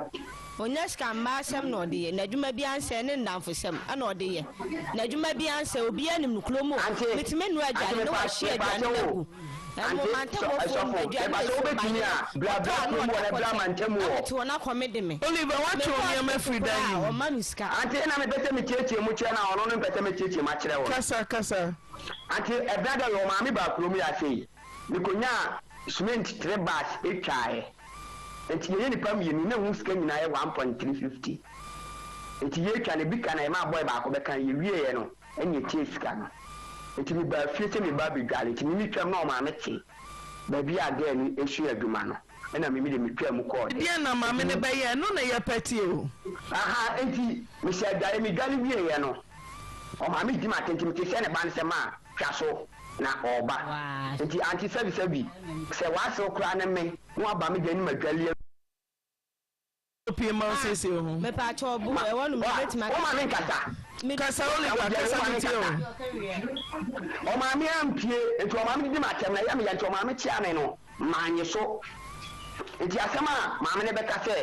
Ɔnya sika mma asɛm na ɔde yɛ n'adwuma biara nsɛe ne nnamfosɛm na ɔde yɛ n'adwuma biara nsɛe obiara nim no kurom o Ante, metumi noa ante aduane na mepa, wahye mepa aduane kyɛw no o. agu ɛmo Ante, sɔ, mantamɔfoɔ sɔfo, aduane mepa a sɛ ɛsi wobɛtumi mayɛ a, bra, ɔtɔ bra a na kurom ɔde hɔ na bra akɔkyɛ mantam na hɔ. mete hɔ na kɔme de me Oliver woatwe mekɔ wo nneɛma hospital afiri dan koraa no a mu. ɔmma me sika. Ante, na mepɛ sɛ mekyiakyia mu kyerɛ no a ɔno no mpɛ sɛ mɛkyiakyia mu akyerɛ wo no. Kasa, kasa. Ante, ɛberɛ da yɛ ɔmaame baa kurom yi ase yi, mekonyaa cement tre bags twaeɛ. Nti yɛyɛ nipa mienu na ho sika nyinaa yɛ one point tre fifty. Nti yɛtwa no bi ka na yɛmaa boy baako bɛka yɛwieɛ no ɛna yɛkyɛɛ sika no. Nti mebaa fie sɛ meba abɛdware nti me metwam na ɔmaame te baabi a girl no sua adwuma no ɛna me mede metwaa mu kɔɔ dɛ. Deɛn na maame no bɛyɛ ɛno na yɛpɛ tie o. Ahaa nti mehyɛ adwareɛ medware wieɛ no ɔmaame di m'atɛn nti mete sɛ ne ba no sɛ maa twa so na ɔɔba nti auntie sɛbi sɛbi sɛ w'asew koraa ne me na waba me deɛ ne madwale awie. Pie ma osiesie wo ho. Mepaakyɛw bo ɛwɔ nom Ma bɛtumi wo maame akasa nkasa. Kasa Oliver Wo kasa maame me tie o. nkasa. Ɔmaame ampie nti ɔmaame didi m'atɛm na ɛyɛ me ya nti ɔmaame kyea me no manye so. Nti asɛm a maame no bɛka sɛ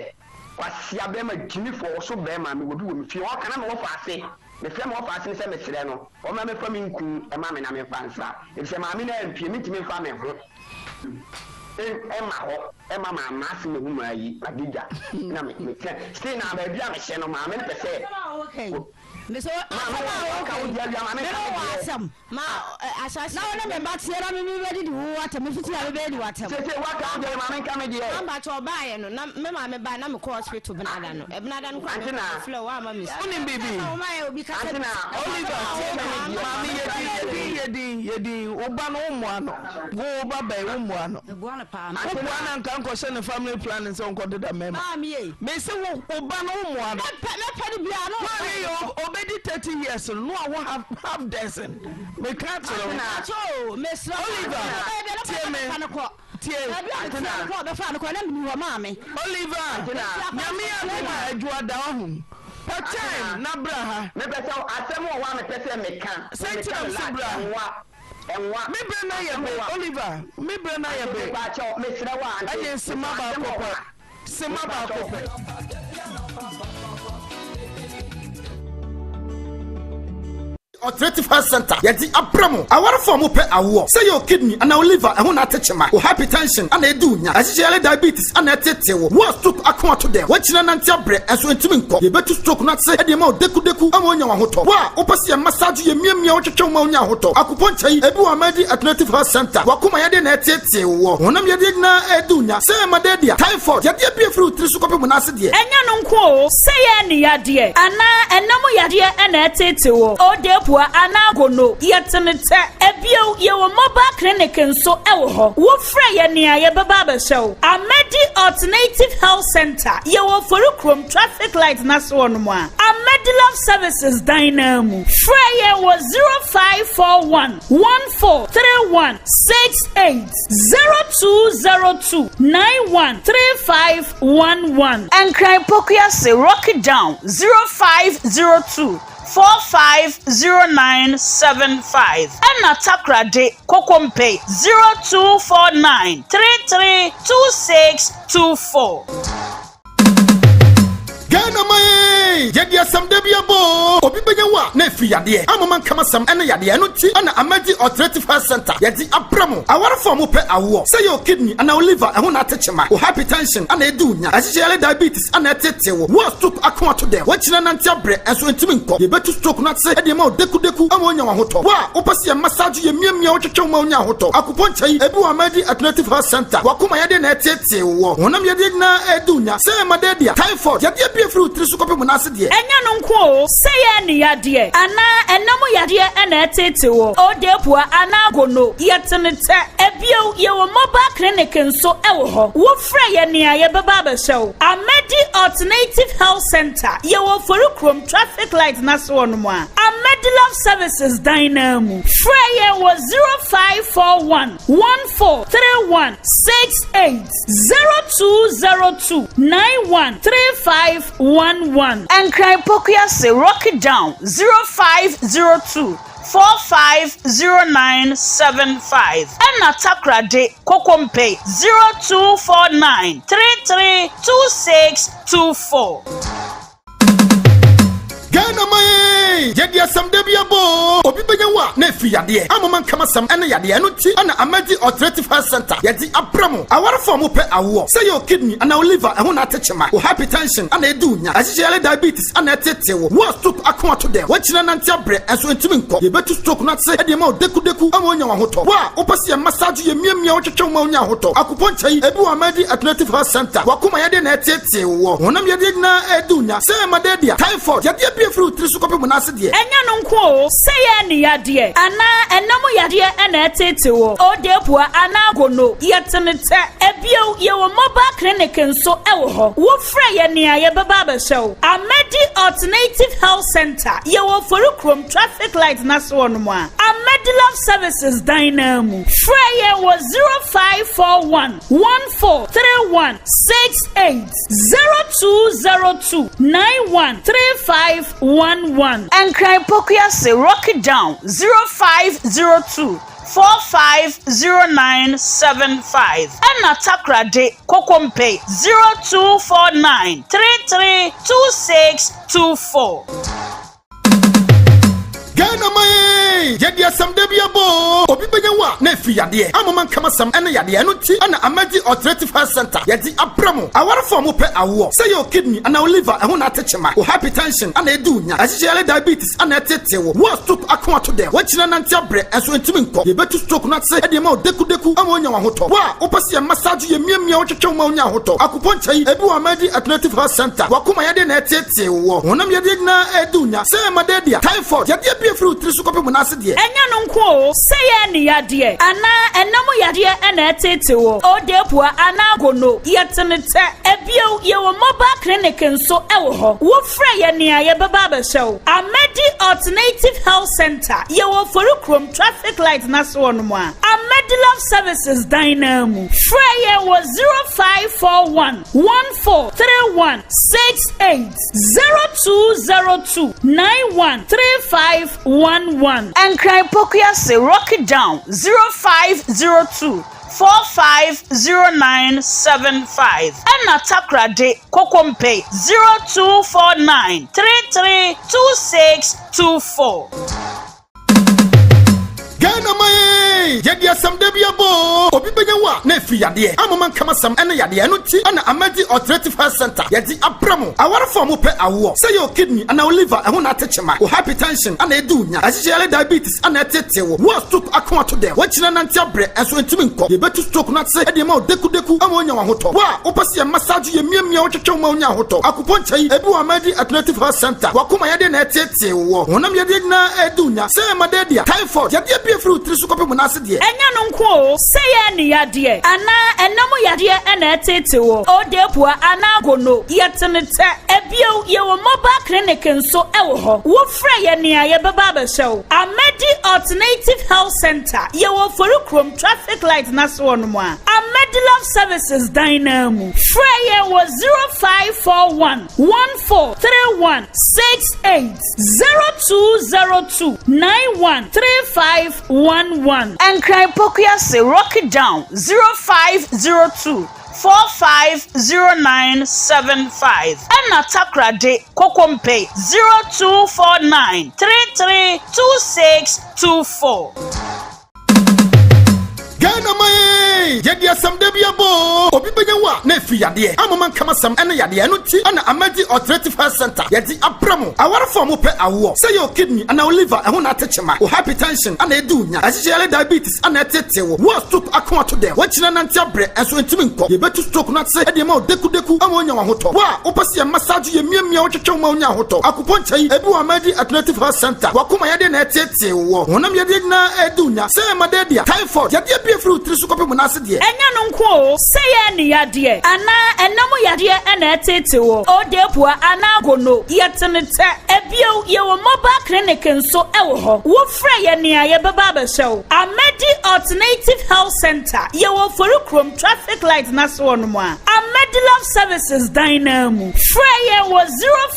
kwasia bɛrima gyimifoɔ ɔso bɛrima mewɔ bi wɔ me fie ɔka na mewɔ faase mefrɛ mewɔ faase no sɛ mesrɛ no ɔmmra mɛfa me nku ɛma me na memfa nsra efisɛ maame no ampie mentumi mfa me ho ɛma hɔ ɛma maa maase mehu maa yi magye na me metena still na baabi a mehyɛ no maame no pɛ sɛ Mese wo Maame asɛm a wo woka ka wo yi, di awia maame me ne nka wo me wɔ deɛ. asɛm. Na wo ne me ba teɛ na me mebɛdidi wo atɛm, mefiti a mebɛdi wo atɛm. Sese waka wo deɛ maame nka me deɛ. Mama kyɛ ɔbaayɛ no na me maame bae na mekɔ hospital benada no ɛbenada no koraa Ante na. mefrɛ wo amma me sika. Wonim biribi? Sɛ woma yɛ obi kasa Ante na. Oliver tie me maame yɛ din yɛ din yɛ din yɛ din wo ba no wo mmoa no wo wo ba bɛn wo mmoa no Meboa no paa. wo boa no anka nkɔhyɛ ne family planning sɛ ɔnkɔ deda mmarima Maame ei. mese wo wo ba no wo mmoa no. Mɛpɛ mɛpɛ no biara na Maame yɛ obedi 30 years no no awo half half dozen meka kyerɛ wo. Mpakyɛ o mesrɛ wo Oliver tie me tie. Baabi a meteɛ no kɔ ɔbɛfa no kɔ na meni hɔ maame. Oliver nyame adom a adwua da wahu pɛ time na bra ha. Mepɛ sɛ asɛm wɔ hɔ a mepɛ sɛ meka. Sɛ nti na mese bra. Ɛnwa ɛnwa. Me brɛ no ayɛ be Oliver me brɛ no ayɛ be. Mpakyɛ mesrɛ wo a. Ɛne nsema baako pɛ. Sema baako pɛ. Alternative Health Center yɛde abrɛ mo awarefo a mopɛ awoɔ sɛ yɛ wo kidney anaa wo liver ɛho na ate kyema wo hypertension ana edi wo nya ɛhyehyɛ yare diabetes ana ɛtete wo wo a stroke ako ato dɛm woakyina nante abrɛ ɛnso ɛntumi nkɔ yɛbɛtu stroke no ase ɛde ma wo dekudeku ama woanya w'ahotɔ wo a wopɛ sɛ yɛ massage yɛ miamia wo twetwe wo ma wonya ahotɔ akupɔnkyɛ yi ebi wɔ Amadi Alternative Health Center wakoma yadeɛ na ɛtetee wo honam yadeɛ nyinaa ɛredi wo nya sɛ malaria typhoid yadeɛ bi a ɛfiri wo tiri so kɔpem wo nan ase deɛ. Ɛnyɛ no nko o, sɛ yɛ ne yadeɛ anaa ɛna mu yadeɛ na ɛtete wo, odeepua anaa gono, yɛte no tɛ. Ebio, yɛwɔ mobile clinic nso wɔ hɔ. Wofrɛ yɛn a, yɛbɛba abɛhwɛ wo. Amadi Alternative Health Centre, yɛwɔ Oforikrom traffic light no ase hɔnom a, Amadi Love Services dan no ara mu. Frɛ yɛn wɔ 0541 1431 68. 0202 91 3511. Nkran Pokuase Rocky Down 0502 450975 ɛna Takoradi Kokompe 0249 33 2624. Ghana man ee! Yɛde asɛm da bi abɔ oo! Obi bɛnya wo a na ɛfiri yadeɛ, amoma nkamasɛm ɛne yadeɛ, ɛno nti ɛna Amadi Alternative Health Center yɛde abrɛ mo awarefo a mopɛ awoɔ, sɛ ɛyɛ wo kidney anaa wo liver ɛho na ate kyema, wo hypertension ana ɛdi wo nya, ɛhyehyɛ yare diabetes ana ɛtetee wo, wo a stroke ako ato dɛm, woakyina nante abrɛ ɛnso ɛntumi nkɔ, yɛbɛtu stroke no ase de ama wo dekudeku ama woanya w'ahotɔ, wo a wopɛ sɛ yɛ massage yɛ miamia wo twetwe wo ma wonya ahotɔ, akupɔnkyɛ yi ebi wɔ Amadi Alternative Health Center, wakoma yadeɛ na ɛtetee. Tee wɔ honam yadeɛ nyinaa ɛredi wo nya, sɛ malaria, typhoid, yadeɛ bi a ɛfiri wo tiri so kɔpem wo nan ase deɛ. Ɛnyɛ no nko o, sɛ yɛ ne yadeɛ anaa ɛna mu yadeɛ na ɛtete wo, odeepua anaa gono, yɛte no tɛ. Ebio, yɛwɔ mobile clinic nso wɔ hɔ. Wofrɛ yɛn a, yɛbɛba abɛhwɛ wo. Amadi Alternative Health Centre, yɛwɔ Oforikrom traffic light no ase hɔnom a, Amadi Love Services dan no ara mu. Frɛ yɛn wɔ 0541 14 31 68 0202 91 35 11. Nkran Pokuase Rocky Down 0502 450975 ɛna Takoradi Kokompe 0249 33 2624. Ghana man ee! Yɛde asɛm da bi abɔ oo! Obi bɛnya wo a na ɛfiri yadeɛ, amoma nkamasɛm ɛne yadeɛ, ɛno nti ɛna Amadi Alternative Health Center yɛde abrɛ mo awarefo a mopɛ awoɔ, sɛ ɛyɛ wo kidney anaa wo liver ɛho na ate kyema, wo hypertension ana ɛdi wo nya, ɛhyehyɛ yare diabetes ana ɛtetee wo, wo a stroke ako ato dɛm, woakyina nante abrɛ ɛnso ɛntumi nkɔ, yɛbɛtu stroke no ase de ama wo dekudeku ama woanya w'ahotɔ, wo a wopɛ sɛ yɛ massage yɛ miamia wo twetwe wo ma wonya ahotɔ, akupɔnkyɛ yi ebi wɔ Amadi Alternative Health Center, wakoma yadeɛ na ɛtetee. Tee wɔ honam yadeɛ nyinaa ɛredi wo nya, sɛ malaria, typhoid, yadeɛ bi a ɛfiri wo tiri so kɔpem wo nan ase deɛ. Ɛnyɛ no nko o, sɛ yɛ ne yadeɛ anaa ɛna mu yadeɛ na ɛtete wo, odeepua anaa gono, yɛte no tɛ. Ebio, yɛwɔ mobile clinic nso wɔ hɔ. Wofrɛ yɛn a, yɛbɛba abɛhwɛ wo. Amadi Alternative Health Centre, yɛwɔ Oforikrom traffic light no ase hɔnom a, Amadi Love Services dan no ara mu. Frɛ yɛn wɔ 0541 14 31 68 0202 91 35 11. Nkran Pokuase Rocky Down 0502. 450975 ɛna Takoradi Kokompe 0249 33 2624. Ghana man ee! Yɛde asɛm da bi abɔ oo! Obi bɛnya wo a na ɛfiri yadeɛ, amoma nkamasɛm ɛne yadeɛ, ɛno nti ɛna Amadi Alternative Health Center yɛde abrɛ mo. Awarefoɔ a mopɛ awoɔ, sɛ yɛ wo kidney anaa wo liver ɛho na ate kyema, wo hypertension ana ɛdi wo nya, ɛhyehyɛ yare diabetes ana ɛtetee wo, wo a stroke ako ato dɛm, woakyina nante abrɛ nso ɛntumi nkɔ, yɛbɛtu stroke no ase de ama wo dekudeku ama woanya w'ahotɔ. Wo a wopɛ sɛ yɛ massage wo, yɛmiamia wo, twetwe wo ma wonya ahotɔ, akupɔnkyɛ yi, ebi wɔ Amadi Alternative Health Center, w'akoma yadeɛ na ɛtetee woɔ, honam yadeɛ nyinaa ɛredi wo nya, sɛ malaria, typhoid, yadeɛ bi a ɛfiri wo tiri so kɔpem wo nan ase deɛ. Ɛnyɛ no nko oo, sɛ yɛ ne yadeɛ anaa ɛna mu yadeɛ na ɛtetee wo, odeepua anaa gono, yɛte ne tɛ. Ebio, yɛwɔ mobile clinic nso wɔ hɔ. Wofrɛ yɛn a, yɛbɛba abɛhwɛ wo. Amadi Alternative Health Centre, yɛwɔ Oforikrom traffic light no ase hɔnom a, Amadi Love Services dan no ara mu. Frɛ yɛn wɔ 0541 1431 68, 0202 91 3511. Nkran Pokuase Rocky Down 0502 450975 ɛna Takoradi Kokompe 0249 33 2624. Ghana man ee! Yɛde asɛm da bi abɔ oo! Obi bɛnya wo a na ɛfiri yadeɛ, amoma nkamasɛm ɛne yadeɛ, ɛno nti ɛna Amadi Alternative Health Center yɛde abrɛ mo. Awarefoɔ a mopɛ awoɔ, sɛ yɛ wo kidney anaa wo liver ɛho na ate kyema, wo hypertension ana ɛdi wo nya, ɛhyehyɛ yare diabetes ana ɛtetee wo, wo a stroke ako ato dɛm, woakyina nante abrɛ nso ɛntumi nkɔ, yɛbɛtu stroke no ase de ama wo dekudeku ama woanya w'ahotɔ. Wo a wopɛ sɛ yɛ massage wo, yɛmiamia wo, twetwe wo ma wonya ahotɔ. Akupɔnkyɛ yi, ebi wɔ Amadi Alternative Health Center, w'akoma yadeɛ na ɛtetee woɔ, honam yadeɛ nyinaa ɛredi wo nya, sɛ malaria, typhoid, yadeɛ bi a ɛfiri wo tiri so kɔpem wo nan ase deɛ. Ɛnyɛ no nko oo, sɛ yɛ ne yadeɛ anaa ɛna mu yadeɛ na ɛtetee wo, odeepua anaa gono, yɛte ne tɛ. Ebio, yɛwɔ mobile clinic nso wɔ hɔ. Wofrɛ yɛn a, yɛbɛba abɛhwɛ wo. Amadi Alternative Health Centre, yɛwɔ Oforikrom traffic light no ase hɔnom a, Amadi Love Services dan no ara mu. Frɛ yɛn wɔ 0541 1431 68, 0202 91 3511. Nkran Pokuase Rocky Down 0502 450975 ɛna Takoradi Kokompe 0249 33 2624. Ghana man ee! Yɛde asɛm da bi abɔ oo! Obi bɛnya wo a na ɛfiri yadeɛ, amoma nkamasɛm ɛne yadeɛ, ɛno nti ɛna Amadi Alternative Health Center yɛde abrɛ mo. Awarefoɔ a mopɛ awoɔ, sɛ yɛ wo kidney anaa wo liver ɛho na ate kyema, wo hypertension ana ɛdi wo nya, ɛhyehyɛ yare diabetes ana ɛtetee wo, wo a stroke ako ato dɛm, woakyina nante abrɛ nso ɛntumi nkɔ, yɛbɛtu stroke no ase de ama wo dekudeku ama woanya w'ahotɔ. Wo a wopɛ sɛ yɛ massage wo, yɛmiamia wo, twetwe wo ma wonya ahotɔ. Akupɔnkyɛ yi, ebi wɔ Amadi Alternative Health Center, w'akoma yadeɛ na ɛtetee woɔ, honam yadeɛ nyinaa ɛredi wo nya, sɛ malaria, typhoid, yadeɛ bi a ɛfiri wo tiri so kɔpem wo nan ase deɛ. Ɛnyɛ no nko oo, sɛ yɛ ne yadeɛ anaa ɛna mu yadeɛ na ɛtetee wo, odeepua anaa gono, yɛte ne tɛ. Ebio, yɛwɔ mobile clinic nso wɔ hɔ. Wofrɛ yɛn a, yɛbɛba abɛhwɛ wo. Amadi Alternative Health Centre, yɛwɔ Oforikrom traffic light no ase hɔnom a, Amadi Love Services dan no ara mu. Frɛ yɛn wɔ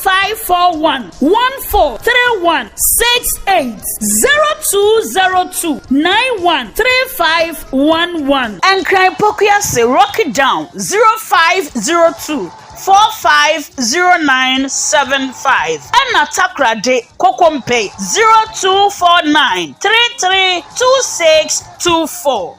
0541 1431 68, 0202 91 3511. Nkran Pokuase Rocky Down 0502 450975 ɛna Takoradi Kokompe 0249 33 2624.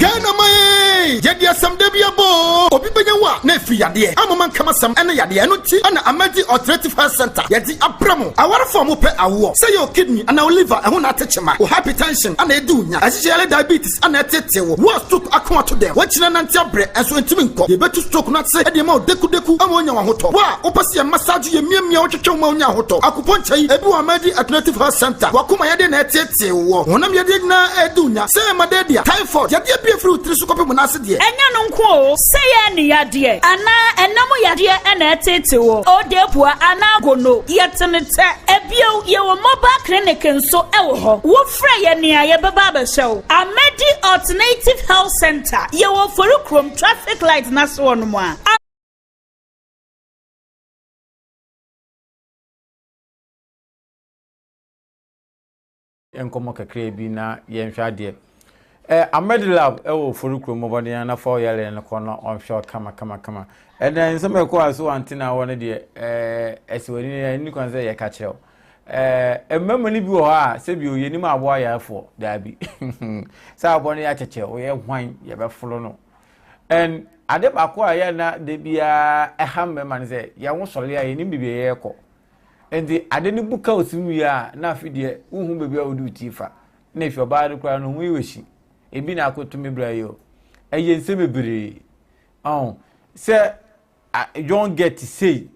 Ghana man ee! Yɛde asɛm da bi abɔ oo! Obi bɛnya wo a na ɛfiri yadeɛ, amoma nkamasɛm ɛne yadeɛ, ɛno nti ɛna Amadi Alternative Health Center yɛde abrɛ mo. Awarefoɔ a mopɛ awoɔ, sɛ yɛ wo kidney anaa wo liver ɛho na ate kyema, wo hypertension ana ɛdi wo nya, ɛhyehyɛ yare diabetes ana ɛtetee wo, wo a stroke ako ato dɛm, woakyina nante abrɛ nso ɛntumi nkɔ, yɛbɛtu stroke no ase de ama wo dekudeku ama woanya w'ahotɔ. Wo a wopɛ sɛ yɛ massage wo, yɛmiamia wo, twetwe wo ma wonya ahotɔ. Akupɔnkyɛ yi, ebi wɔ Amadi Alternative Health Center, w'akoma yadeɛ na ɛtetee woɔ, honam yadeɛ nyinaa ɛredi wo nya, sɛ malaria, typhoid, yadeɛ bi a ɛfiri wo tiri so kɔpem wo nan ase deɛ. Ɛnyɛ no nko oo, sɛ yɛ ne yadeɛ anaa ɛna mu yadeɛ na ɛtetee wo, odeepua anaa gono, yɛte ne tɛ. Ebio, yɛwɔ mobile clinic nso wɔ hɔ. Wofrɛ yɛn a, yɛbɛba abɛhwɛ wo. Amadi Alternative Health Centre, yɛwɔ Oforikrom traffic light no ase hɔnom a. Nkɔmmɔ kakraa bi na yɛnhwɛ adeɛ. Eh, Ahmed Lab ɛwɔ Ofori kurom mmɔbɔden a na fa ɔyare no kɔ na ɔnhwɛ wo kama kama kama. Ɛnna nsɛm a ɛkɔ so wante na awɔ no deɛ eh, ɛsɛ w'ani na ɛni kwan sɛ yɛka kyerɛ wo. Eh, mmarima no bi wɔ hɔ a sɛbi o yɛnim aboa ayarefoɔ daabi. Sɛ aboa no yɛ akyɛkyɛ ɔyɛ hwan yɛbɛfolo no. And ade baako a yɛ na da biara ɛha mmarima no sɛ yɛn ho sɔre a yɛnim baabi a yɛrekɔ. Enti ade no bu ka wo tirim wie a, na afei deɛ wonhu baabi a wode wo ti fa. Na efi ɔbaa no koraa no ho yi wɔ Ebi na akoto me bra yi o. Ɛyɛ nsɛm bebree. Ɔho sɛ John get sei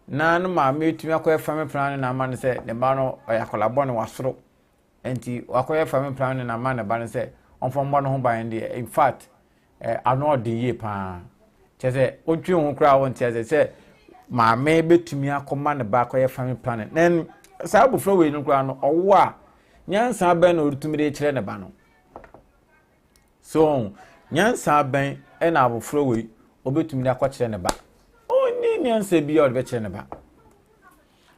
na no maame tumi akɔyɛ family planning na ama no sɛ ne ba no ɔyɛ akwadaa bɔne wasoro. Enti wakɔyɛ family planning na ama ne ba no sɛ ɔmfa mmɔ ne ho ban deɛ. In fact, Eh, ano ɔden yie paa. Kyerɛ sɛ, wodwen ho koraa wonte ase sɛ maame bɛtumi akɔma ne ba akɔyɛ family planning. Na saa abɔfra wei no koraa no, ɔwo a, nyansa bɛn na ɔtumi de kyerɛ ne ba no? So, nyansa bɛn na abɔfra wei ɔbɛtumi de akɔkyerɛ ne ba? Ɔnni nyansa bi a ɔde bɛkyerɛ ne ba.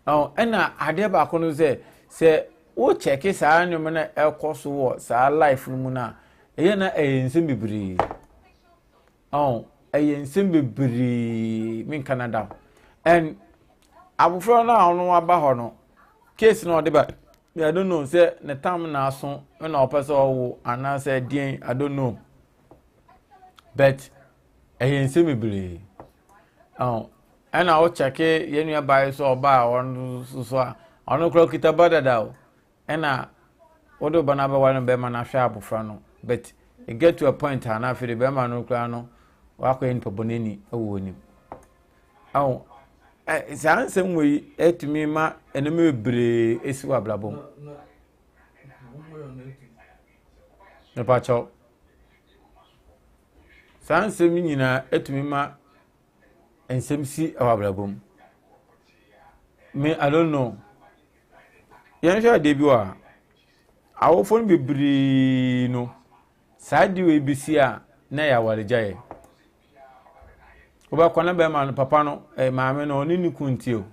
Ɔn, ɛna adeɛ baako no sɛ, sɛ wo kyɛke saa nneɛma no a ɛkɔ so wɔ saa life no mu no a, ɛyɛ na ɛyɛ nsɛm bebree. Ɔn, ɛyɛ nsɛm bebree, menka no da. And abofra no a ɔno aba hɔ no, case no ɔde ba, I don't know sɛ ne tam na aso na ɔpɛ sɛ ɔwo anaasɛ deɛn, I don't know. But ɛyɛ nsɛm bebree. Ɔn, ɛna wo kyɛke yɛn nua baa yi sɛ ɔbaa ɔno nso so a, ɔno koraa okita ba dada o. Ɛna wode wo ba no abɛware no bɛrima no ahwɛ abofra no. But it get to a point a na afei de bɛrima no koraa no wakɔyɛ nipa bɔneni wɔ w'anim. Ɔn, ɛ saa nsɛm wei ɛtumi ma nneɛma bebree esi wɔ abrabɔ mu. Mepakyɛw. Saa nsɛm yi nyinaa tumi ma nsɛm si wɔ abrabɔ mu. Me, I don't know. Yɛnhwɛ adeɛ bi wɔ ha. Awofoɔ no bebree no, saa adeɛ wei bɛsi a, na ɛyɛ awaregyaeɛ. Wobɛkɔ na bɛrima no, papa no, eh, maame no, ɔne ne kun nti o.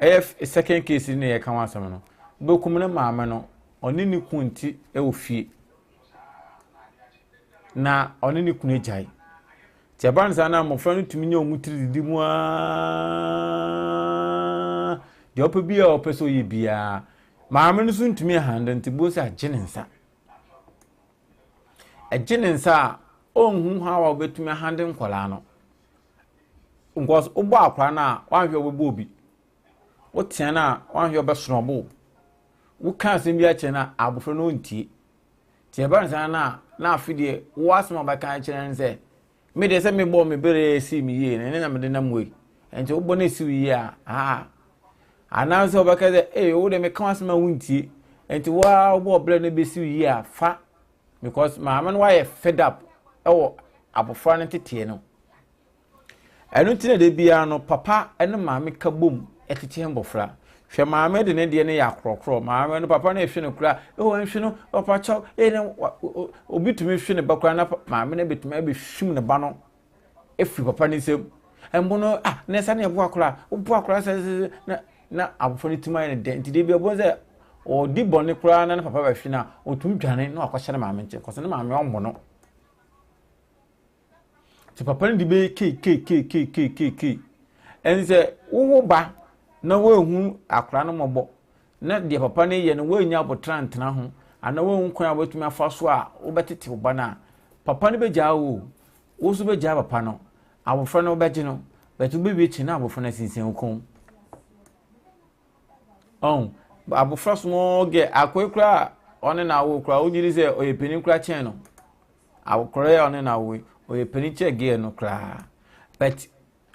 Ɛyɛ second case ne yɛka ho asɛm no. Wobɛkum ne maame no, ɔne ne kun nti wɔ fie. Na ɔne ne kunu agyae. Nti ɛba no saa na mmɔfra no tumi nya wɔn tiri didi mu aa. Deɛ ɔpɛ biara a ɔpɛ sɛ ɔyɛ biara. Maame no nso ntumi handle nti bo sɛ agye ne nsa. Ɛgye ne nsa a ɔnhu how a ɔbɛtumi ahande nkwadaa no. Because wobɔ akwadaa no a wanhwɛ wobɛbɔ obi. Wotea no a wanhwɛ ɔbɛsono wo. Woka asɛm bi akyerɛ no a abɔfra no ɔntie. Nti ɛba no saa no a na afe deɛ wo asɛm a wobɛka akyerɛ no sɛ me deɛ sɛ mebɔɔ me bere esii me yie no ɛne na mede nam wei. Nti wobɔ no esi wo yie a aa anaasɛ wobɛka sɛ ee wo deɛ meka w'asɛm a wontie nti wo ara wobɔ ɔbrɛ no bɛsi wo yie a fa because maame no wayɛ fed up ɛwɔ abɔfra no teteɛ no. Ɛno nti na da biara no papa ne maame ka bom tete mbɔfra. Hwɛ maame de ne deɛ no yɛ akorɔkorɔ. Maame no papa no ehwe no koraa, oh ɛnhwe no, papa kyɛw, ee na obi tumi hwe ne ba koraa na maame no betumi abɛhwim ne ba no efiri papa ne nsam. Ɛmbo no ah na ɛsa ne ɛbo akora, wobo akora sɛ sɛ na na abɔfra no tumi ayɛ no dɛ. Nti da bi ɛbɔ sɛ ɔdi bɔne koraa na ne papa bɛhwe no a, ɔtumi dwane na wakɔhyɛ ne maame nkyɛn kɔsɛ ne maame ɔmbo no. Nti papa no de bɛyɛ keikeikeikeikeikei. Ɛne sɛ wowo ba na woanhu akwadaa no mmɔbɔ na deɛ papa no yɛ no woannya abotra ntena ho anaa woanhu kwan a wobɛtumi afa so a wobɛtete wo ba no a, papa no bɛgyaa wo o, wo nso bɛgyaa papa no, abɔfra no wobɛgye no, but wobɛwie akyi na abɔfra no asinsian wo kɔn mu. Ɔn, abɔfra small girl, akoe koraa a ɔne no awo koraa, wogye di sɛ ɔyɛ panin koraa kyɛn no. Akɔkora yi a ɔne no awo yi, ɔyɛ panin kyɛn girl no koraa. But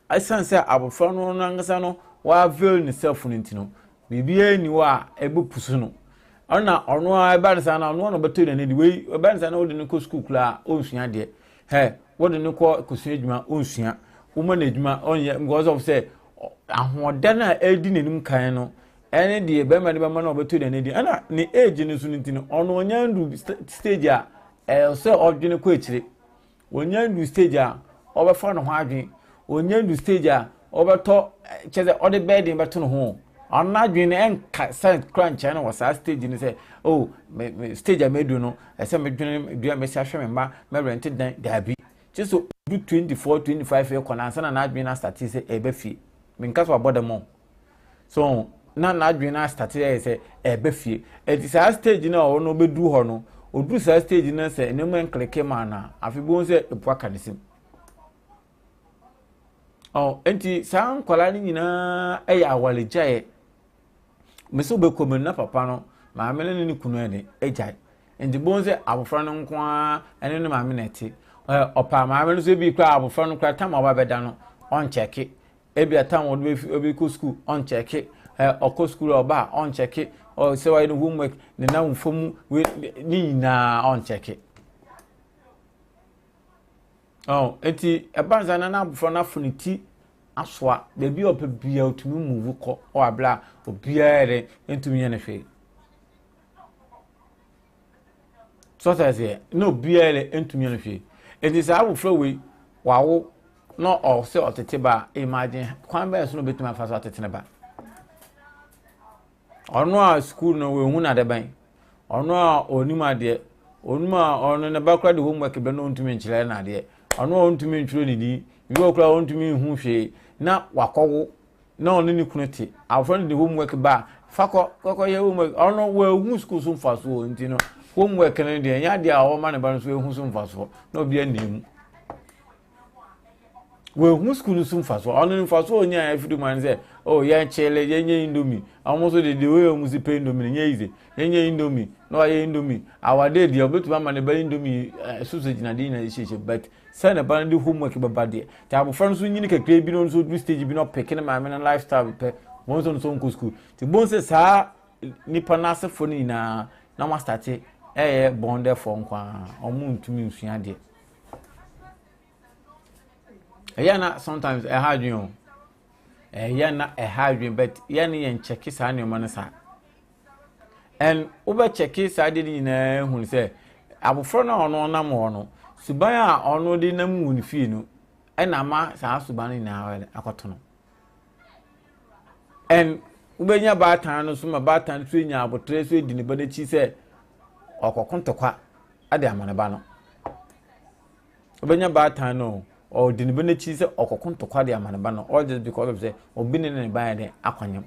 ɛsiane sɛ abɔfra no ankasa no w'avail ne self no nti no, biribiara nni hɔ a ɛbɛpusu no. Ɛna ɔno ara ɛba no saa no, ɔno ara na ɔbɛtɔ n'ani de. Wei ɛba no saa na wode no kɔ sukuu koraa ɔnsua adeɛ. Hɛ, wode no kɔ kɔsua adwuma ɔnsua. Woma no adwuma ɔnyɛ because of sɛ ahoɔden a ɛredi n'anim kan no ɛne deɛ bɛrima no bɛma no a ɔbɛtɔ n'ani de. Ɛna ne age no so no nti no, ɔno ɔnya ndu stage a Ɛwɔ sɛ ɔdwene kɔ akyire. Ɔnya ndu stage a ɔbɛfa ne ho adwene. Ɔnya ndu stage a ɔbɛtɔ kyɛ sɛ ɔde bɛɛden bɛto ne ho. Ɔno n'adwene no ɛnka sɛ kora nkyɛn no wɔ saa stage no sɛ oh me me stage a medu no ɛsɛ medwene dua mesi ahwɛ me mma mɛrɛnte dan daabi. Kye sɛ odu 24 25 kɔ no ansa na n'adwene no astate sɛ ɛbɛ fie. Menka sɛ wabɔ dam o. So na n'adwene no astate ayɛ sɛ ɛbɛ fie. Ɛti saa stage no a ɔno ɔbɛduru hɔ no, ɔduru saa stage no sɛ nneɛma nkleke maa no a, afei bohu sɛ ɛpu aka ne sim. Ɔ nti saa nkwadaa no nyinaa yɛ awaregyaeɛ. Mese wobɛkɔ mu na papa no, maame no ne ne kunu ɛde agyae. Nti bohu sɛ abɔfra no nko ara ɛne ne maame na ɛte. Ɔpa maame no so ebi koraa abɔfra no koraa tam a ɔba bɛda no ɔnkyɛke. Ebia tam a ɔde bɛfi ɔbɛkɔ sukuu ɔnkyɛke. Ɔkɔ sukuu a ɔba a ɔnkyɛke. Sɛ wayɛ ne homework ne nam fam ne nyinaa ɔnkyɛke. Ɔn, enti ɛba no saa na n'abofra no afo ne ti asoa. Baabi a ɔpɛ biara otumi move kɔ wɔ abere a obiara yɛ dɛ ntumi nyɛ no hwee. So ɔte aseɛ na obiara yɛ dɛ ntumi nyɛ no hwee. Enti saa abofra wei wawo na ɔsɛ ɔtete ba a, imagine kwan bɛyɛ so na obetumi afa so atete ne ba. Ɔno a sukuu no oehu no adebɛn? Ɔno a ɔnnim adeɛ, ɔnim a ɔno ne ba koraa de homework brɛ no ɔntumi nkyerɛ no adeɛ, ɔno a ɔntumi ntwerɛ ne din, ebi wɔ koraa ɔntumi nhu hwee na wakɔwo na ɔne ne kunu te, abɔfra no de homework ba a, fa kɔ kɔkɔyɛ homework, ɔno wahu sukuu so mfasoɔ nti no homework no deɛ ɛnyɛ adeɛ a ɔma ne ba no so ehu so mfasoɔ na obi anni mu. Wɔahu sukuu no so mfasoɔ. Ɔno no mfasoɔ a ɔnyaeɛ afiri mu ara ne sɛ, oh, yɛn kyele, yɛnyɛ indomie. Wɔn nso de, the way wɔn si pɛ indomie no, nyɛ easy. Yɛnyɛ indomie, na wayɛ indomie. Awade deɛ, ɔbɛtumi ama ne ba indomie eh, sausage na adeɛ nyinaa hyehyɛ, but sɛ ne ba no de homework bɛba deɛ. Nti abɔfra no nso nyini kakra bi na ɔno nso duru stage bi na ɔpeke ne maame no lifestyle pɛ, wɔn nso nso nkɔ sukuu. Nti bohu sɛ saa nipa no asefoɔ no nyinaa na wɔn astate ɛyɛ bɔndɛfoɔ nko ara, wɔn ntumi nsua adeɛ. Ɛyɛ na sometimes ɛha adwene o. Ɛyɛ na ɛha adwene but yɛn ne yɛn kyɛke saa nneɛma no saa. And wobɛkyɛke saa adeɛ no nyinaa hunu sɛ abɔfra no a ɔno ɔnam hɔ no, suban a ɔno de nam wɔ ne fie no ɛna ama saa suban no nyinaa akɔto no. And wobɛnya baatan no so ma baatan no so anya aboterɛ so adi ne ba no akyi sɛ ɔkɔko ntɔkwa de ama ne ba no. Wobɛnya baatan no o, ɔdi ne ba no akyi sɛ ɔkɔko ntɔkwa de ama ne ba no all just because of sɛ obi ne ne ba yɛ dɛn akɔnyam.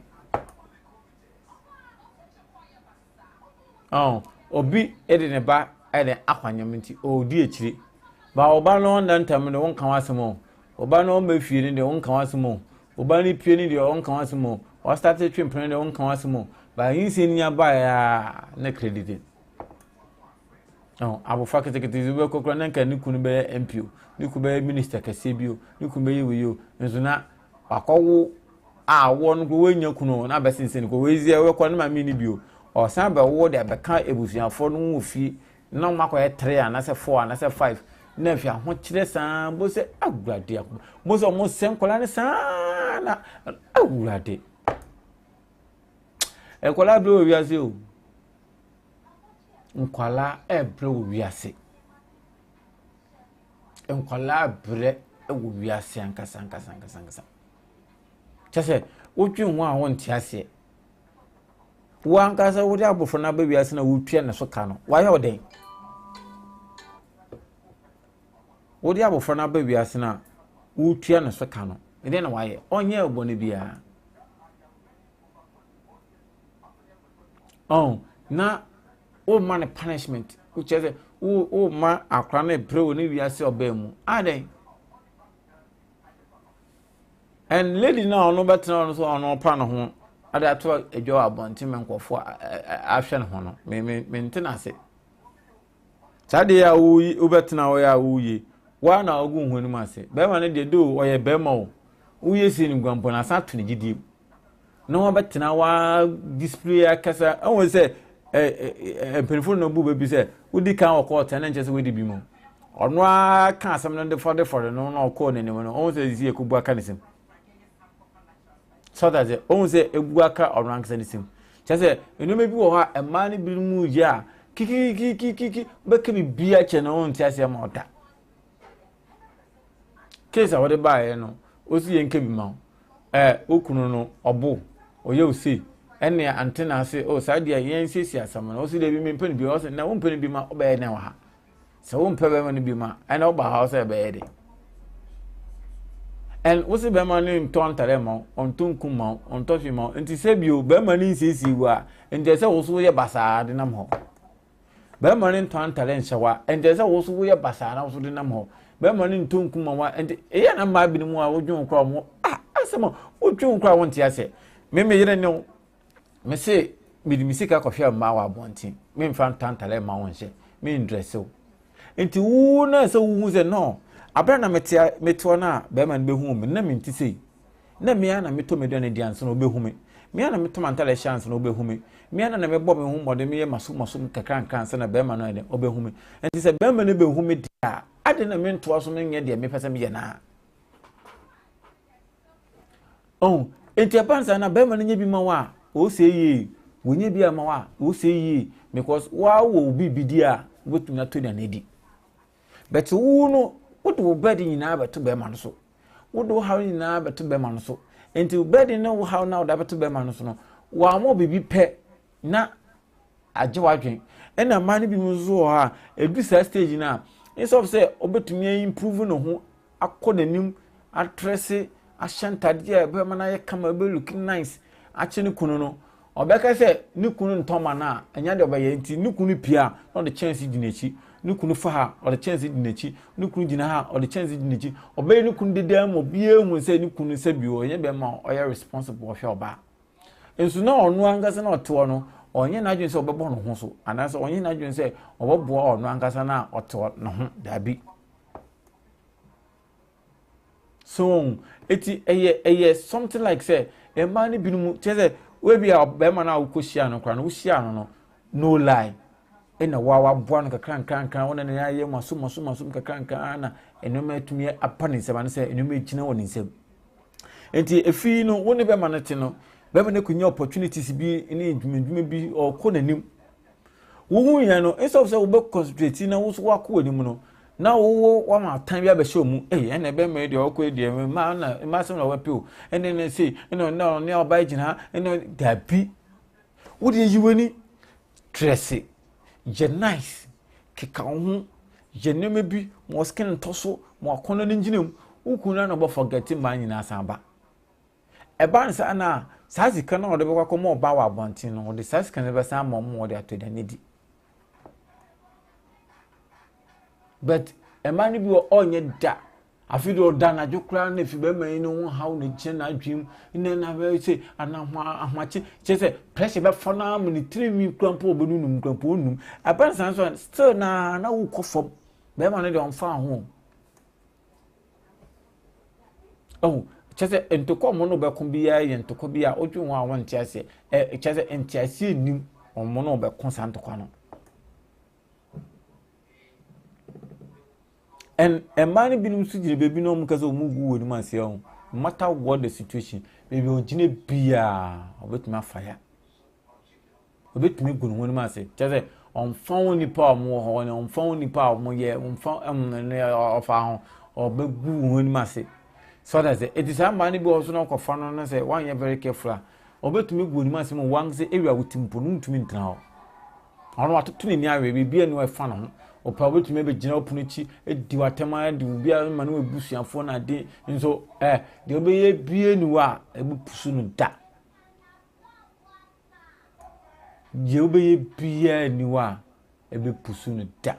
Oh, obi de ne ba de akɔnyam nti ɔredi akyire. Ba ɔba no ɔnda ntam no wonka w'asɛm o. Ɔba no ɔmma fie no deɛ wonka w'asɛm o. Ɔba no pie no deɛ ɔnka w'asɛm o. Ɔstate twe mpena no deɛ wonka w'asɛm o. Ba nyinsɛn nya baeɛ a na credit. Ɛho, abɔfra ketekete bi bɛkɔ koraa na nka ne kunu bɛyɛ MP o, ne kunu bɛyɛ minister kɛseɛ bi o, ne kunu bɛyɛ wei o, nso na wakɔwo a awoɔ no koraa wannya kunu o, na abɛsensɛn ne kɔn. Wei deɛ wobɛkɔ ne maame nni bi o, ɔsan bɛwo de abɛka abusuafoɔ no ho wɔ fie na wɔn akɔyɛ three anaasɛ four anaasɛ five na afei ahokyerɛ saa bo sɛ awurade akoma bo sɛ wɔn sɛ nkwadaa no saa na awurade nkwadaa bere wɔ wiase o. Nkwadaa rebrɛ wɔ wiase. Nkwadaa rebrɛ wɔ wiase ankasa ankasa ankasa ankasa. Kyerɛ sɛ, wodwene ho a wonte aseɛ. Wo ankasa wode abɔfra no aba wiase na wotua ne so ka no, wayɛ wo dɛn? Wode abɔfra no aba wiase no a wotua ne so ka no, ɛdeɛn na wayɛ? Ɔnyɛɛ bɔne biara. Ɔn, na womma no punishment. Wokyerɛ sɛ wo womma akora no pere wɔ ne wiase ɔbaa mu. Adɛn? And lady no a ɔno bɛtena hɔ no so ɔno ɔpa ne ho ade ato adwa wɔ abɔnten ma nkurɔfoɔ ahwɛ ne ho no, me me mente n'ase. Saa deɛ a woyi wobɛtena hɔ yɛ a woyi woa na wogu ho anim ase. Bɛrima no deɛ do ɔyɛ bɛrima o. Woyɛ sie no guampɔ no asan ato ne gyidie mu. Na wabɛtena wa display akasa ɛwɔ sɛ ɛ ɛ mpanyinfoɔ na obu baabi sɛ wodi kan wɔ kɔɔt ɛna nkyɛn sɛ wodi bi mu. Ɔno ara ka asɛm no de fɔdefɔde no na ɔkɔɔ n'anim no ɔhu sɛ sisi ɛkɔbu aka ne nsam. So ɔte aseɛ? Ɔhu sɛ ebu aka ɔno ankasa ne nsam. Kyerɛ sɛ nneɛma bi wɔ hɔ a mmaa no binom yɛ a kikikikikiki bɛka biribi akyɛ no ɔnte aseɛ ma ɔda. Case a wɔde baeɛ no, ɔsi yɛn nka bi ma wo. Ɛɛ wo kunu no ɔbo. Ɔyɛ wo sei. Ɛnna ante na ase, oh saa deɛ yɛn siesie asɛm no. Ɔsi deɛ bi mempɛ no bi. Ɔsi na wompɛ no bi ma ɔbɛyɛ dɛn wɔ ha? Sɛ wompɛ bɛrima no bi ma ɛna ɔba ha sɛ ɛbɛyɛ de. And wosi bɛrima no ntɔ ntare ma wo, ɔntɔ nkum ma wo, ɔntɔ hwee ma wo. Nti sɛ bio bɛrima no nsiesie wo a, nti ɛsɛ wo so woyɛ basaa de nam hɔ. Bɛrima no ntɔ antare nhyɛ wo a, nti ɛsɛ wo so woyɛ basaa na wo so de nam hɔ. Bɛrima no ntɔ nkum ma wo a, nti ɛyɛ na mmaa binom a wodwen wo koraa wɔn ah asɛm a wotwe wo koraa wonte aseɛ. Me me yere ne wo, me se mede me sika kɔhwɛ mmaa wɔ abɔnten, memfa ntɔ antare mma wo nhyɛ, mendrɛse wo. Nti wo na ɛsɛ wohu sɛ no, abere na mete mete hɔ no a bɛrima no bɛhu me na mente sei. Na me ara na metɔ m'aduane di ansa na ɔbɛhu me. Me ara na metɔ m'antade hyɛ ansa na ɔbɛhu me. Me ara na mebɔ me ho mmɔden meyɛ masom masom nkakrankra ansa na barima no ayɛ dɛn ɔbɛhu me. Nti sɛ barima no bɛhu me deɛ a, adɛn na mentoa so menyɛ deɛ mepɛ sɛ meyɛ no a? Oh, nti ɛba no saa na barima no nyɛ bi ma wo a, ɔsɛ yie. Wɔnyɛ bi ama wo a, ɔsɛ yie. Because woa wɔ wo biribi di a, wobɛtumi atɔ aduane adi. But wo no, wode wo bɛde nyinaa bɛto bɛrima no so. Wode wo haw nyinaa bɛto bɛrima no so. Nti wo bɛde ne wo haw no a wode abɛto bɛrima no so no, wɔammɔ biribi pɛ na agye w'adwen. Ɛna mmaa no bi nso wɔ hɔ a, ɛdu saa stage no a, instead of sɛ ɔbɛtumi improve ne ho akɔ n'anim, atrɛse, ahyɛ ntadeɛ a ɛbɛma no ayɛ kama, ɛbɛ look nice, akye ne kunu no, Ɔbɛka sɛ ne kunu ntɔ ma no a, ɛnyɛ deɛ ɔbɛyɛ nti ne kunu pue a, na ɔde kyɛnse di n'akyi. Ne kunu fa ha a, ɔde kyɛnse di n'akyi. Ne kunu gyina ha a, ɔde kyɛnse di n'akyi. Ɔbɛyɛ ne kunu dede ama obiara ahu sɛ ne kunu sɛ bio, ɔnyɛ bɛrima a ɔyɛ responsible ɔhwɛ ɔbaa. Nso na ɔno ankasa na ɔte hɔ no, ɔnyɛ n'adwene sɛ ɔbɛbɔ ne ho so anaasɛ ɔnyɛ n'adwene sɛ ɔbɛboa ɔno ankasa no a ɔte hɔ no ho. Daabi. So wɔn eti ɛyɛ ɛyɛ something like sɛ mmaa no binom kyerɛ sɛ webi a bɛrima no a wokɔ hyia no koraa no wohyia no no no lie ɛna wa waboa no kakra nkra nkra wɔn na ne ayɛ mu asom asom asom kakra nkra na nneɛma atumi apa ne nsam ano sɛ nneɛma gyina wɔ ne nsam nti efi no wo ne bɛrima no te no bɛrima no akɔnya opportunities bi ne dwumadwuma bi ɔkɔ n'anim Wohu yɛn no, instead of sɛ wobɛ concentrate na wo nso woakɔ w'anim no, na wowɔ wama atan bi abɛhyɛ mu. Ei, ɛna ɛbɛma yi deɛ ɔkɔ yi deɛ mmaa na mmaa asɛm na wɔpɛ o. Ɛna ɛna sei, ɛna ɔne ɔne ɔbaa gyina ha, ɛna dabi. Wo deɛ yi w'ani, dresse, yɛ nice, keka wo ho, yɛ nneɛma bi, ma wo skin ntɔ so, ma w'akɔnnɔ no ngyina mu. Wo kunu no na ɔbɛ forget mmaa nyinaa san ba. Ɛba no saa no a, saa sika no a wɔde bɛkɔ akɔma ɔbaa wɔ abɔnten no, wɔde saa sika no bɛsan ama wɔn ma wɔde atɔ aduane adi. But mmaa no bi wɔ ɔnyɛ da. Afei deɛ ɔda anadwo koraa na efi bɛrima yi ne ho haw na gyina n'adwene mu na na bɛyɛ sɛ anahoakye kyerɛ sɛ pressure bɛfa no ama ne tiri nwi kura mpo ɔbɛnunum kura mpo ɔnum. Ɛba no saa nso a still na na wokɔ fam. Bɛrima no deɛ ɔmfa ho. Ɔho, kyerɛ sɛ ntokwa a wɔn ne bɛko biara yɛ ntokwa bi a wodwen ho a wɔnte aseɛ. Ɛ kyerɛ sɛ nteaseɛ nnim wɔn ne bɛko saa ntokwa no. And mmaa no binom nso gyina baabi na wɔn ka sɛ wɔn gu wɔn anim aseɛ ho. No matter what the situation, baabi a ɔgyina biara, ɔbɛtumi afa ya. Obetumi agu ne ho anim ase. Kyerɛ sɛ, ɔmfa ho nnipa a wɔwɔ hɔ, ɔmfa ho nnipa a wɔyɛ, ɔmfa ɛm ne ɔfa ho, ɔbɛgu wo ho anim ase. So ɔda sɛ, eti saa mmaa no bi wɔ hɔ so na ɔkɔfa no no sɛ wanyɛ very careful a, ɔbɛtumi agu anim ase ma wankasa area wo ti mpo no ntumi ntena hɔ. Ɔno watoto n'ani awe, biribi ani ɛfa ne ho. Ɔpɛ a ɔbɛtumi abɛgyina wo pono akyi, adi w'atɛm ara, de obi a ma ne w'abusuafoɔ no ade nso ɛ, deɛ ɔbɛyɛ bie ni hɔ a ɛbɛpusu no da. Deɛ wobɛyɛ biara nni hɔ a ɛbɛpusu no da.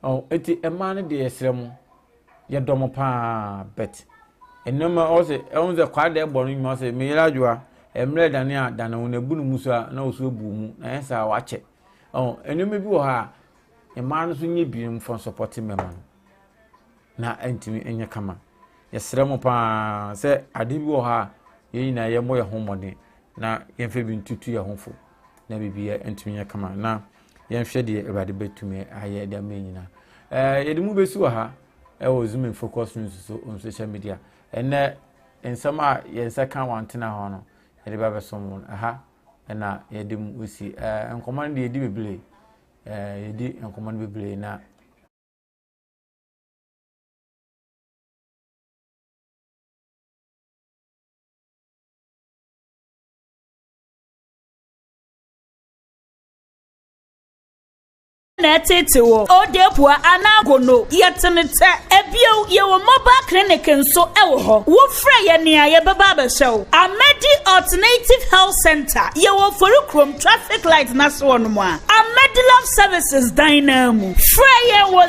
Ɔho eti mmaa no deɛ yɛsrɛ mo, yɛdɔ mo paa but nneɛma ɔsɛ ɛho sɛ kwaa deɛ ɛbɔ no nnwuma sɛ meyere adwoa mmerɛ dane a dane wo na ebu ne mu so a na ɔso ebu mu na ɛyɛ saa wakyɛ. Ɔho nneɛma bi wɔ hɔ a mmaa no nso nyɛ bi mfa nsɔpɔte mmarima no. na ɛntumi nyɛ kama. Yɛsrɛ mo paa sɛ ade bi wɔ hɔ a yɛn nyinaa yɛmmɔ yɛn ho mmɔden na yɛmfa bi ntutu yɛn ho fo na biribi ntumi nyɛ kama na yɛnhwɛ deɛ Awurade bɛtumi ayɛ de ama yɛn nyinaa. Ɛɛ yɛde mu bɛsi wɔ ha ɛwɔ Zoom in Focus News so on social media. Ɛnɛ nsɛm a yɛn nsa ka wɔ antena hɔ no yɛde ba bɛsom wɔn ɛha ɛna yɛde mu si ɛɛ nkɔmɔ no deɛ yɛdi bebree ɛɛ yɛdi nkɔmɔ no bebree na. na ɛreteetee wo, odeepua anaa gono, yɛte no tɛ. Ebio, yɛwɔ mobile clinic nso wɔ hɔ. Wofrɛ yɛn a, yɛbɛba abɛhwɛ wo. Amadi Alternative Health Centre, yɛwɔ Oforikrom traffic light no ase hɔnom a, Amadi Love Services dan no ara mu. Frɛ yɛn wɔ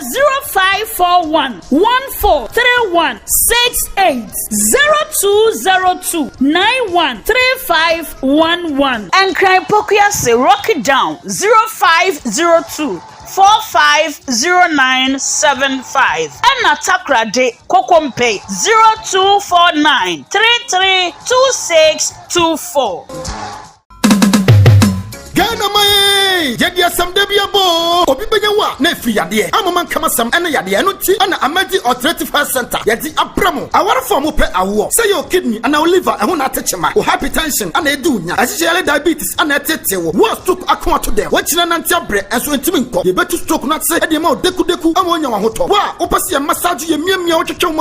0541 1431 68, 0202 91 3511. Nkran Pokuase Rocky Down 0502 450975 ɛna Takoradi Kokompe 0249 332624. Ghana man ee! Yɛde asɛm da bi abɔ oo! Obi bɛnya wo a na ɛfiri yadeɛ, amoma nkamasɛm ɛne yadeɛ. Ɛno nti ɛna Amadi Alternative Health Center yɛde abrɛ mo. Awarefoɔ a mopɛ awoɔ, sɛ ɛyɛ wo kidney anaa wo liver ɛho na ate kyema, wo hypertension ana ɛdi wo nya, ɛhyehyɛ yare diabetes ana ɛtetee wo, wo a stroke ako ato dɛm, woakyina nante abrɛ ɛnso ɛntumi nkɔ, yɛbɛtu stroke no ase de ama wo dekudeku ama woanya w'ahotɔ. Wo a wopɛ sɛ yɛ massage, yɛ miamia wo twetwe wo ma.